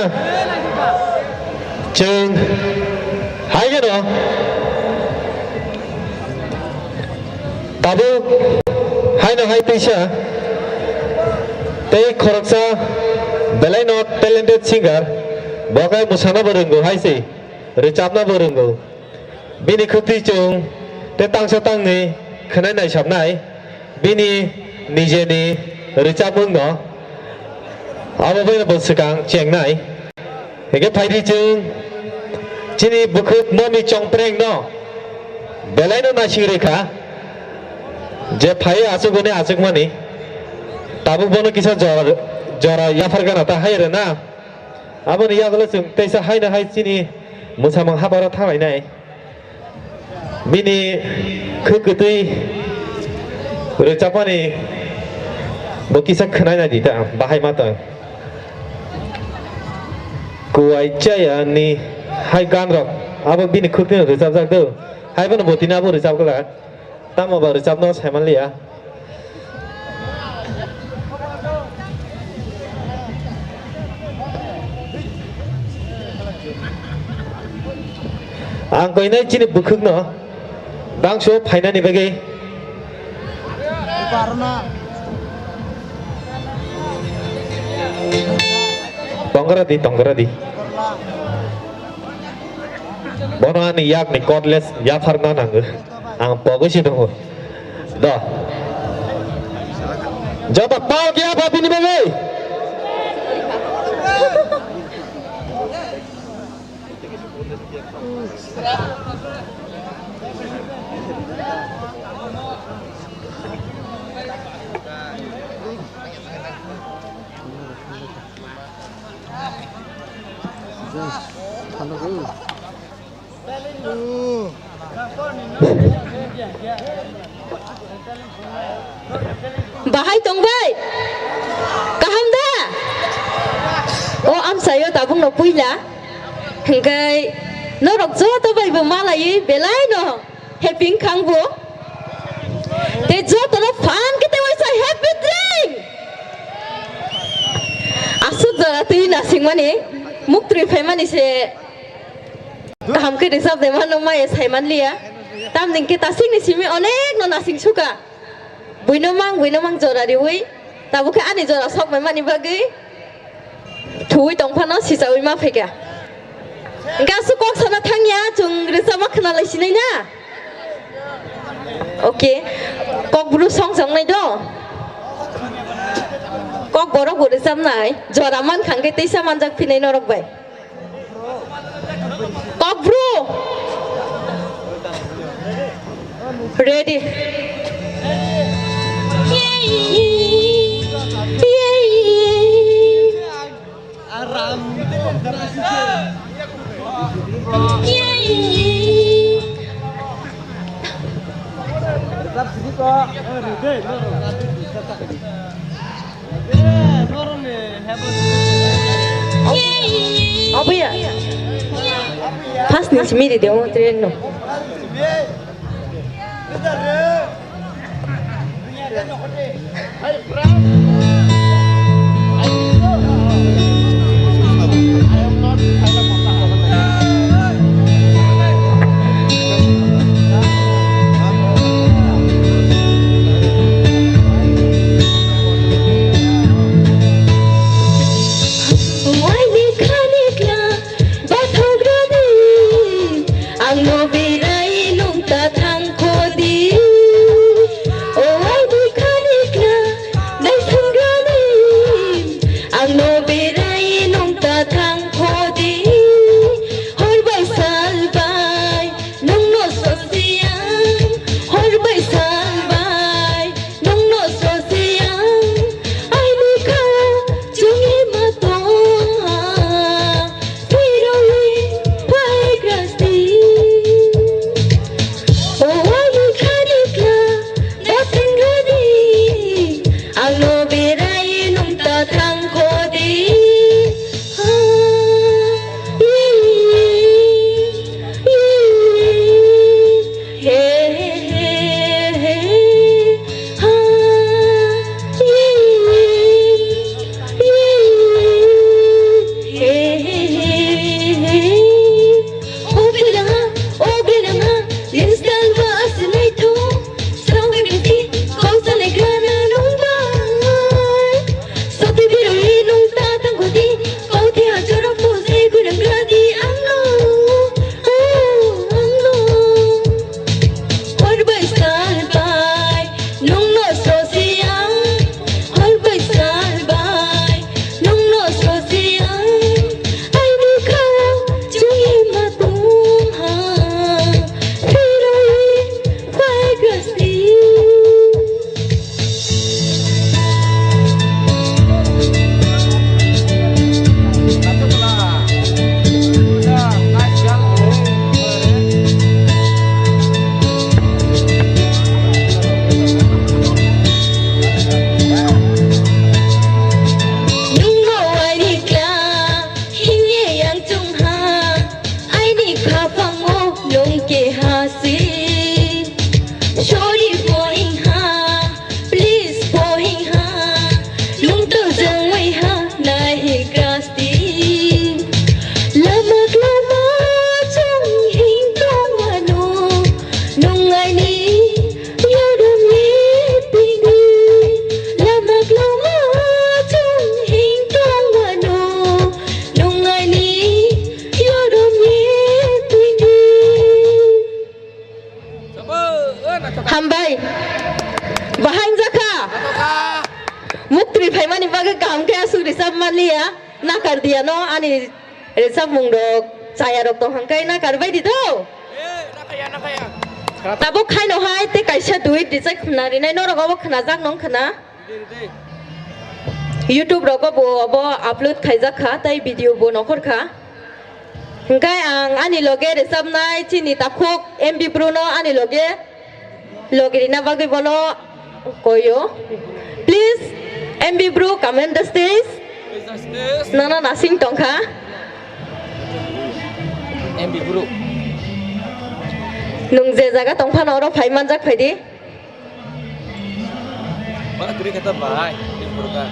Chwng hai gano. Tabuk haino hai twisa tei khoroksa belai no talented singer, bo khe mwsana bo rwngo hai se, rwchapna bo rwngo. Bini khwtwi chwng tei tangsa tangni khwnai naisapnai bini nijeni rwchapmungno abo bai bo swkang chengnai. Hingke phaidi chwng chini bukhuk Momi Chongprengno belaino naising rwkha je phai aswk hwnwi aswkmani tabuk bono kisa jora, jora yaphar gana ta hai rwna. Aboni yagulo chwng teisa haino hai chini mwsamung habaro thanglainai. Bini khwk kwtwi rwchapmani bo kisa khwnai nai di ta, bahai ma tong. Kuwai chaya ni hai gan rok abo bini khwk twino rwchapjak do. Hai bono bo tini abo rwchapglak. Tamo ba rwchapno saimanliya. Ang koinai chini bukhukno bangso phainani bagwi. Tonggra di, tonggra di. Bono ani yakni cordless yapharna nango. Ang pogwi se tongo. Do. Joto pal khe yapha bini bagwi. Bahai tong bai? Kaham da? O amsayo tabukno puila. Hingkai norok joto bai bo malaiwi belai no happy wngkha bo. Tei jotono phan khe tei waisa happy drink. Aswk jora twi nasingmani, muktwi phaimani se. Kaham khe rwchap de mano maya saimanliya. Tamni khe tasingni simi onek no nasing suka. Buino mang, buino mang jora riwi. Tabuk khe ani jora sok bai mani bagwi. Thuwi tong phano sichawi ma phaikha. Hingke aswk kok sana thangya, chwng rwchapma khwnalai sinai na? Okay. Kok bru song chongnai do? Kok borok bo rwchapnai. Jora mankha hingke teisa manjak phinai norok bai. Kok bru. Ready. Abuya. Pas na simi de deo train no. Waini khani kla bathok rodi, ang no berai nung ta thang khodi. O waini khani kla, naisok Ano ani rwchapmung rok chaya rok tong hangkai na karbai di do. Tabuk khaino hai te kaisa duit rijak khna rinai norok obo khna jak nong khna. YouTube rogo bo obo upload khaijak kha, tai video bo nokhor kha. Hingkai ang ani loge rwchapnai chini takhuk M B Bru no ani loge loge rina bagwi bono koyo. Please, M B Bru, come in the stage. Nono nasing tongkha. M B Bru. Nung je jaga tongphano oro phai manjak phaidi. Ba kwrwi khe ta bai, ni phuru ka.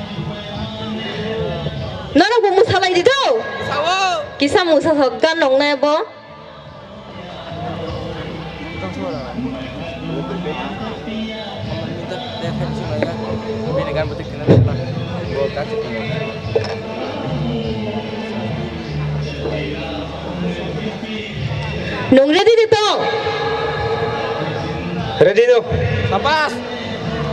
Norok bo mwsalai di do. Mwsao. Kisa mwsa sok gan nong nai bo. Bini gan bwtwi khna nai ba. Bo ka se. Nung ready de tong? Ready no? Sabas.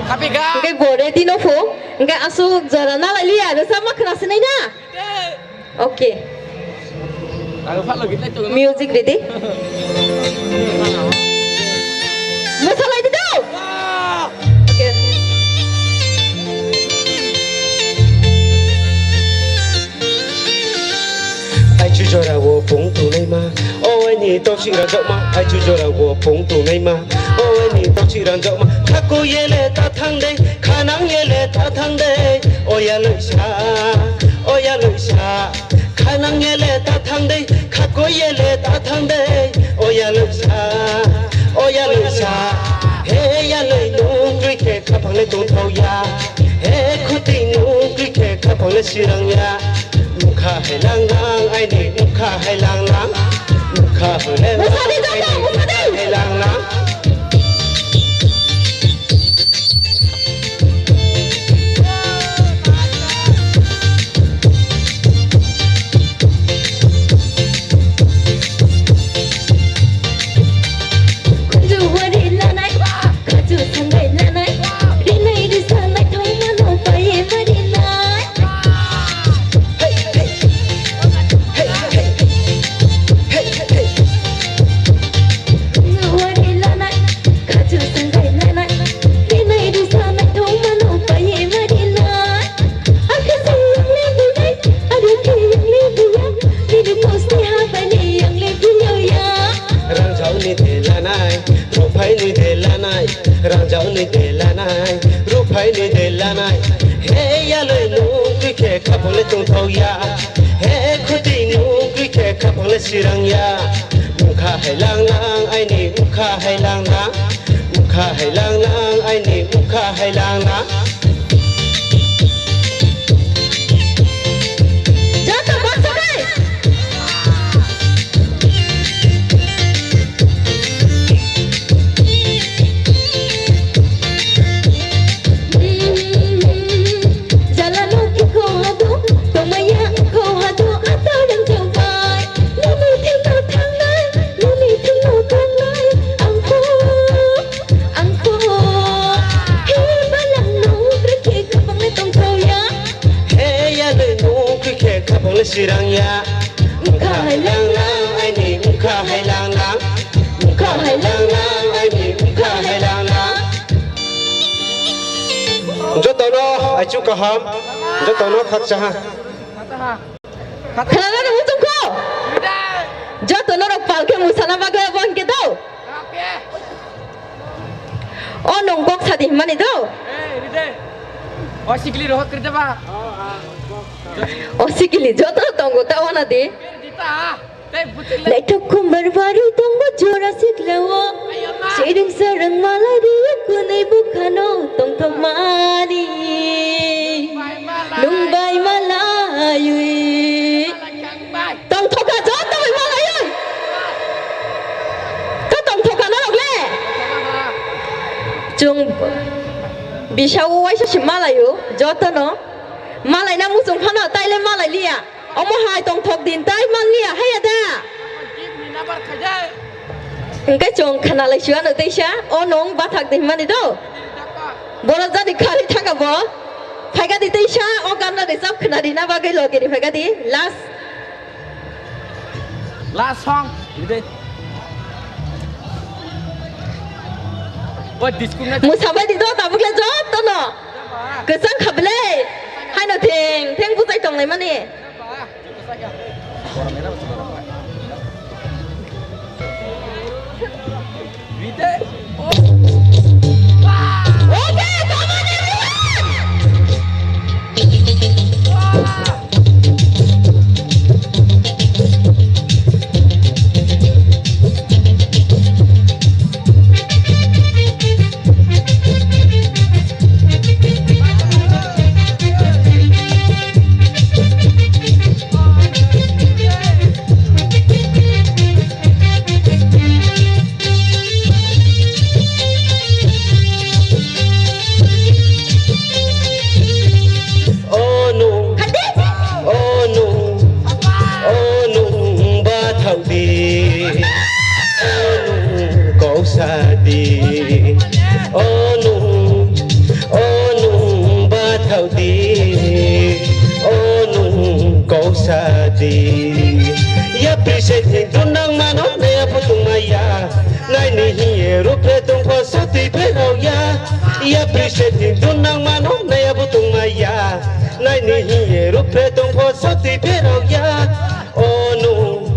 Happy ga. Hingke bo ready no pho. Hingke asuk jora na lai liya, rwchapma khna sinai na? Ready. Okay. Ang phalo git lai tongo. Music ready? Mwsalai di do? Wah! Okay. Aichu jora o pung tungnaima, o aini toksik ranjakma. Aichu jora o pung tungnaima, o aini toksik ranjakma. Khakui yele ta thang dei, khanang yele ta thang dei. Oya loisa, oya loisa. Khanang yele ta thang dei, khakui yele ta thang dei. Oya loisa, oya loisa. He ya loi nung twi khe khaphang le tongthok ya. He khuti nung twi khe khaphang le sirang ya. Mukha hai lang lang, aini mukha hai lang lang. Mukha hole lang, aini mukha hai lang lang. Khunju wari lanai, khaju sangai lanai, rinai risa naithok mano paye mari nai. Khunju wari lanai, khaju sangai lanai, rinai risa naithok mano paye mari nai. Akhe se yang le bilai, aro khe yang le biya, bini kosni ha bani yang le biloya. Rangjao ni de lanai, ruphai ni de lanai, rangjao ni de lanai, ruphai ni de lanai. He ya loi nung twi khe khaphang le tongthok ya. He khuti nung twi khe khaphang le sirang ya. Mukha hai lang lang, aini mukha hai lang lang. Mukha hai lang lang, aini mukha hai lang lang. Joto baksa bai. Jala no kiko hado, tomaya ko hado, atorang jawai. Nini thino thangnai, nini thino thangnai, ang ko. Ang ko, he balang nung rikhe khaphang le tongthok ya. He ya le nung rikhe khaphang le sirang ya. Mukha hai lang lang, aini mukha hai lang lang. Mukha hai lang lang, aini mukha hai lang lang. Jotono aichu kaham, jotono khakchaha. Khwnana rw muchungkho? Joto norok pal khe mwsana bagwi abo hwnkhe do? O nwng kok sadi hwnmani do? O sikili rohok kwrwi ba? O sikili joto tongo ta wana di. Naithok khumbar barwi tongo jora siklao. Sirung sarung mala riyo kunui bukhano tongthokmani. Nung bai malayui. Tongthokha joto bai malayui. To tongthokha norok le. Chwng bisao waisa se malaio jotono. Malaina muchung phano taile malai liya. Omo hai tongthok din tai manliya haya da. Hingke chwng khna lai suya no teisa, o nong bathak din mani do. Boro jani khari thaka bo. Phaikadi teisa o ganno rejab khwnarina bagwi logiri phaikadi last. Last song. Bide. Oi, disco na. Musabai di do tabukle jotono. Kwchang khablai. Haino theng theng bujai tonglaimani. O nung, o nung, o nung bathakdi, o nung koksadi, o nung, o nung bathakdi, o nung koksadi. Yapri se thwng dunang mano naya butung maya, naini hiye rupre tongkho sotwi pherok ya. Yapri se thwng dunang mano naya butung maya, naini hiye rupre tongkho sotwi pherok ya. O nung,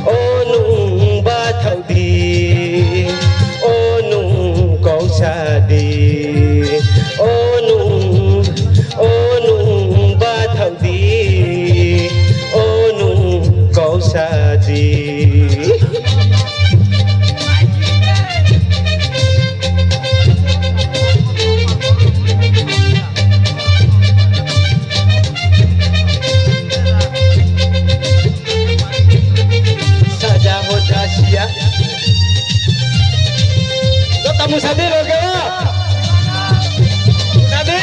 o nung bathakdi, o nung koksadi, o nung, o nung bathakdi, o nung koksadi. Saja hoja sia. Lo tamu sadi lo ke lo. Sadi.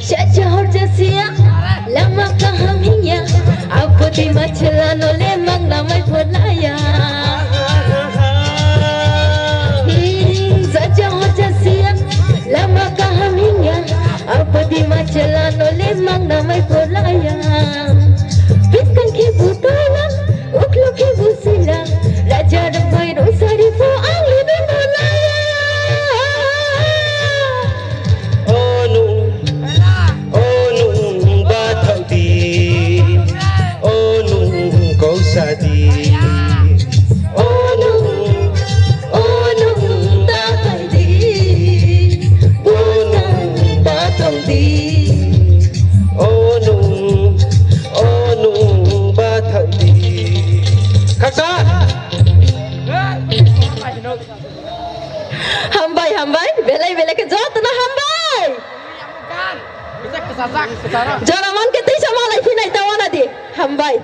Saja horja sia, lama kaham hinya, abodi machela no lemang namai pholaya. Hmm, saja horja sia, lama kaham hinya, abodi machela no lemang namai pholaya. Piskan ki butola, uklo ki busila, raja rang bai rung sari po ang lidu pholaya. O nung, o nung bathakdi, o nung koksadi, o nung, o nung tapaidi, o nung bathakdi, o nung, o nung bathakdi. Khaksa. Hambai, hambai, belai belai khe jotono hambai. Jora man khe teisa malai phinai ta wana di. Hambai.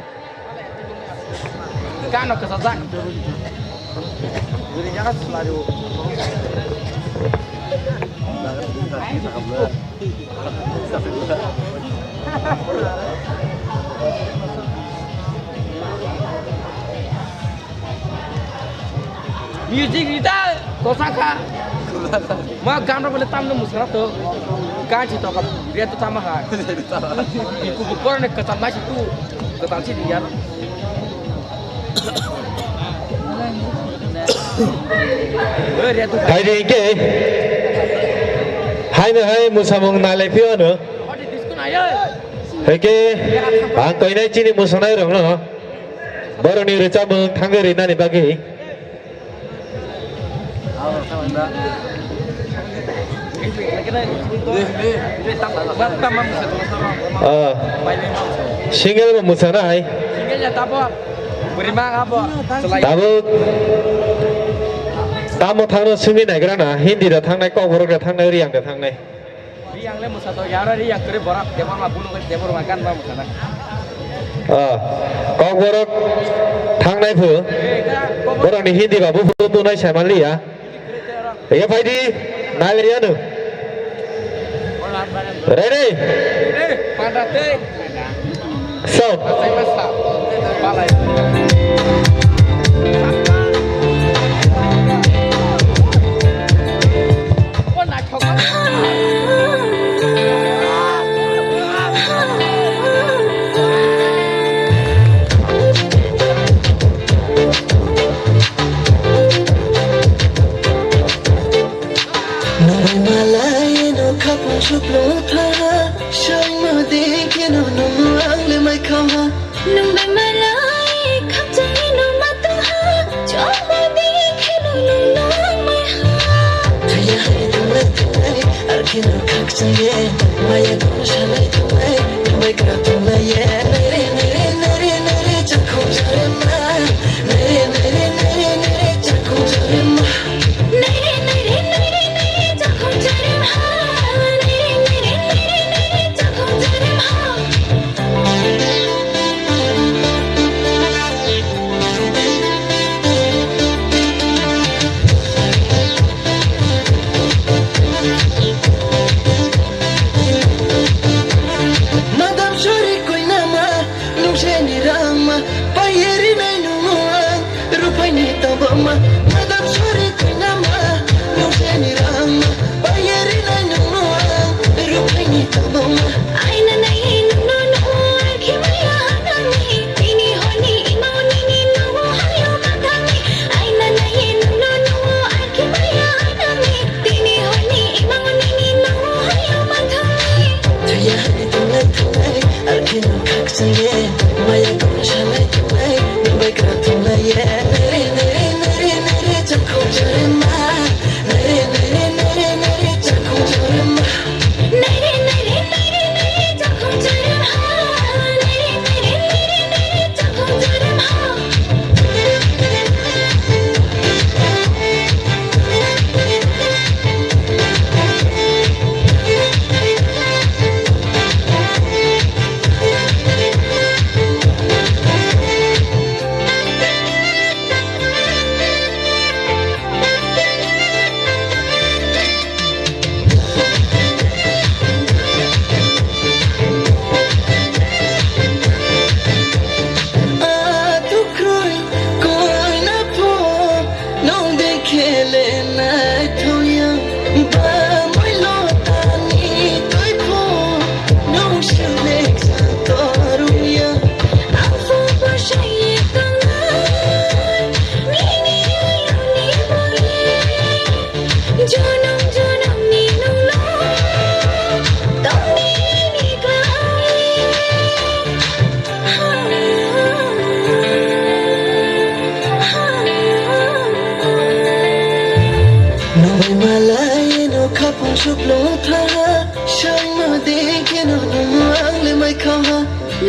Music rita kosa kha. Ma gan rok bole tamno musara to. Gan chi to ka re to tama ha. Iku bu kor ne kata nai si tu. Kata si dia. Oi re tu. Hai de ke. Hai no hai musamung nale pio no. Hoi de disco na yo. Heke, ang koinai chini musanai rok no. Boroni rwchapmung thangwi rinani bagwi. Ah. Single bo musanai. Tabuk. Tamo thangno swngwi naigra na, Hindi da thangnai, Kokborok da thangnai, Riyang da thangnai. Riyang le musa to yara Riyang kore borak Debbarma bulu kore Debbarma gan ba musa na. Ah, Kokborok thangnai phu. Borok ni Hindi ba bufuru tunai sai manliya. Ege phaidi, nai le yanu. Ready? Pandra te. Sound. Nungwi malai no khapang suklo tha, sangma de keno nung ang le mai kha. Nung bai malai khapchang no ma tong ha, chokma de keno nung nang mai ha. Thaya hai tong lai tong lai, ar keno khakchang ye, maya tong sha lai tong lai, nung bai kra tong lai ye. Nai re, nai re, nai re, nai re, chakhung jare ma. Nai re, nai re, nai re, nai re, chakhung jare ma. Madam sori koinama, nungseni rangma, payeri nai nungo ang. Rupaini tabama, madam sori koinama, nungseni rangma, payeri nai nungo ang. Rupaini tabama. Aina nai nungno nungo ang khimaya hanami. Tini honi imao nini nungo hayo matami. Aina nai nungno nungo ang khimaya hanami. Tini honi imao nini nungo hayo matami. Thaya hani tungai tungai, alkhino khakchang ye, maya kong shalai tungai, nungbai kra tungai ye. Nere, nere, nere, nere, chakhung jare ma. Nere, nere, nere, nere, chakhung jare ma. Nere, nere, nere, nere, chakhung jare ma. Nere, nere, nere, nere, chakhung jare ma. Atukrui koina pho nong de khele naithoya, ba moilo tani toi pho nong sile sa toruya. Ang pho bwsai tongnai nini ayangni bole. Jonom jonomni nungno tongni ni klai. Nungbai malai no khapung suklo tha, sangma de keno nung ang le mai kha.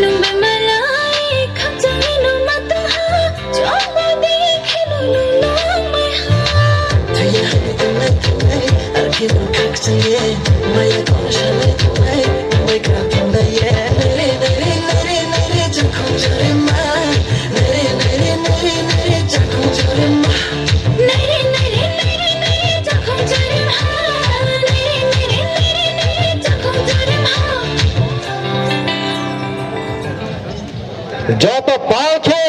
Nungbai malai khakchangni nung ma tong ha, chokma de keno nung nang mai ha. Thaya hani tongnai tongnai, ar keno khakchang ye, maya kong shalai tongnai, nungbai kra tongnai ye. Nai re, nai re, nai re, nai re, chakhung jare ma. Nai re, nai re, nai re, nai re, chakhung jare ma. Nai re, nai re, nai re, nai re, chakhung jare ma. Nai re, nai re, nai re, nai re, chakhung jare ma. Joto pal khe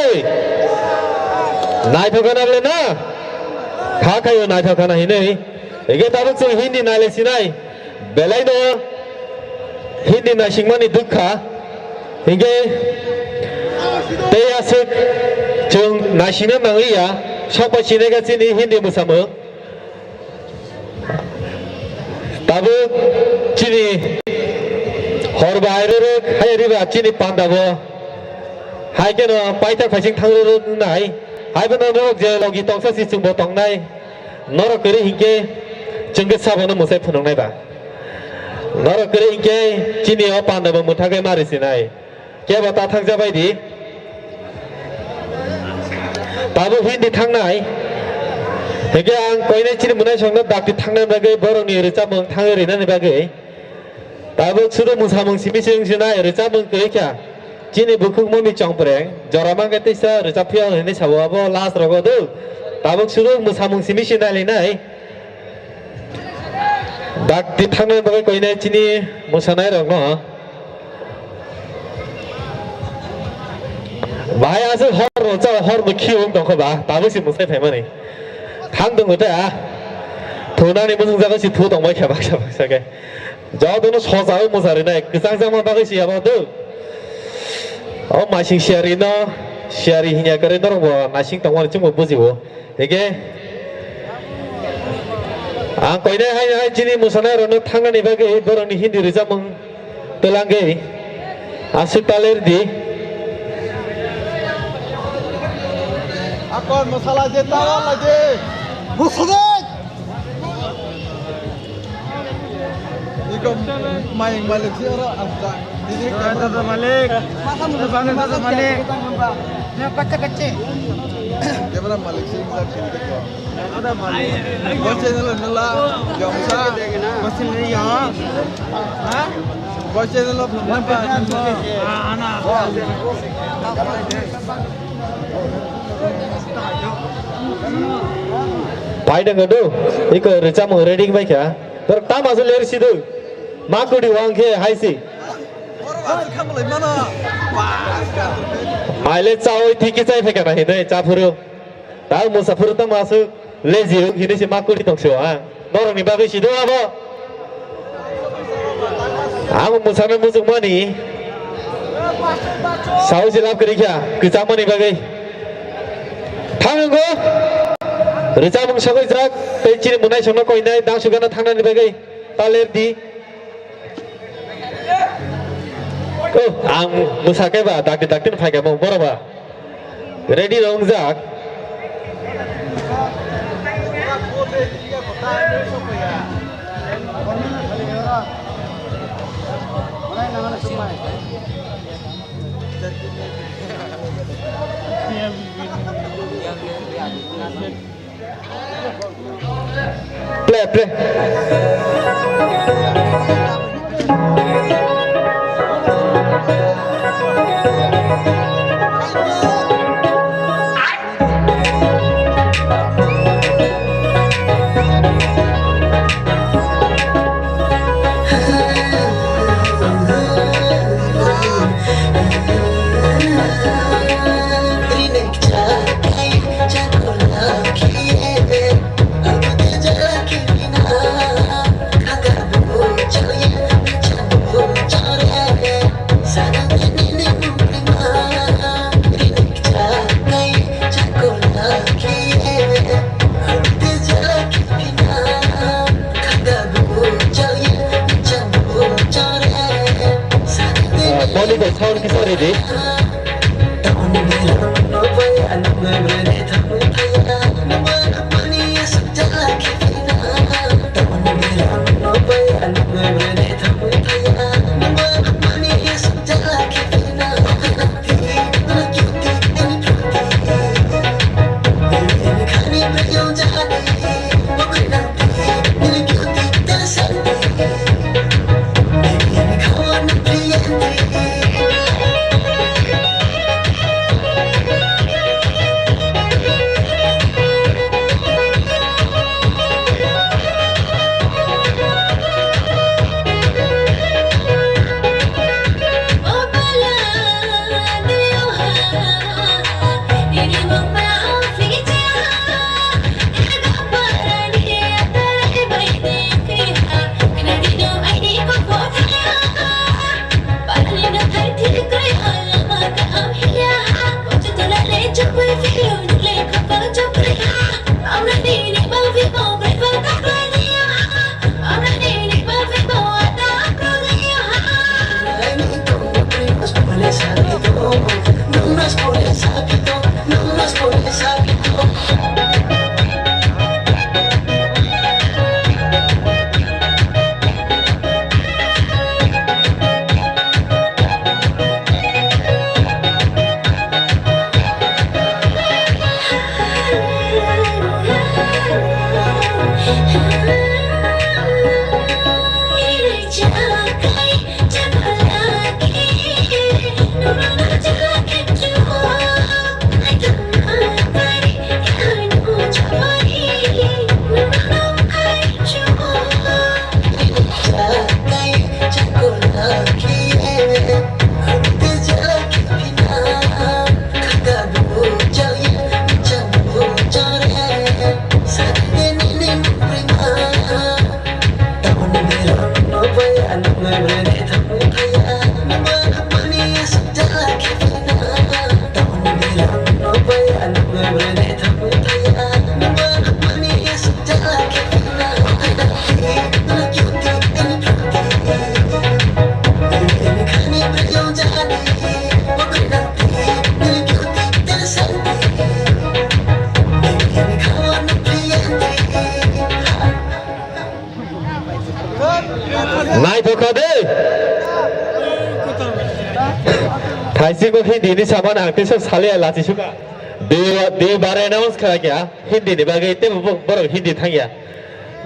naithok khana le na? Kha khayo naithok khana hinwi. Ege tabuk chwng Hindi naile sinai. Belai no Hindi naisingmani dukha. Hinkhe tei aswk chwng naisingna nangliya. Sokbai sinai kha chini Hindi mwsamung. Tabuk chini hor bai rwrwk hai riba chini panda bo. Hai kheno paita phaising thang rwrwk nai. Hai bono norok je logi tongsa si chwngbo tongnai. Norok kwrwi hinkhe chwngkhe sabono mwsai phunuknai ba. Norok kwrwi hinkhe chini o panda bo mwthagwi mari sinai. Kebo ta thangja bai di. Tabuk Hindi thangnai. Hinkhe ang koinai chini mwnaisongno dakti thangnani bagwi borokni rwchapmung thangwi rinani bagwi. Tabuk sudu mwsamung simi se wngsinai rwchapmung kwrwi kha. Chini bukhuk Momi Chongpreng jora mankhe teisa rwchap phiya hwnwi sabo abo last rogo do. Tabuk sudu mwsamung simi se nailainai. Dakti thangnani bagwi koinai chini mwsanairokno. Bahai aswk hor rwchap, hor bo khiyo wng tongkha ba, tabuk se mwsai phaimani. Thang tongo ta. Thunani bwswng jaga se thu tongbai kha baksa baksa khe. Jotono sojaui mwsarwi nai, kwchang jakma bagwi se abo do. O masing siyari no, siyari hinya kwrwi norok bo nasing tongmani chwngbo bujio. Hingke ang koinai hai hai chini mwsanairokno thangnani bagwi borokni Hindi rwchapmung twlangwi aswk taler di. Akon masala je tawa laje. Musudik. Iko mayang malik si oro asta. Didi Dada malik. Masa musudik, masa malik. Kacce kacce. Camera malik si bisa sini gitu. Bos channel nela, jongsa. Bos channel ya. Ha? Bos channel lo. Ana. Pai dong do. Iko rwchapmung ready bai kha. Tor tama se ler sidu. Makudi wang khe hai si. Maile chawi thiki chai phekha na hinoi chaphuru. Ta musaphuru tamo aswk lazy wng hinoi se makudi tongsi o ang. Norokni bagwi sido abo. Ang musana mujungmani. Sawi se lab kwrwi kha kwchangmani bagwi. Thango. Rwchapmung sagwi jak tei chini mwnaisongno koinai dangsugana thangnani bagwi. Taler di. Oh, ang mwsakhe ba, dakti dakti no phaikha mo, borok ba. Ready rok wngjak. Play, play. Thaisingbo Hindi ni saman ang tesa sale lachi suka. Di, di bare announce kha kya Hindi ni bagwi tebo bo-, borok Hindi thangya.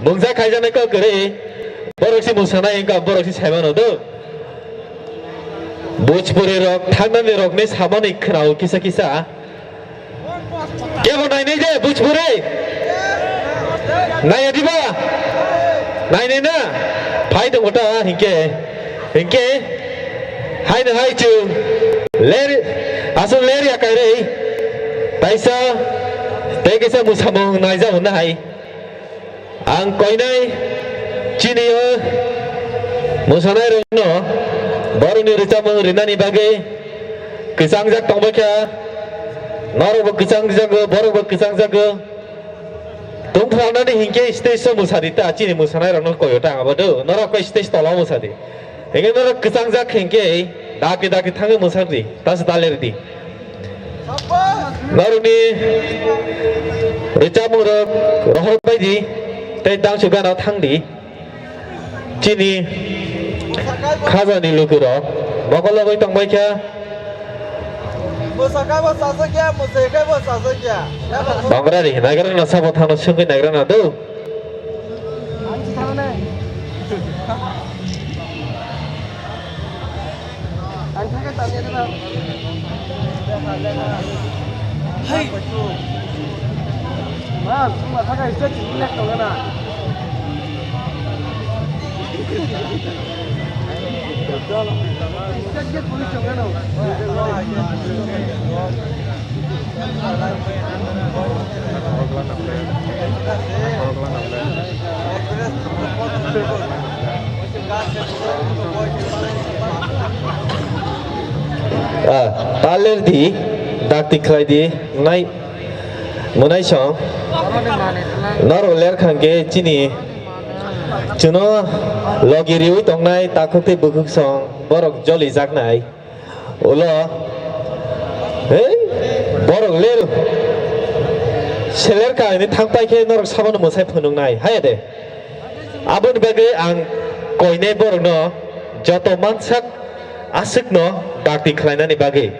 Mungsa khaijaknai kok kwrwi borok si musanai wngkha borok si saimano do. Bhojpuri rok thangnani rokni samani khwnao kisa kisa. Kebo nainai de, Bhojpuri? Naiya diba? Nainai na? Phai tongo ta, hinkhe. Hinkhe. Haino hai chwng. Ler, aswk ler ya kairwi. Taisa, tei kisa musamung naijao na hai. Ang koinai chini o musanai rokno borokni rwchapmung rinani bagwi kwchangjak tongbai kha, norokbo kwchangjago, borokbo kwchangjago. Tongthoknani hinkhe stage o musadi ta chini musanai rokno koyo ta ang abo do, norok koi stage tola musadi. Hinkhe norok kwchangjak hinkhe dakti dakti thangwi mwsakdi, tasa talerdi. Norokni rwchapmung rok rohor baidi tei tangsu gana thangdi. Chini khajani lukurok mokol logoi tongbai kha. Mwsakaibo chasakya, mwsakaibo chasakya. Bangrari, naigrana sabo thangno swngwi naigrana do. Ah, taler di, dakti khlai di, nai, mwnai song. Norok ler khangke chini chuno logi riwi tongnai takhuk tei bukhuk song borok joli jaknai. Ulo, hei, borok ler, seler ka ini thang pai khe norok sabono mwsai phunuknai, haya de. Aboni bagwi ang koinai borokno joto mansak aswkno dakti khlainani bagwi.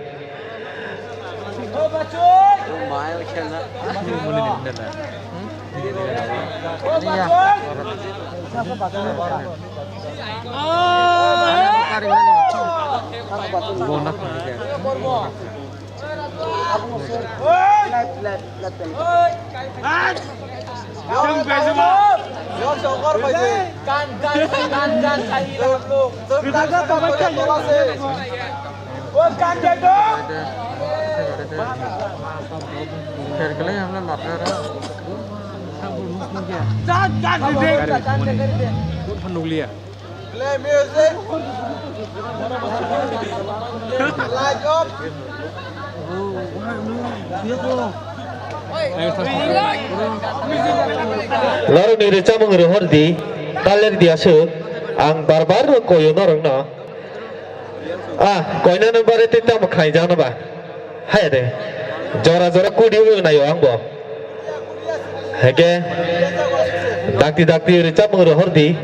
Nukliya. Play music. Light up. Norokni rwchapmung rohor di, taler di aswk, ang bar bar no koyo norokno. Ah, koinani bare tei tamo khaijak no ba? Haya de. Jora jora kudi wi nayo ang bo. Heke dakti dakti rwchapmung rohor di.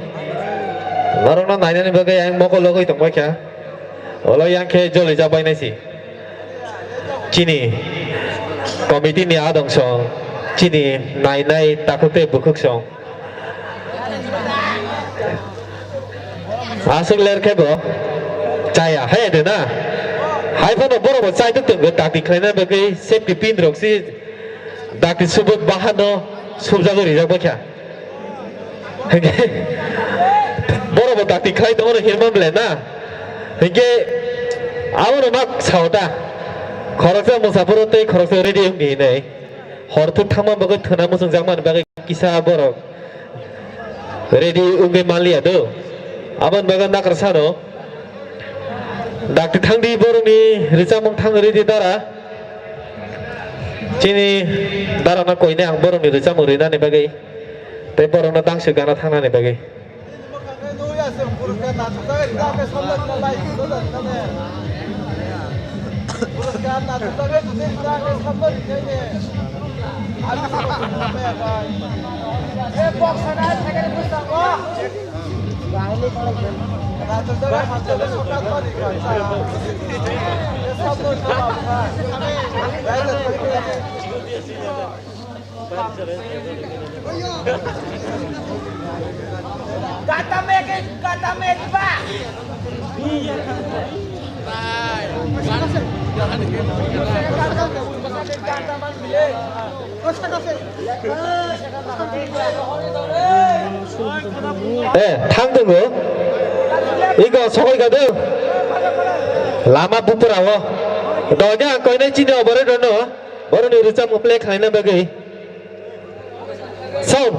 Norokno nainani bagwi ang mokol logoi tongbai kha. Olo yang khe joli jak bai nai si. Chini committee ni adong song, chini nainai takhuk tei bukhuk song. Aswk ler khe bo chaya, he de na. Hai phano borok bo chai tok tongo, dakti khlaina bagwi safety pin rok si dakti subuk bahan no subjagwi rijak bai kha. Hinkhe borok bo dakti khlai tongo no hirman ble na. Hinkhe abo no mak sao ta. Khoroksa mwsapuro tei khoroksa ready wng di hinwi. Hor thuk thangma bagwi thwna muchung jakmani bagwi kisa borok ready wngwi manliya do. Aboni bagwi nakar sano. Dakti thangdi borokni rwchapmung thang ridi dara. Chini dara no koine ang borokni rwchapmung rinani bagwi. Tei borokno tangsi gana thangnani bagwi. Kata megi, kata megi ba. Eh, thang tongo. Iko sokoi kado. Lama bupura o. Doja koinai chini obore dono. Boroni rwchapmung play khlaina bagwi. Sound.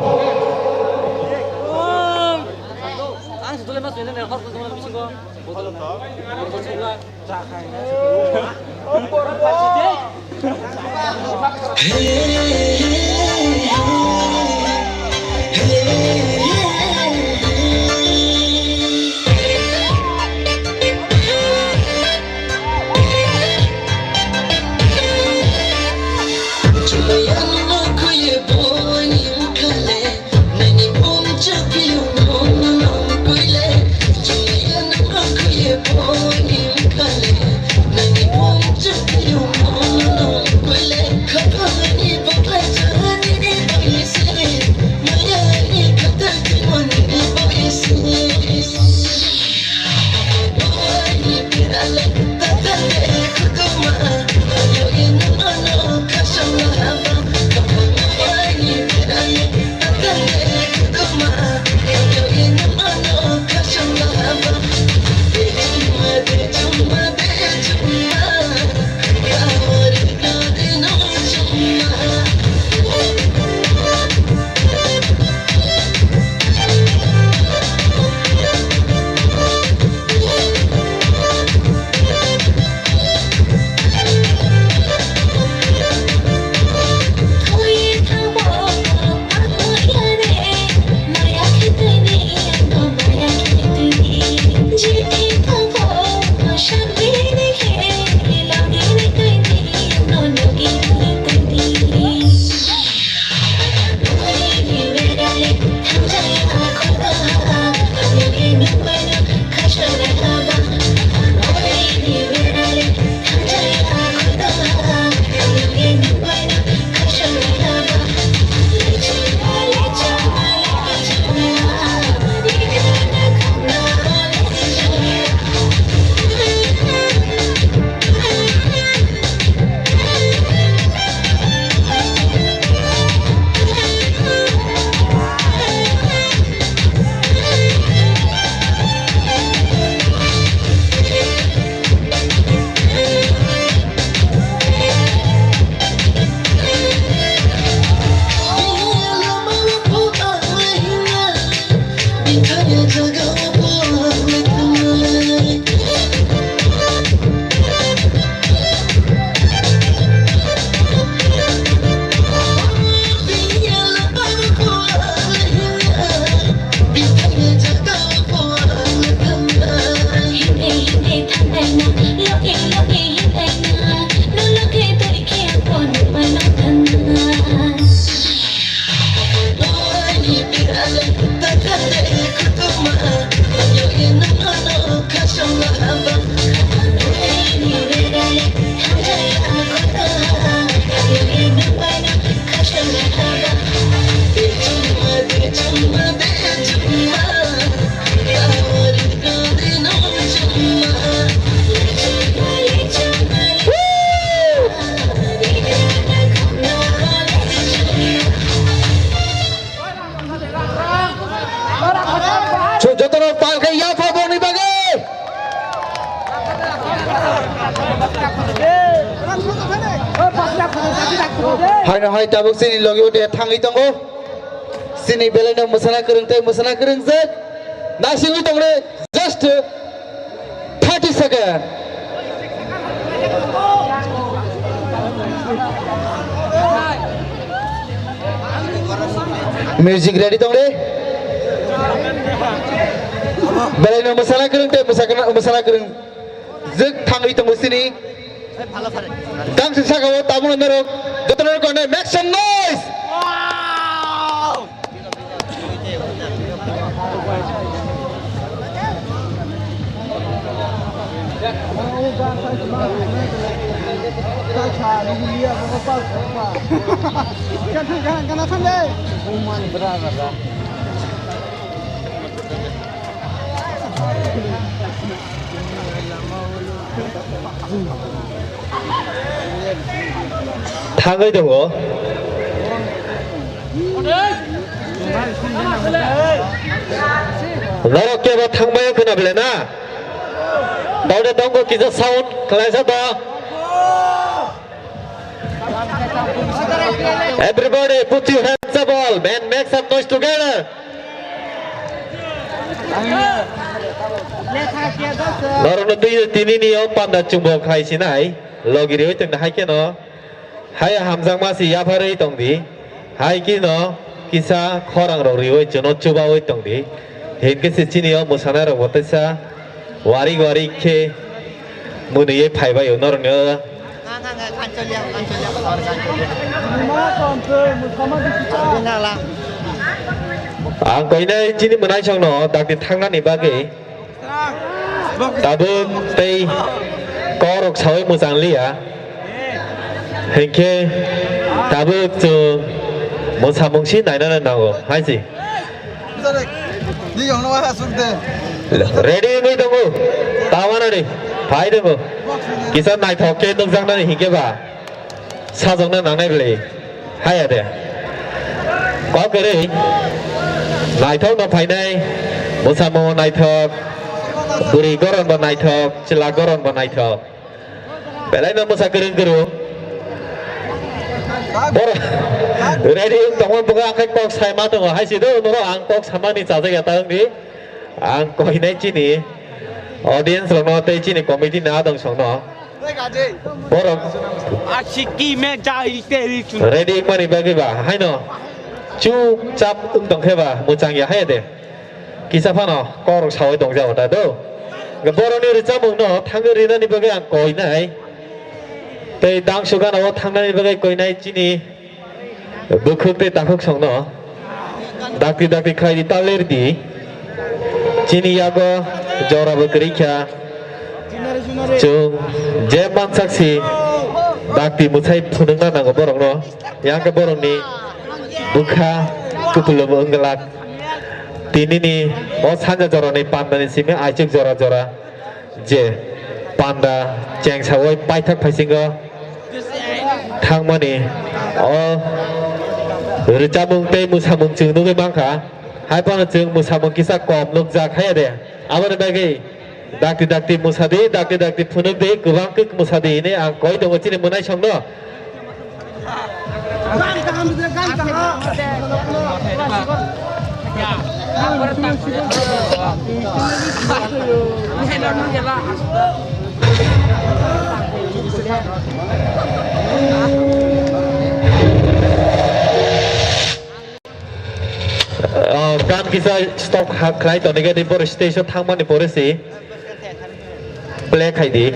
Jotono pal khe yapha boni bagwi. Haino hai tabuk chini logi ude thangwi tongo. Chini belai no mwsana kwrwng tei mwsana kwrwngjak. Naisingwi tongre just thirty second. Music ready tong re. Belai no mwsana kwrwng tei mwsakna-, mwsana kwrwng jwk thangwi tongo chini. Tang se saka o tabuk norok jotono kone make some noise. Wow! Thangwi tongo. Norok kebo thangbaio khwna bele na? Taude tongo kisa sound khlaisa to. Everybody put your hands up all and make some noise together. Norokno twi tini ni o panda chumbo khai sinai logi riwi tongna hai kheno. Hai hamjakma si yapharwi tongdi. Hai kheno kisa khorang rok riwi chuno chubawi tongdi. Hinkhe se chini o mwsanairokbo teisa warik warik khe mwnwiwi phaibaio norokni o. Ang koinai chini mwnaisongno dakti thangnani bagwi tabuk tei kokrok sawi mwchang liya. Hinkhe tabuk chwng mwsamung si nainani nango hai si. Ready wngwi tongo. Tawanani phai tongo. Kisa naithok khe nukjaknani hinkhe ba sajokna nangnai bwlwi. Haya de. Kok kwrwi. Naithok no phainai. Bwsamo naithok. Bwrwi goron bo naithok. Chwla goron bo naithok. Belai no mwsa kwrwng kwrwng. Boro ready wng tongma bugo ang khe kok sai ma tongo. Hai si do norok ang kok samani chajak ya ta wngdi. Ang koinai chini audience rokno tei chini committee ni adong songno. Borok Asiki me jai teri chun. Ready wngmani bagwi ba haino chupchap wng tong khe ba mwchang ya hai de. Kisa phano kokrok sawi tongjago ta do. Borokni rwchapmungno thangwi rinani bagwi ang koinai. Tei dangsu ganao thangnani bagwi koinai chini bwkhwk tei takhuk songno dakti dakti khlai di, ta ler di. Chini yago jora bo kwrwi kha. Chwng je mansak si dakti mwsai phunukna nango borokno. Yang khe borokni bwkha kupulung wng glak. Tinini o sanja jorani pandani simi aichuk jora jora je panda chengsawi paithak phaisingo thangmani o rwchapmung tei mwsamung chwng nugwi mankha. Hai phano chwng mwsamung kisa kom nukjak haiya de. Aboni bagwi dakti dakti mwsadi, dakti dakti phunukdi, kwbang khe mwsadi hinwi ang koi tongo chini mwnaisongno. Ah, gan kisa stop ha-, khlai toni gadi, boro stage o thangmani pore si play khai di.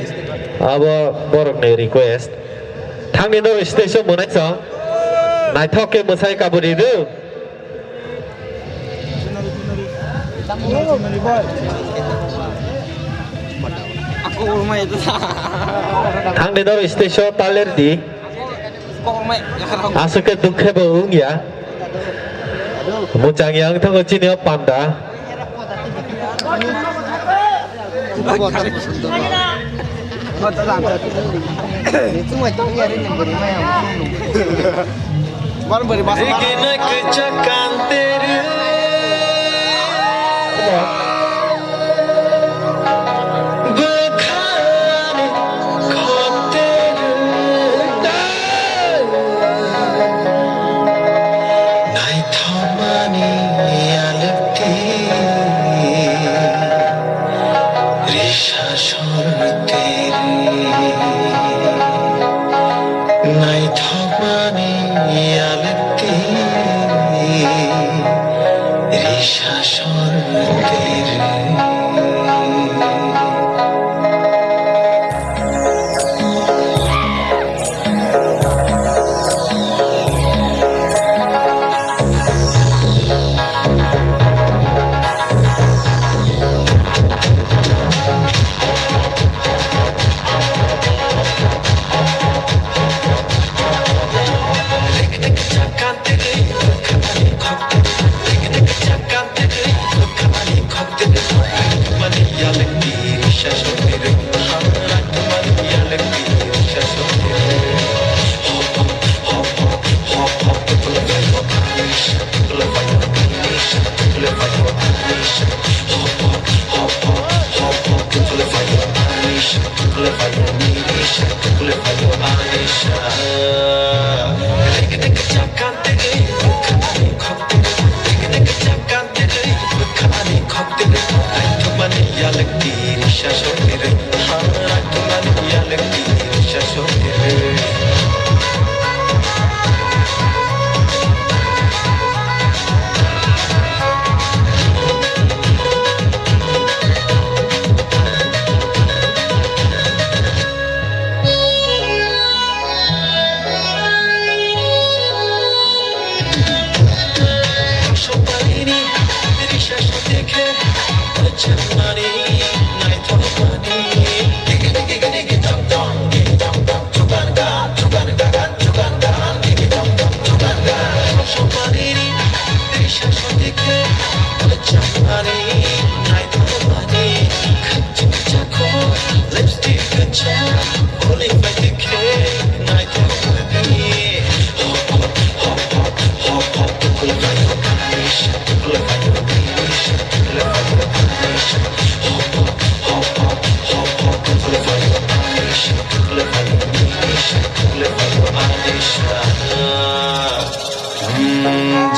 Abo borok ni request. Thangni no stage o mwnai sa. Naithok khe mwsai kaburi do. Thangni no stage o ta ler di. Aswk khe dukhe bo wng ya. Mwchang ya wng thango chini o panda. Igina kwchak kantere. Bwkhani khoktwrwi naithokmani alwkti risa sortwrwi naithokmani alwkti risa sortwrwi.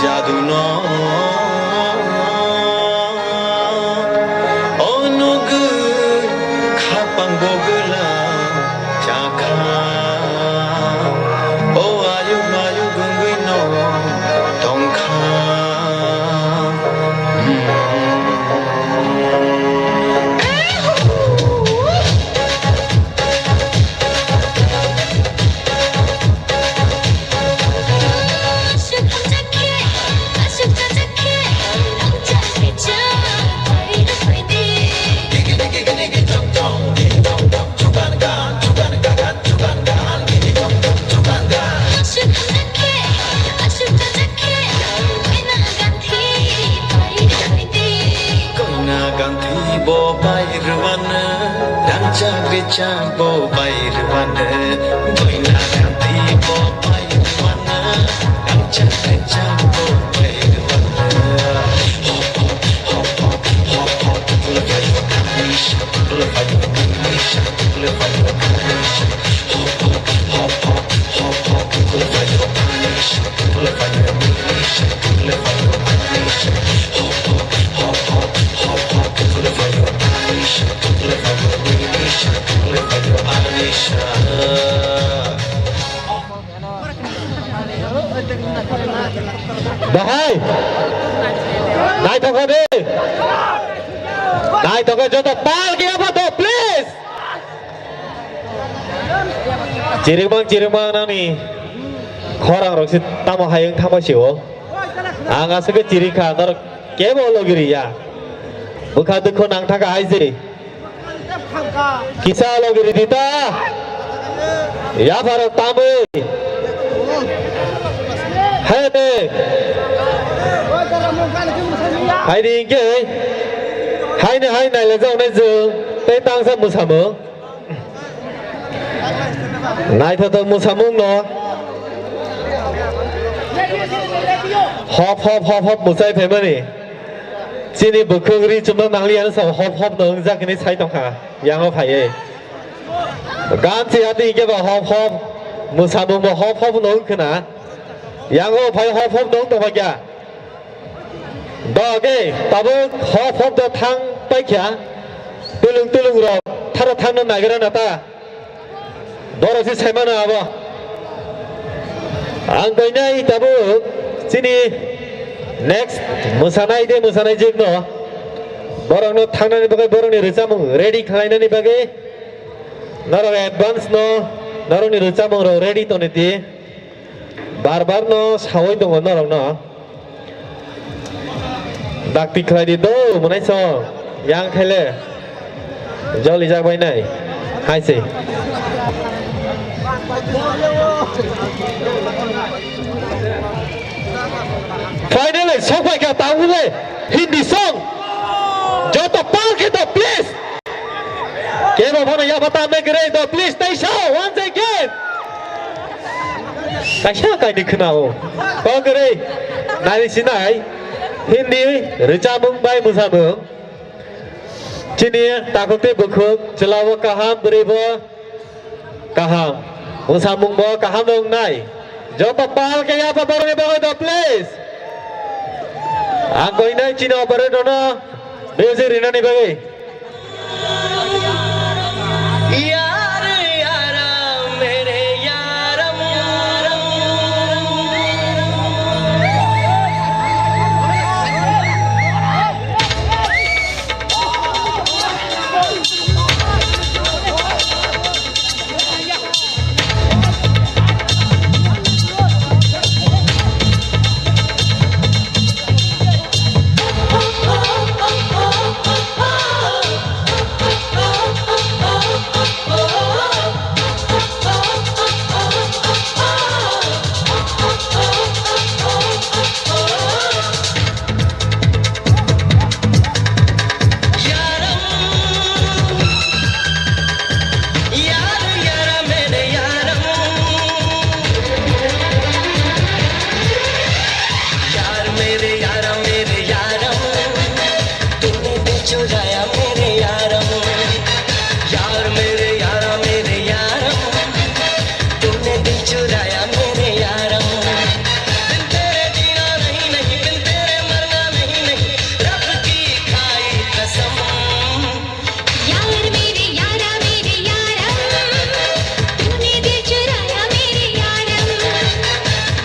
Jadu no onugwi khapang bogwla chakha. O ayuk mayuk wngwi no tongkha. Koina ganthi bo bai rwano, rangchak rechak bo bai rwano. Koina ganthi bo bai rwano, rangchak rechak bo bai rwano. Bahai! Naithok kha de! Naithok kha, joto pal khe yapha do, please! Chirikmang, chirikmang nangni khorang rok se tamo hai wng thangma sio. Ang aswk khe chirik kha, norok kebo logi ri ya. Bwkha dukhu nang thaka hai se. Kisa logi ri di ta. Yapharok tamwi. Hai de. Hai di hinkhe. Hai ne hai nai le jao nai jwng. Tei tangsa mwsamung. Naithothok mwsamung no. Hop, hop, hop, hop mwsai phaimani. Chini bwkhwk ri chumna nangliya no sa hop, hop no wngjak hinwi sai tongkha. Yango phaiwi. Ganchi hati hinkhe ba hop, hop. Mwsamung bo hop, hop no wngkhwna. Yango phai hop, hop no wng tongkha kya. Doge, tabuk hop hop do thang paikha. Tulung tulung rok tharo thangno nagira nata. Borok se saimano abo. Ang koinai tabuk chini next mwsanai de mwsanai jikno. Borokno thangnani bagwi borokni rwchapmung ready khlainani bagwi norok advance no norokni rwchapmung rok ready toni di. Bar bar no sawi tongo norok no. Dakti khlai di do, mwnai song. Yang khaile. Joli jak bai nai. Hai se. Finally, sok bai kha ta ule. Hindi song. Joto pal khe to, please. Kebo phano yapha tamna kwrwi do, please, tei sao, once again. Kaisa kaini khwnao. Kok kwrwi. Nari sinai. Hindi rwchapmung bai mwsamung. Chini takhuk tei bukhuk, chwla bo kaham, bwrwi bo kaham. Mwsamung bo kaham wngnai. Joto pal khe yapha borokni bagwi do, please. Ang koinai chini operator no music rinani bagwi. मेरे यारा मेरे यारम, तूने दिल चुराया मेरे यारम। यार मेरे यारा मेरे यारम, तूने दिल चुराया मेरे यारम। बिन तेरे जीना नहीं, नहीं, बिन तेरे मरना नहीं, नहीं, रब की खाई कसम। यार मेरे यारा मेरे यारम, तूने दिल चुराया मेरे यारम।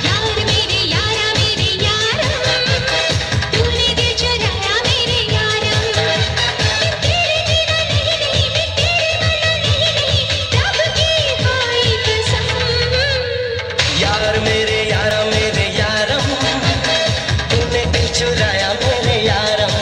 यार मेरे यारा मेरे यारम, तूने दिल चुराया मेरे यारम। मैं तेरे जीना नहीं, नहीं, मैं तेरे मरना नहीं, नहीं, रब की खाई कसम। यार मेरे यारा मेरे यारम, तूने दिल चुराया मेरे यारम।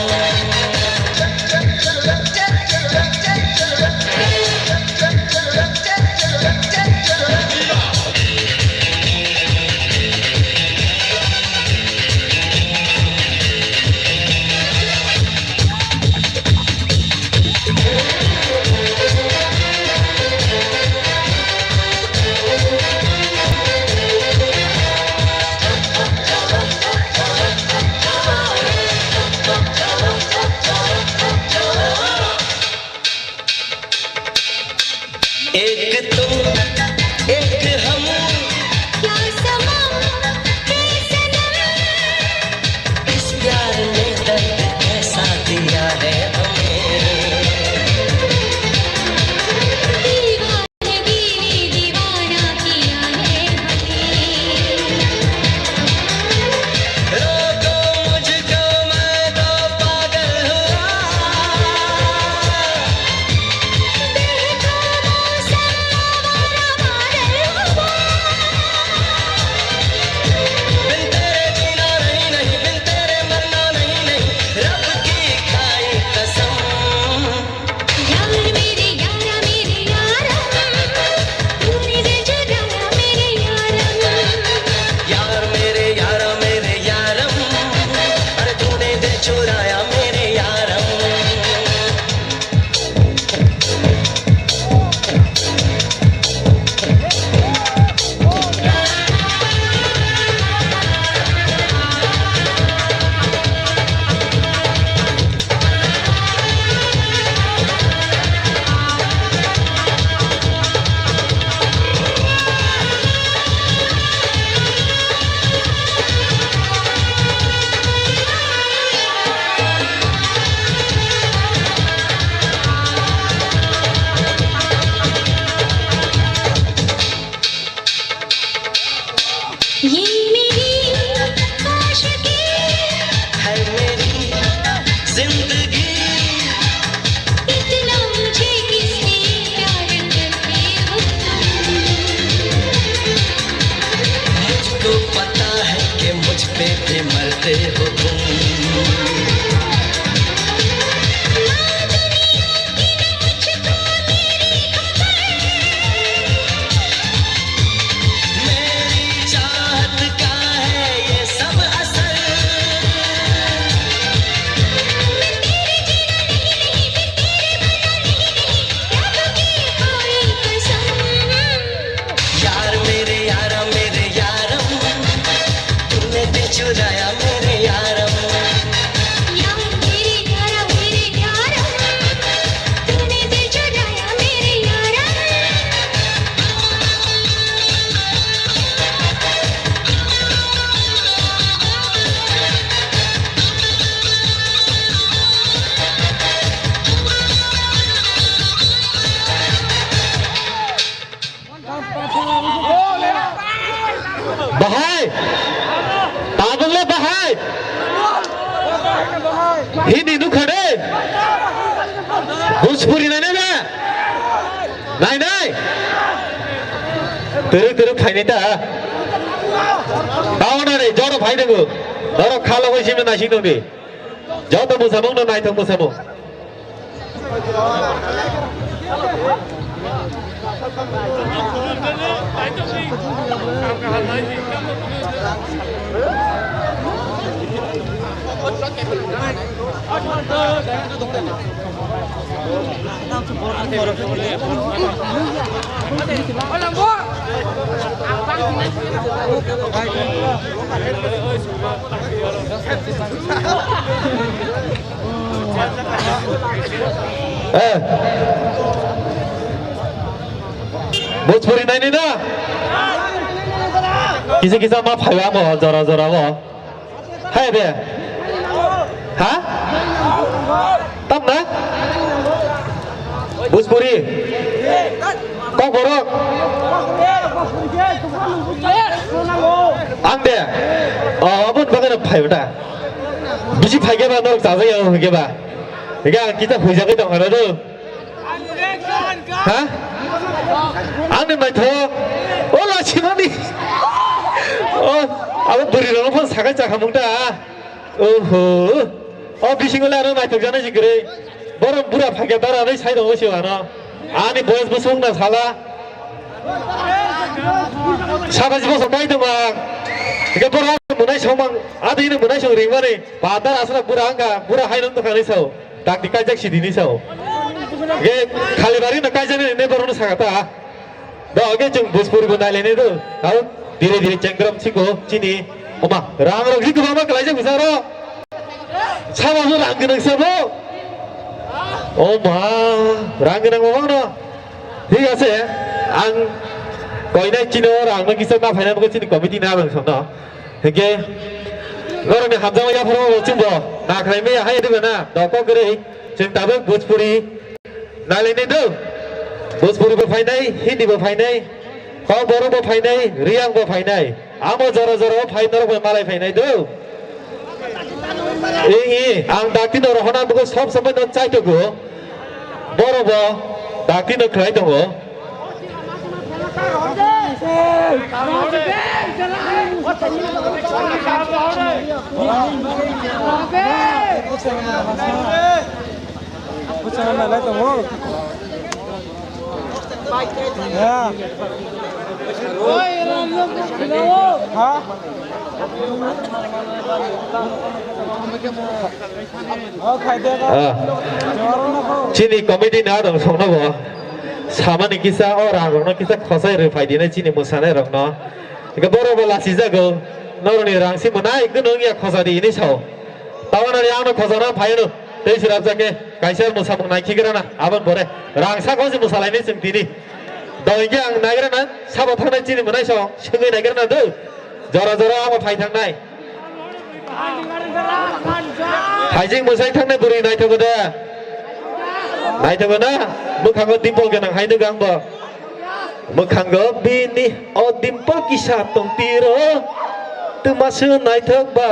एक तुम, एक हम, क्या समा है सनम। इस प्यार ने दर्द कैसा दिया है हमें। दीवानगी ने दीवाना किया है हमें। रोको मुझको, मैं तो पागल हुआ। देखो मौसम आवारा बादल हुआ। बिन तेरे जीना नहीं, नहीं, बिन तेरे मरना नहीं, नहीं, रब की खाई कसम। यार मेरे यारा मेरे यारा, तूने दिल चुराया मेरे यारा। यार मेरे यारा मेरे यारम, अरे तूने दिल चुराया मेरे यारम। ये मेरी आशिकी है, मेरी जिंदगी। इतना मुझे किसने प्यार करते हो तुम। मुझको पता है कि मुझ पे भी मरते हो तुम। मेरी चाहत का है ये सब असर। मैं तेरे जीना नहीं, नहीं, मैं तेरे मरना नहीं, नहीं, रब की कोई कसम। यार मेरे यारा मेरे यारम, तूने दिल चुराया मेरे यारम। यार मेरे यारा मेरे यारम, तूने दिल चुराया मेरे यारम। Bahai! Tabuk le bahai! Hini nukha de! Bhojpuri nainai ba? Nainai? Twrwk twrwk phainai ta? Tao na re, joro phai nango. Norok kha logoi simi naising nangdi. Joto bwsamung no naithok bwsamung. Eh. Bhojpuri naini na? Kisa kisa ma phaiba mo jora jora bo. Hai de. Ha? Tam na? Bhojpuri. Kokborok. Ang de. Oh, abon bagana phaiba ta. Bisi phaikhe ba norok chajak ya hwnkhe ba. Hwnkhe ang kisa huijagwi tong hano do. Ha? Ang de naithok. O lachimani. O, abo bwrwi rokno phone sakai chakhamung ta. Oho. O bisingo le aro naithok jana jigre. Borok bura phaikhe dara rei sai tongo se ano. Ani boyes bo sung na sala. Sabaji boso kai tongma. Ike borok munai songmang. Adi ni munai song ringmani. Padar asra bura angka. Bura hai nong tokani sao. Dakti kaijak sidi ni sao. Ge Khalibari no kaijak ni ne borok no sakata. Da ge chwng Bhojpuri bo nai le ne do. Tao dire dire chengram chiko chini. Oma rang rok ji kwbangma kwlaijak bisa ro. Sabo bo rang gwnang sabo. Oma rang gwnang bo no. Thik ase. Ang koinai chini o rang no kisa na phaina bo chini committee na bang sono. Hingke, norokni hamjakma yapharo chwngbo nakhwlai maya hai diba na, doko kwrwi, chwng tabuk Bhojpuri nailainai do. Bhojpuri bo phainai, Hindi bo phainai, Kokborok bo phainai, Riyang bo phainai. Amo jora jora o phai norok bai malai phainai do. Ee, ang dakti no rohona bugo sob somoi no chaitogo. Borok bo dakti no khlai tongo. Ah. Chini committee ni adong songno bo samani kisa o rang rokno kisa khosai rwphai dinai chini mwsanai rokno. Eke borok bo lachijago norokni rang si mwnai gwnang ya khosa di ini sao. Tawana ni ano khosana phaino tei sirap jake kaisa mwsamung nai khigrana abon bore rang sako si mwsalaini chwng tini. Doi ke ang naigrana sabo thangnai chini mwnai sao sengwi naigrana do. Jora jora abo phai thangnai. Haijing mwsai thangnai bwrwi naithogo de. Naithogo na? Mwkhango dimple gwnang hai nukgo ang bo. Mwkhango bini o dimple kisa tong tiro. Twma se naithok ba,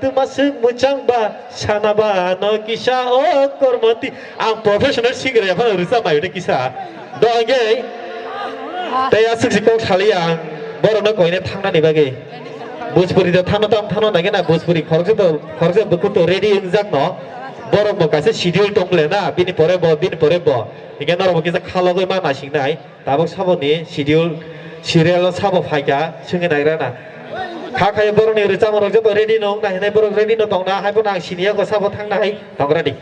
twma se mwchang ba, sana ba no kisa o kormoti. Ang professional singer ya phano rwchap mai de kisa. Do hwnkhe tei aswk si kok saliya ang borokno koine thangnani bagwi. Bhojpuri da thangno tam thangno nangena Bhojpuri khoroksa to khoroksa bukhuk to ready wngjak no. Borok bo kaisa schedule tong le na bini pore bo bini pore bo. Hingke norok bo kisa khalogwi ma naising nai. Tabuk saboni schedule serial o sabo phaikha swngwi naigra na. Kha khai borokni rwchapmung rok joto ready no wngna hinai borok ready no tongna hai bono ang siniya ko sabo thangna hai tongra di.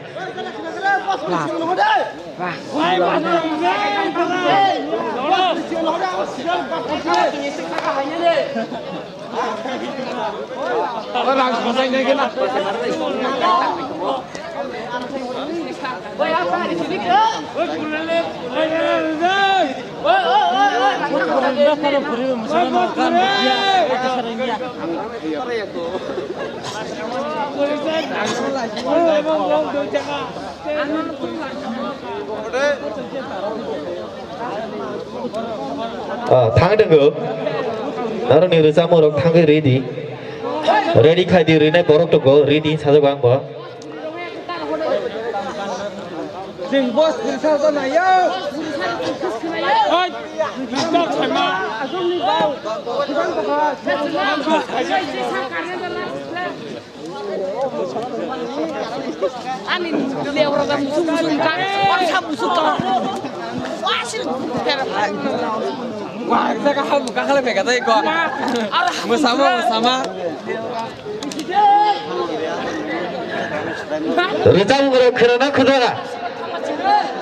Ah, thang tongo. Norokni rwchapmung rok thangwi ridi. Ready khai di, rinai borok tongo, ridi sajak ang bo. Jing boss risa to na yo. Oi, risa chama. Ani leura da musuk musuk ka, ora sa musuk ka. Wah, sir. Wah, kita kaham kaham mega tadi kok. Ara musama musama. Rwchapmung rok khwnana khwnana.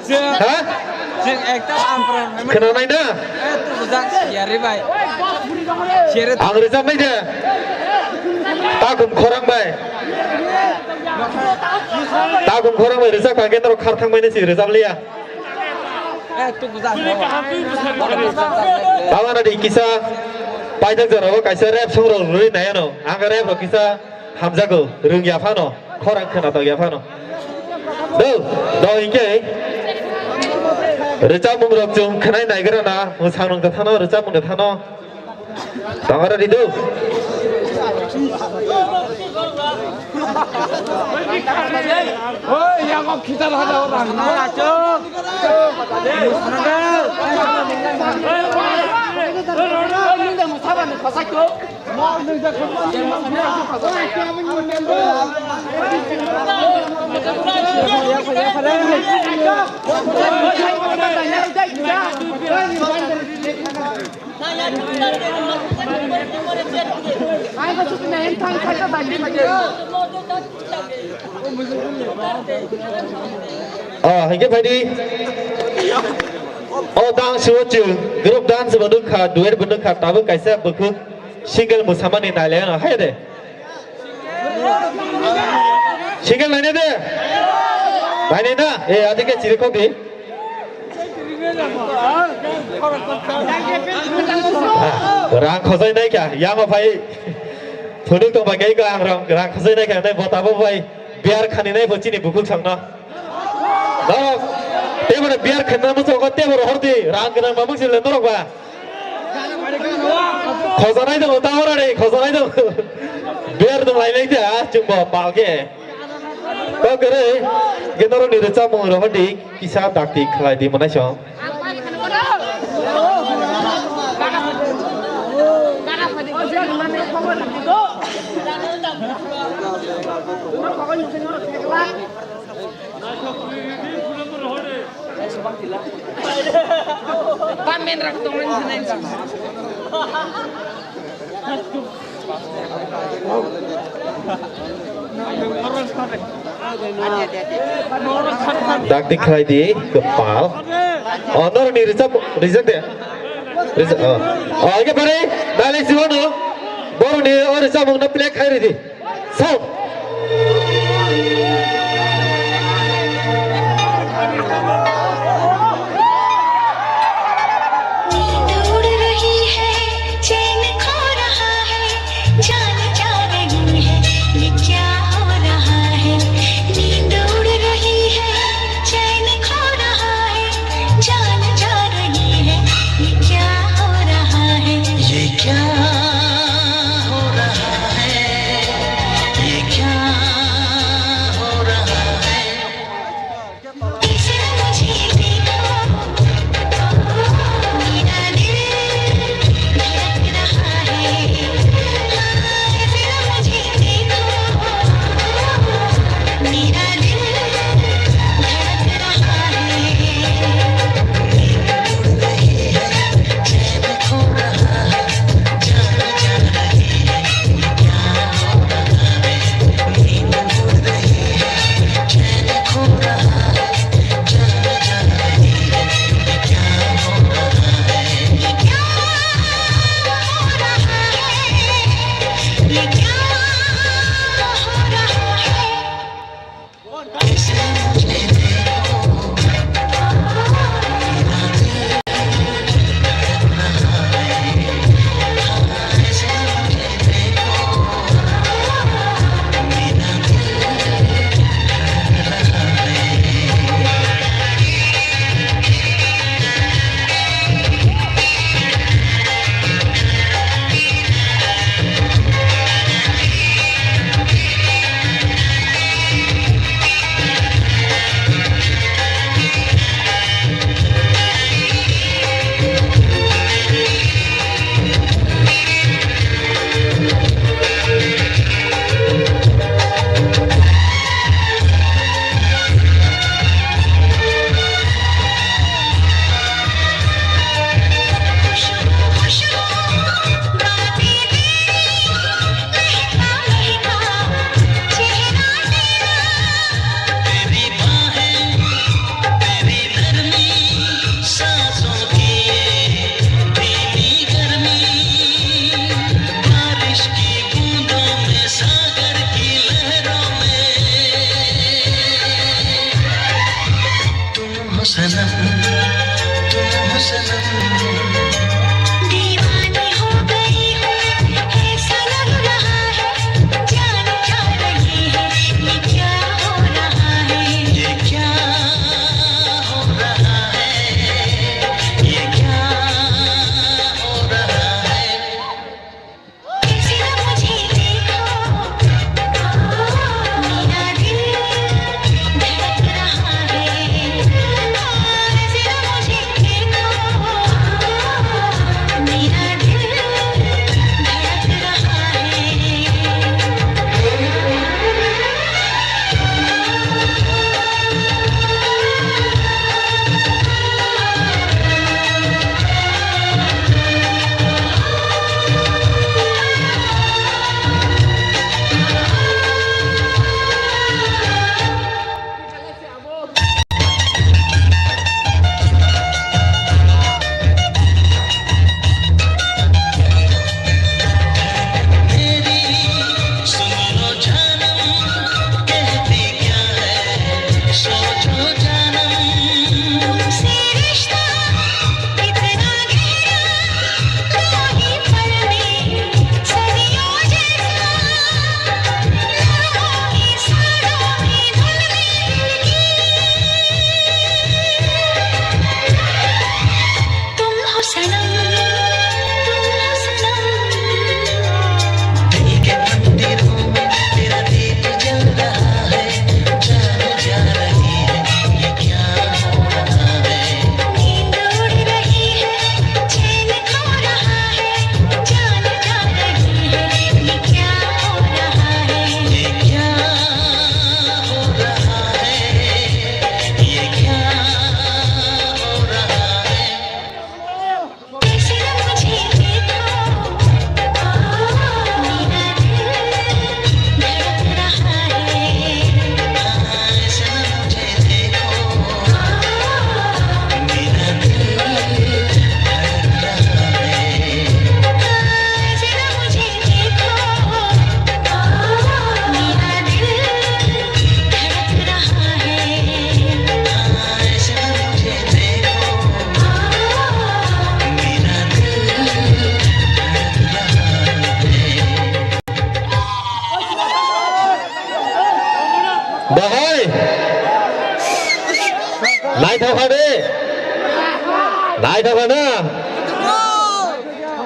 Ha? Khwnanai na? Ang rwchapnai de. Takhum khorang bai. Takung khorang bai rwchap kha khe norok khar thang bai nai si rwchap liya. Tabana di kisa paithak jora o kaisa rap song rok rwui nai ano. Ang rap rok kisa hamjago, rwngya phano, khorang khwnatok ya phano. Do, do hinkhe rwchapmung rok chwng khwnai naigra na, mwsang rok thano, rwchapmung thano. Tongara rido. Oi, yago khitar hada orang. Oh, hinkhe phaidi. Oh, dance o chwng group dance bo nukha, duet bo nukha, tabuk kaisa bukhuk single mwsamani nailai ano, hai de. Single naina de. Naina na, eh, adike chiri khok di. Ah, rang khojai nai kha, yama phai. Phunuk tong bai kai ko ang rang, rang khojai nai kha, nai bota bo bai. Biar khani nai bo chini bukhuk sangno. Norok, teboro biar khani nai muchungo teboro hordi, rang gwnang mamung sile norok ba. Khojanai dong, ta ora re, khojanai dong. Ber dong lai lai da, chwng bo pal khe. Kok kere, ge norok ni rwchapmung rok di, kisa dakti khlai di monai song. Dakti khlai di, kwpal. Oh, norok ni rwchap, rwchap de. Rwchap, oh. Oh, eke pare, dale siwano. Borok ni o rwchapmung no play khai ridi. Sound. नींद उड़ रही है, चैन खो रहा है, जान जा रही है, ये क्या हो रहा है? नींद उड़ रही है, चैन खो रहा है, जान जा रही है, ये क्या हो रहा है? ये क्या हो रहा है? ये क्या Bahai! Naithok kha de! Naithok kha na?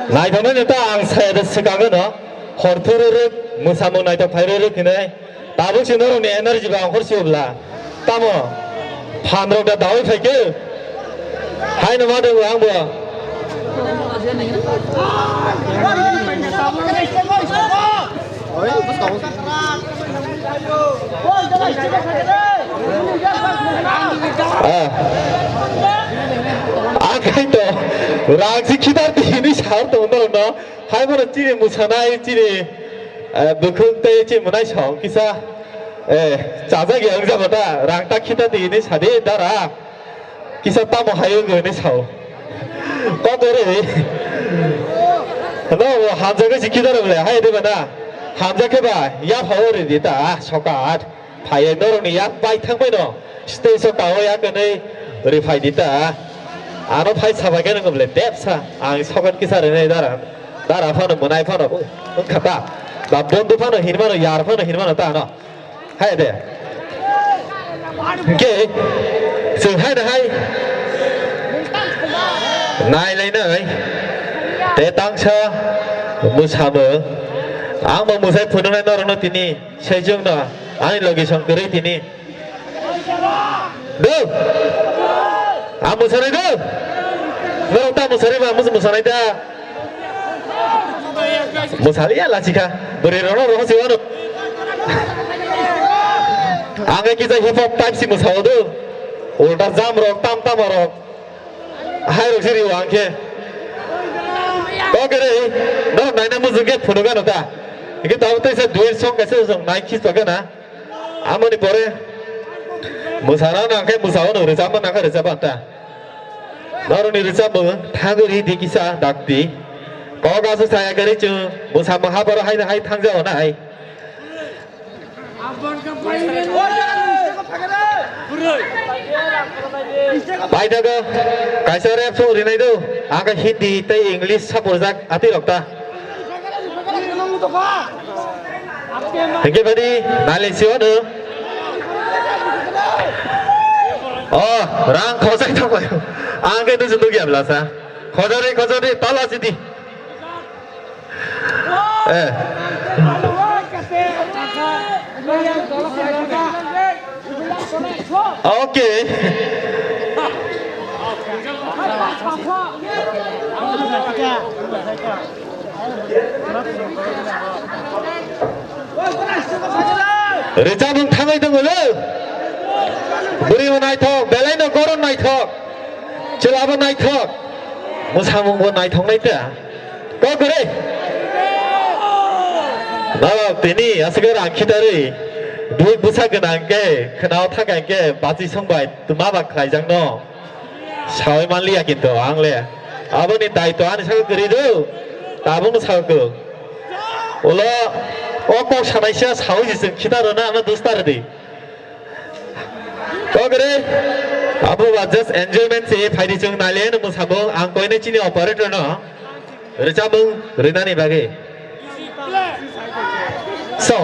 Naithok nai ta ang saya de swkang no. Hor thuru rwk, mwsamung naithok phai rwk hinwi. Tabuk se norokni energy ba ongkhor se obla. Tamo? Phan rok da dawi phai khe. Haino ma de ang bo. Ah. Akai to rang si khidar di ni sar to no no. Hai bono chini musanai chini, eh, bukhuk tei chini mwnai song kisa, eh, chajak ya wngjago ta rang ta khita di ni sadi dara. Kisa tamo hai wngwi ni sao. Kok ri. No, hamjagwi si khita rwle hai de bana. Hamjak khe ba ya phao ri di ta sokat. Phaiya norokni yak bai thangbai no stage o kaui yak hwnwi rifai di ta. Ano phai sabai khe nwng bole tepsa ang sokat kisa rinai dara. Dara phano mwnai phano wngkha ta. Ba bondhu phano hinmano yar phano hinmano ta ano. Hai de. Hwnkhe chwng hai na hai nai lai nai. Te tangsa mwsamo. Ang bo mwsai phunuknai norokno tini. Sejong no, ani logi song kwrwi tini. Do. A mwsari do. Norok ta mwsari ba, mus-, mwsanai da. Mwsali ya lachikha. Bwrwi rok no roho siwano. Ang kisa hip hop type si mwsao do. Ulta jam rok, tam tam rok. Hai rok siri wang khe. Kok kere, no naina mujung khe phunuk ano ta. Hingke tabo teisa duet song kaisa song nai khis paga na. Amoni pore. Musana nang khe musao no rwchapma nang khe rwchapma ta. Noroni rwchapmung thangwi ri di kisa dakti. Kok aswk saya kari chwng musamung haboro hai hai thangjao nai. Paithago kaisa rap song rinai do, ang khe Hindi tei English sapurjak ati rok ta. Hingke badi nalin siwano. Oh, rang khosai tongmai. Ang khe dusu dugi amlasa. Khojari khojari tala sidi. Eh. Okay. Rwchapmung thangwi tongo le. Bwrwi bo naithok, belai no goron naithok. Chwla bo naithok. Mwsamung bo naithok nai ta. Kok kwrwi. Norok tini aswk rang khitarwi. Dui bwsa gwnang khe, khwnao thangkha khe, bachi songbai, tuma ba khlaijak no. Sawi manliya kintu ang le. Aboni daitw ani saka kwrwi do. Tabukno saka kwrwi. Ulo o kok sanaisa sawi se chwng khita rwna ano dustar di. Kok re. Abo ba just enjoyment se phaidi chwng naile no musabo ang koine chini operator no. Rwchapmung rwnani bagwi. So.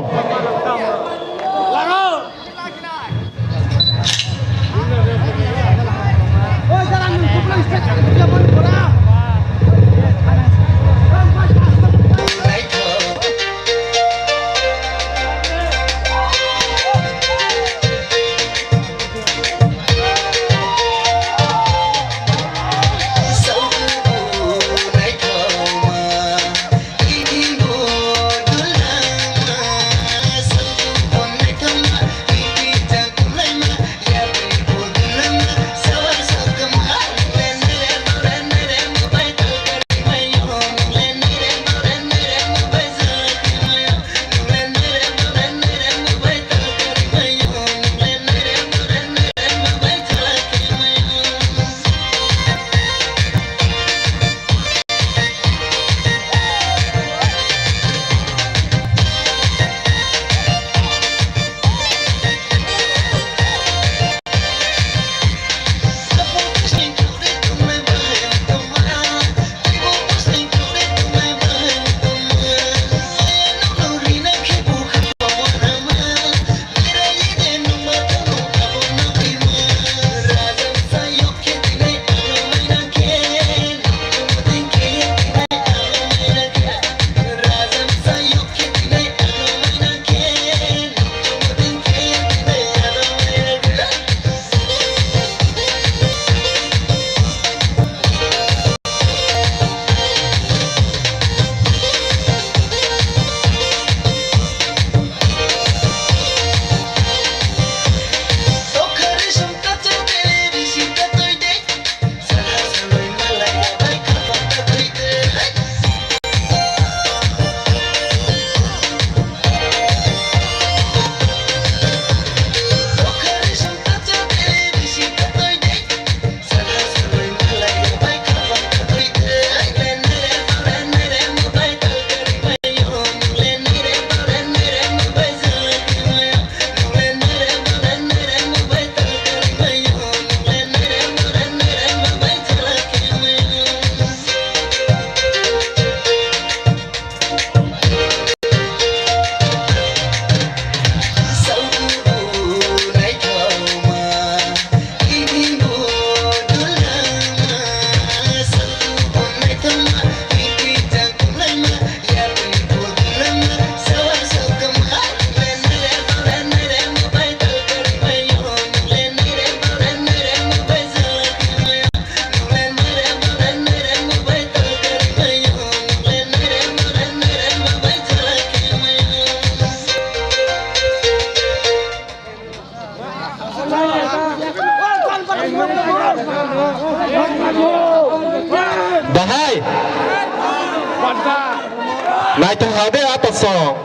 Naithok ha de ato song.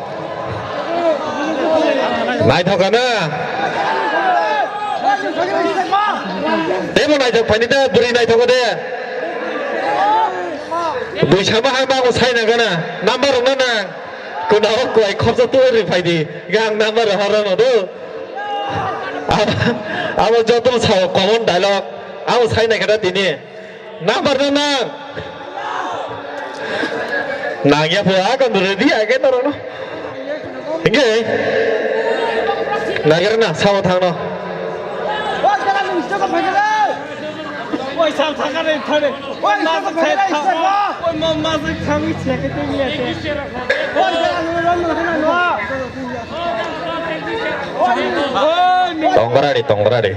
Naithok ha na. Tebo naithok phani de bwrwi naithok de. Bwisa ma ha ma ko sai na gana. Number rok na nang. Kuna o koi khopsa tu ri phai di. Gang number horo no do. Abo, abo joto sa common dialogue. Abo sai na kada tini. Number no nang. Nang ya pho, a kon ready age norok no. Hinge. Nang ya na, sao thang no. Oi, sao thang ka re, thang re. Oi, ma se thang. Oi, ma, ma se thang, wi se ke te mi ate. Oi, Tongrari, tongrari.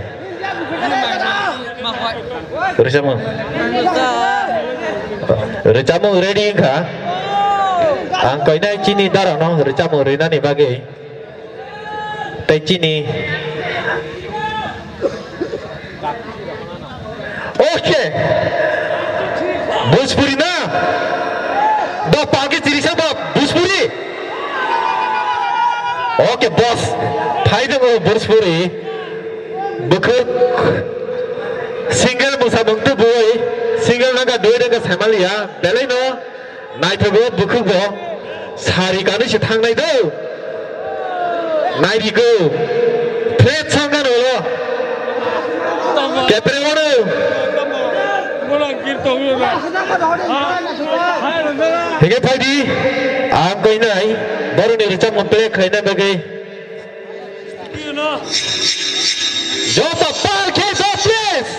Rwchapmung. Rwchapmung ready wngkha. Ang koinai chini darano rwchapmung rwnani bagwi. Tei chini. Okay. Bhojpuri na? Ba pagi tirisa ba Bhojpuri? Okay, boss. Phai de mo Bhojpuri. Bwkhwk single mwsamung tubui, single nangkha dui nangkha saimaliya, belai no naithogo bwkhwk bo sari kanwi se thangnai do. Nairigo. Flat song gano lo. Kepre wano. Hige phaidi. Ang koinai. Boroni rwchapmung play khaina bagwi. Joto pal khe do, please.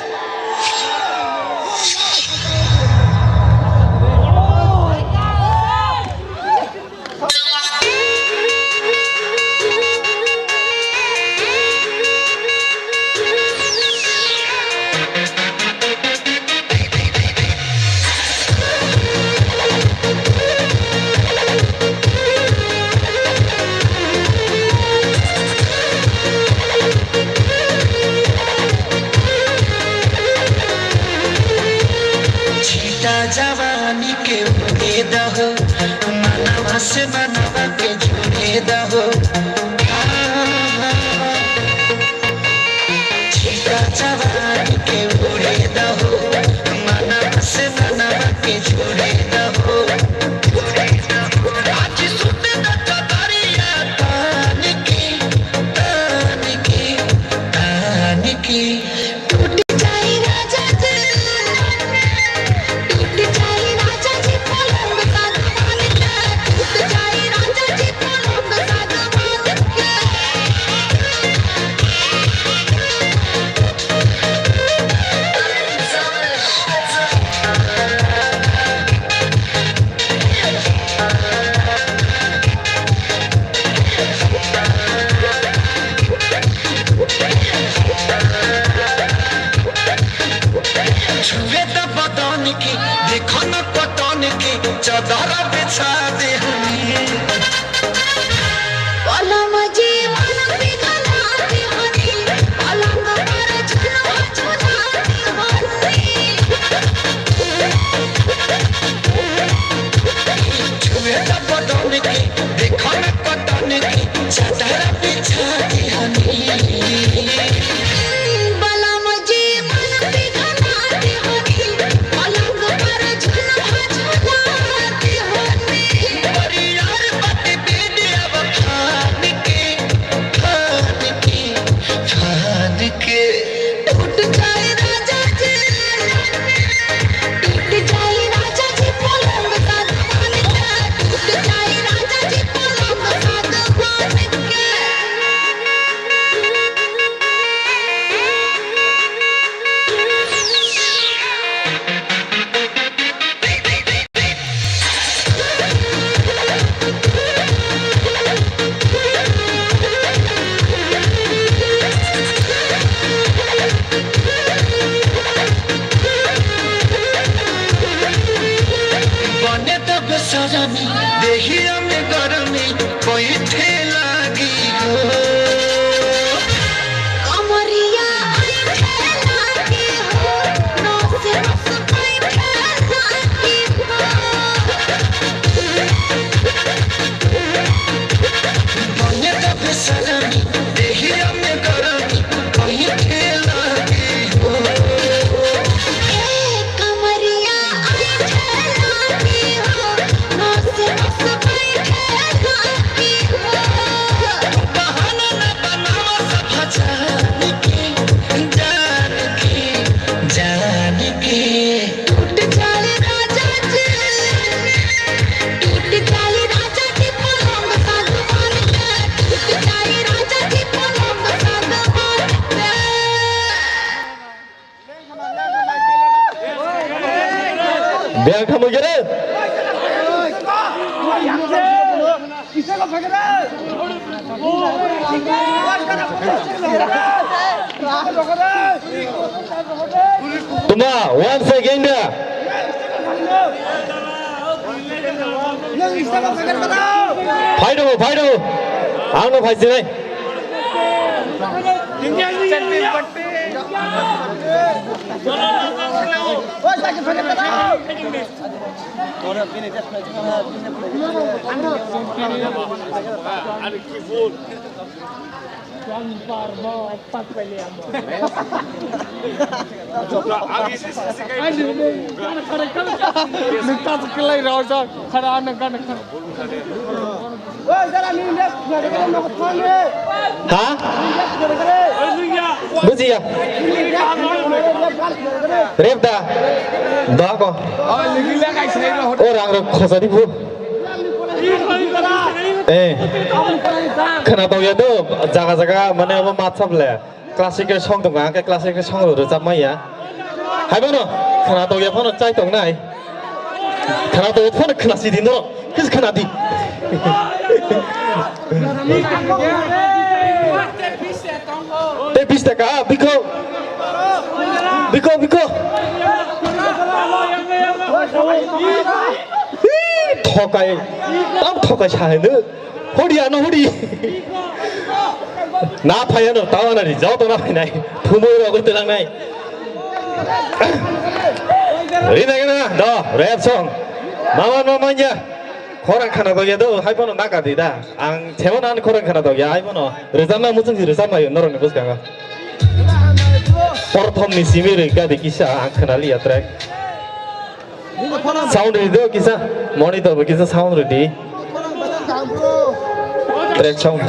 छीटा जवानी के उड़े दहो, मनवा से मनवा के जुड़े दहो। छीटा जवानी के उड़े दहो, मनवा से मनवा के जुड़े दहो। आज सुते न चदरिया तान के, तान के, तान के। टूट जाए राजा दिल, टूट जाए राजा जी पलंग का दीवान, टूट जाए राजा जी पलंग का दीवान। Biyang tamo gere. Tuma, once again da. Phai do, phai do. Ang no phai sinai. Ha? Bujiya. Rep da. Da ko. O rang rok khosani bu. Eh. Khana tongya do jaga jaga mane abo matsap le. Classical song tong kha, hwnkhe classical song rok rwchap maya. Hai bono khana tongya phano chai tongnai. Khana tongya phano khna si di norok. Kis khna di. Tei bis taka, biko. Biko, biko. Hi, thokai. Tam thokai sa hai no. Hudi ano hudi. Na phai ano tawa na ri jao to na phai nai. Phumui rok telang nai. Ri nai na do rap song. Mama mama nya. Khorang khana do ya do hai bono na ka di da. Ang chemo na khorang khana do ya hai bono. Rwchapna muchung si rwchapna yo norok ni bwskango. Prothom ni simi ri ga di kisa ang khana liya track. Sound ready do kisa, monitor bo kisa sound ready. Track sound.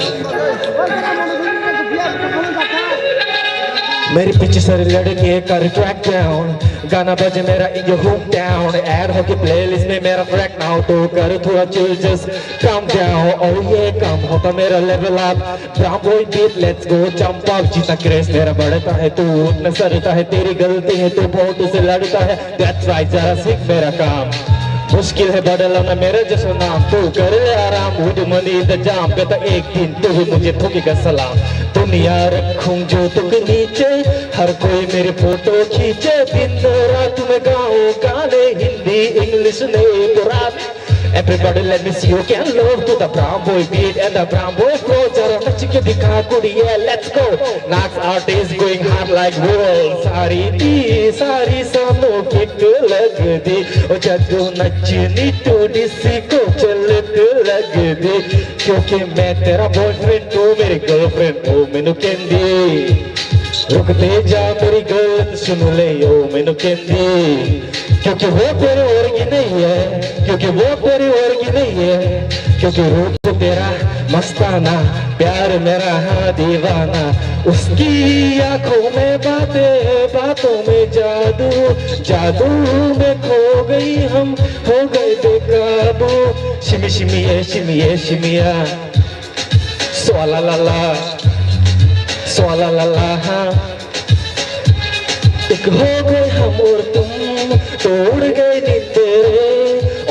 मेरे पीछे सारे लड़के कर track down गाना बजे मेरा in your home town add होके playlist में मेरा ट्रैक नाउ तो कर थोड़ा chill just calm down oh ये काम होता मेरा level up brown boy beat let's go jump up जितना क्रेज मेरा बढ़ता है तू उतना सरता है तेरी गलती है तू बहुत उसे लड़ता है दैट्स राइट जरा सीख मेरा काम मुश्किल है बदलना मेरा जैसा नाम तू कर ले आराम वो जो मनी इंतजाम कहता एक दिन तू भी मुझे ठोकेगा सलाम दुनिया रखूं जो तुझे नीचे हर कोई मेरी फोटो खींचे दिन रात में गाओ गाने हिंदी इंग्लिश नहीं तो रात Everybody let me see you can love to the brown boy beat and the brown boy flow जरा नच के दिखा कुड़िया let's go Next artist going hard like wall सारी दी सारी सानों फिट लगदी ओ जदू नचनी तू डिस्को चलत लगदी क्योंकि मैं तेरा बॉयफ्रेंड तू मेरी गर्लफ्रेंड ओ मैनू कहंदी रुक दे जा मेरी गर्ल सुन ले ओ मैनू कहंदी क्योंकि वो तेरे वर्गी नहीं है क्योंकि वो तेरे वर्गी नहीं है क्योंकि रूप तेरा मस्ताना प्यार मेरा हाँ दीवाना उसकी आंखों में बातें बातों में जादू जादू में खो गई हम हो गए बेकाबू शिमी शिमी ये शिमी ये शिमिया Swala la la, swala la la, हाँ। एक हो गए हम और तुम, तो उड़ गए नींद तेरे,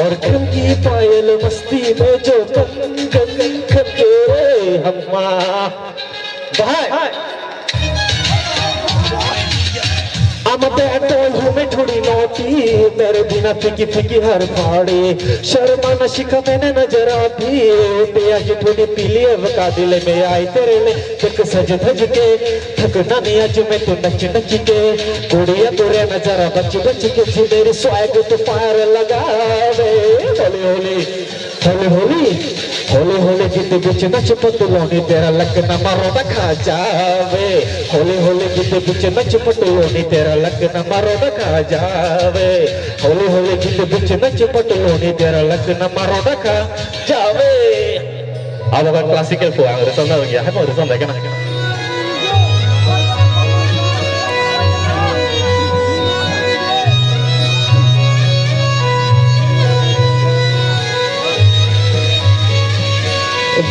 और खन की पायल मस्ती में जो कन कन खन के रे हम माँ। भाई। I'm a bad boy हूँ मैं थोड़ी naughty मेरे बिना फीकी फीकी हर फाड़ी शर्माना सीखा मैंने नजर आती तेरी आंखें थोड़ी पीली है बता दिल में आई तेरे लिए देख सज धज के थकना नहीं आज मैं तो नच नच के कुड़िया तोरे नजारा बच बच के जी मेरी स्वैग तो फायर लगा दे होली Holi Holi holi, holi holi git bich nach patuloni tera lagna maroda kha jave. Holi holi git bich nach patuloni tera lagna maroda kha jave. Holi holi git bich nach patuloni tera lagna maroda kha jave. Abo kan classical po ang resam na lagi, hai po resam lagi na.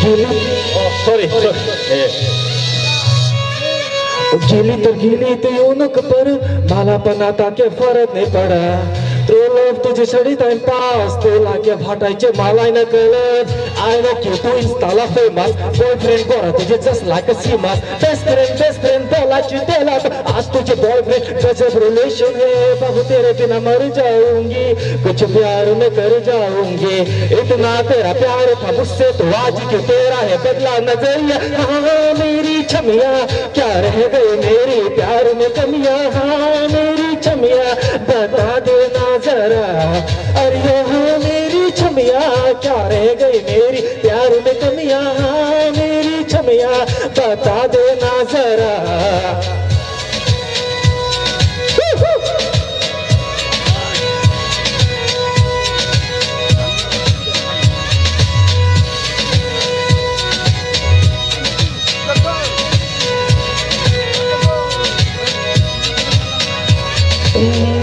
Gili, oh, sorry, sorry. Eh. Gili to gili to yunuk par mala panata ke farak nahi pada. True love तुझे छड़ी time pass, तू लाके भाटाई चे मालाई ना colour. I know कि तू Insta ला famous, boyfriend गोरा तुझे just like a Seema's. Best friend, best friend बोला चितेला तो आज तुझे boyfriend। गजब relation है बाबू, तेरे बिना मर जाऊंगी, कुछ प्यार मैं कर जाऊंगी। इतना तेरा प्यार था मुझसे तो आज क्यों तेरा है बदला नजरिया। हाँ मेरी छमिया, क्या रह गए मेरे प्यार में कमियां। हाँ मेरी छमिया, बता देना जरा। अरे हाँ मेरी छमिया, क्या रह गई मेरी प्यार में कमियां। हाँ मेरी छमिया, बता देना जरा।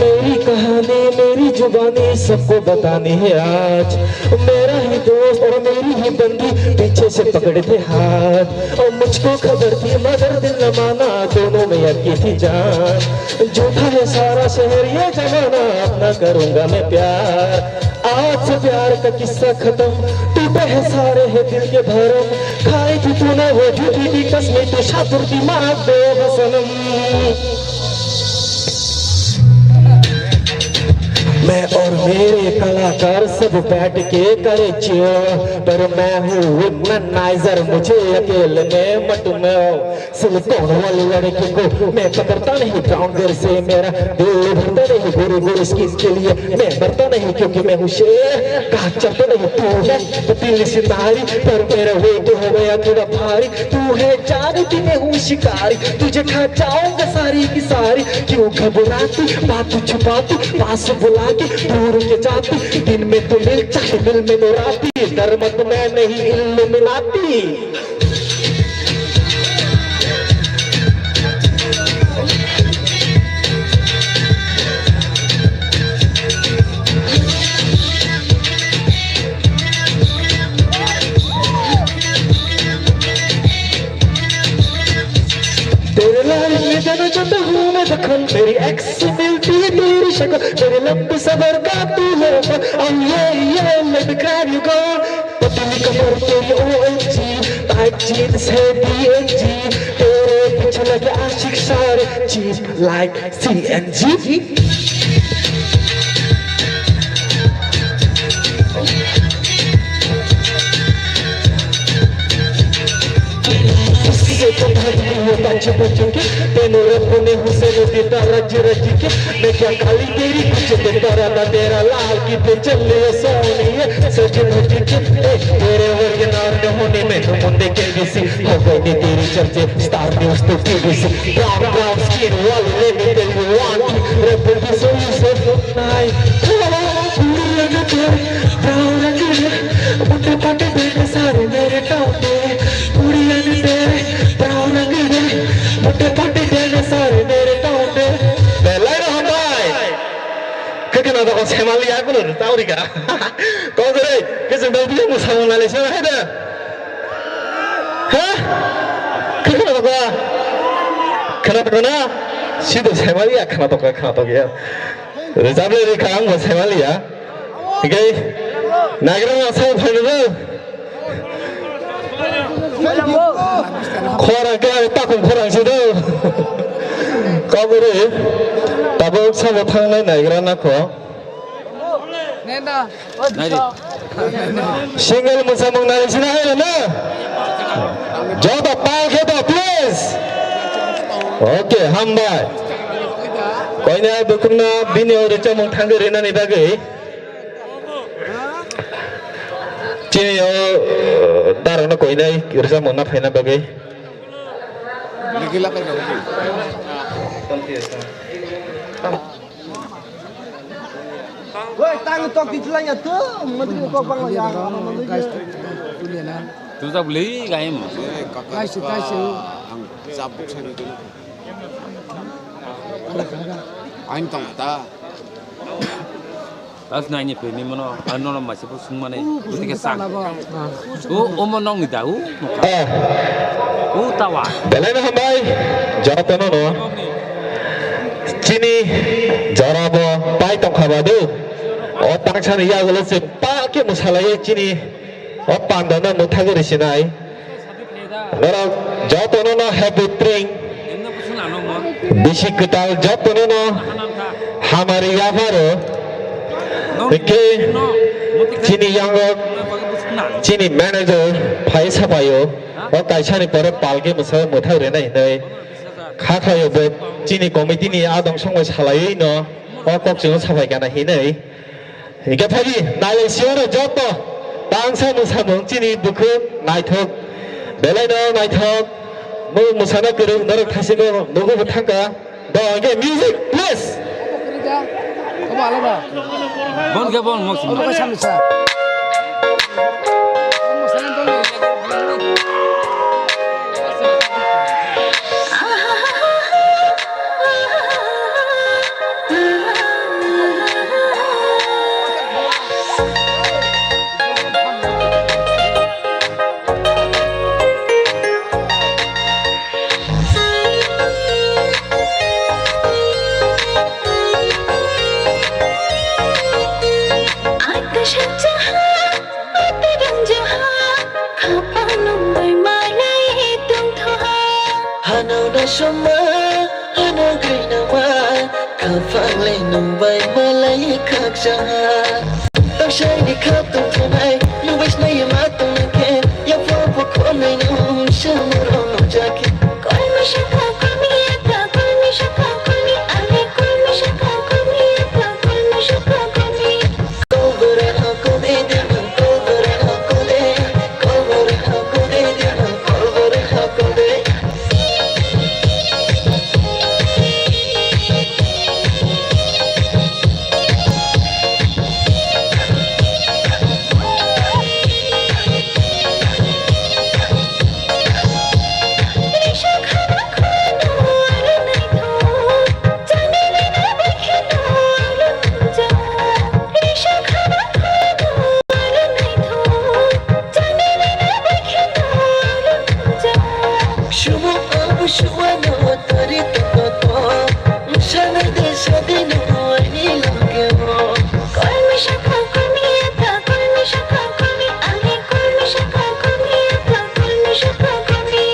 मेरी कहानी, मेरी जुबानी सबको बतानी है आज। मेरा ही दोस्त और मेरी ही बंदी पीछे से पकड़े थे हाथ। और मुझको खबर थी मगर दिल न माना, दोनों में अटकी थी जान। झूठा है सारा शहर ये जमाना, अपना करूंगा मैं प्यार। आज से प्यार का किस्सा खत्म, टूटे हैं सारे हैं दिल के भरम। खाई थी तूने वो झूठी सी कसमें, तू शातिर दिमाग बेवफा सनम। मैं और मेरे कलाकार सब बैठ के करे चिल, पर मैं हूँ वुमनाइजर, मुझे अकेले में मत मिल। सिलिकॉन वाली लड़की को मैं पकड़ता नहीं ब्राउन गर्ल से, मेरा दिल भरता नहीं गोरी गोरी स्किन के लिए। मैं मरता नहीं क्योंकि मैं हूँ शेर, कहा चलता नहीं तू है पतली सी नारी, पर मेरा वेट हो गया थोड़ा भारी। तू है जानती मैं हूँ शिकारी, तुझे खा जाऊंगा सारी की सारी। क्यों घबराती बात छुपाती, पास बुला के दूर के जाती। दिन में तो मिल चाहे मिल में तो राती, डर मत मैं नहीं इल्लुमिनाती। तेरे लाल में जाना चाहता हूँ मैं दखन, मेरी एक्स से मिलती है तेरी शक्ल, मेरी लंबी सफर का तू है। Oh yeah, yeah, let me grab you, girl। पतली कमर तेरी O M G, tight jeans है D N G, तेरे पीछे लगे आशिक सारे, cheap like C N G। उससे तो भारी नहीं होता छुपा छुपी, तेनू रब ने हुसैन देता रज रज के। मैं क्या काली तेरी कुछ देता रहता तेरा लाल की तो चल रही है सोनी है सज धज के। ए, तेरे वर्गे नार ने होने में तो मुंडे के किसी हो गई ने तेरी चर्चे स्टार न्यूज़ तो T V से। ब्राउन ब्राउन स्किन वाली, let me tell you one thing, रब की सोई से नहीं। पूरी रंग तेरे ब्राउन रंग है, मोटे पाटे देख सारे मेरे टौटे। पूरी रंग तेरे ब्राउन रंग है, मोटे पाटे देख सारे मेरे टौटे। Belai no hambai. Khe kheno dogo semali ya kulo taurika. Kogore, khe jeng dai biya musamung nale sema hai da. Ha? Khe kheno dogo. Kheno dogo na? Sido semali ya kheno dogo, kheno dogo ya. Rejable rikha ang bo semali ya. Hikai nagra na sao phaino do. Khorang khe ang takhum khorang se do. Kaburi tabuk sabo thangnai naigra na kho. Single musamung nai sina hai na. Joto pal khe to please. Okay, hambai. Koina bukhumna bini o richamung thangwi rinani bagwi. Chini o, uh, darano koinai rwchapmung na phaina bagwi. Oi, tang tok di chulai ya tu, menteri kok bang ya. Tujak beli kaim. Kaisi, kaisi. Ang sabuk sani tu. Aing tong ta. Tas nai ni peni mano, ano na masi po sung mane. Tike sang. O, o mo nong ni da, u. Eh. U tawa. Belai no hambai. Jara teno no. Chini jara bo. Tongkha badu. O tangsani yagulo chwng pa khe mwsalaiwi chini o pandano mwthagwi rwsinai. Norok jotono no happy tring. Bisi kwtal jotono no hamari yapharo. Hwnkhe chini yango chini manager phai sapaio. O kaisani pore palki mwsai mwthai rwnai hinwi kha khlaio bo chini committee ni adong songbai salaiwi no o kok chwngno sapai kana hinwi. Hingke phagi, nailai siyoro joto tangsa mwsamung chini bukhuk naithok, belaino naithok, mung mwsana kwrwng norok thaisingno nugo bo thangka. Do, hingke music, please. Bon ke bon, mok simi. Hano na soma, hano grinama, kafangle nubai malai kaksa. Tangsaini kap tongthunai, nubai snai ma tongkhe, ya pho pho khonai no, shamuro no jakhe. Kolmi shakha kolmi ata, kolmi shakha kolmi ale, kolmi shakha kolmi ata, kolmi shakha kolmi. Sumo abu suwano tari tokoto, sanai de sadino aini lageo. Kolmi shakha kolmi ata, kolmi shakha kolmi ale, kolmi shakha kolmi ata, kolmi shakha kolmi.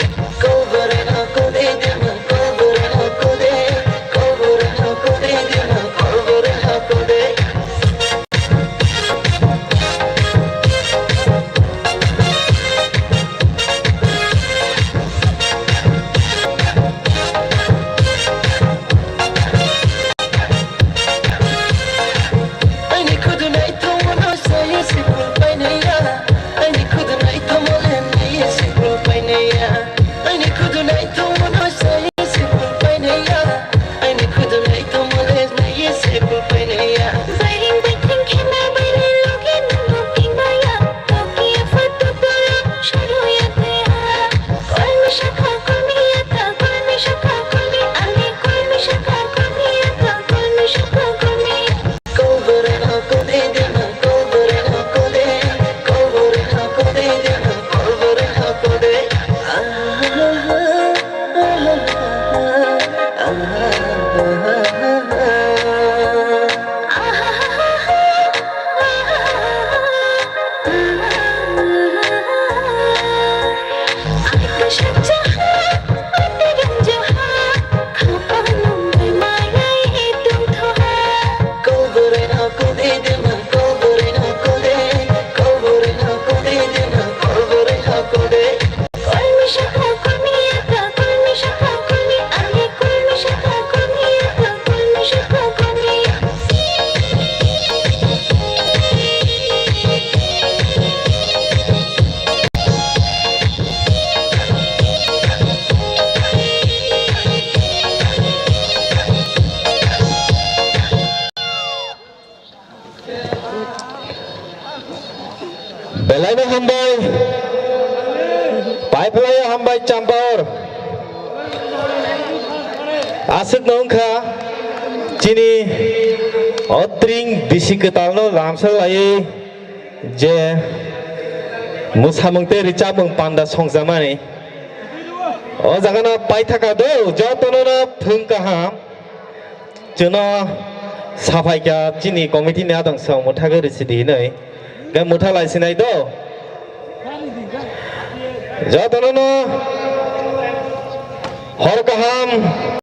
Aini khudu naithok mano saya sikul painaya. Aini khudu naithok mole naiya sikul painaya. Aini khudu naithok mano saya sikul painaya. Aini khudu naithok mole naiya sikul painaya. Bairing baiting khena bairing logi nungno pingmaya. Toki afa totoro sharoya teha. Kolmi shakha kolmi ata, kolmi shakha kolmi ale, kolmi shakha kolmi ata, kolmi shakha kolmi. Belaino hambai, paiplaya hambai champor. Aswkno wngkha chini o tring bisi kwtalno lamsa laiwi je mwsamung tei rwchapmung panda songjakmani. O jagano paithaka do, jotono no phung kaham. Chwngno Saphai kha chini committee ni adang song mwthagwi rwsidi hinwi. Ga mwtha lai sinai do. Jotono no hor kaham.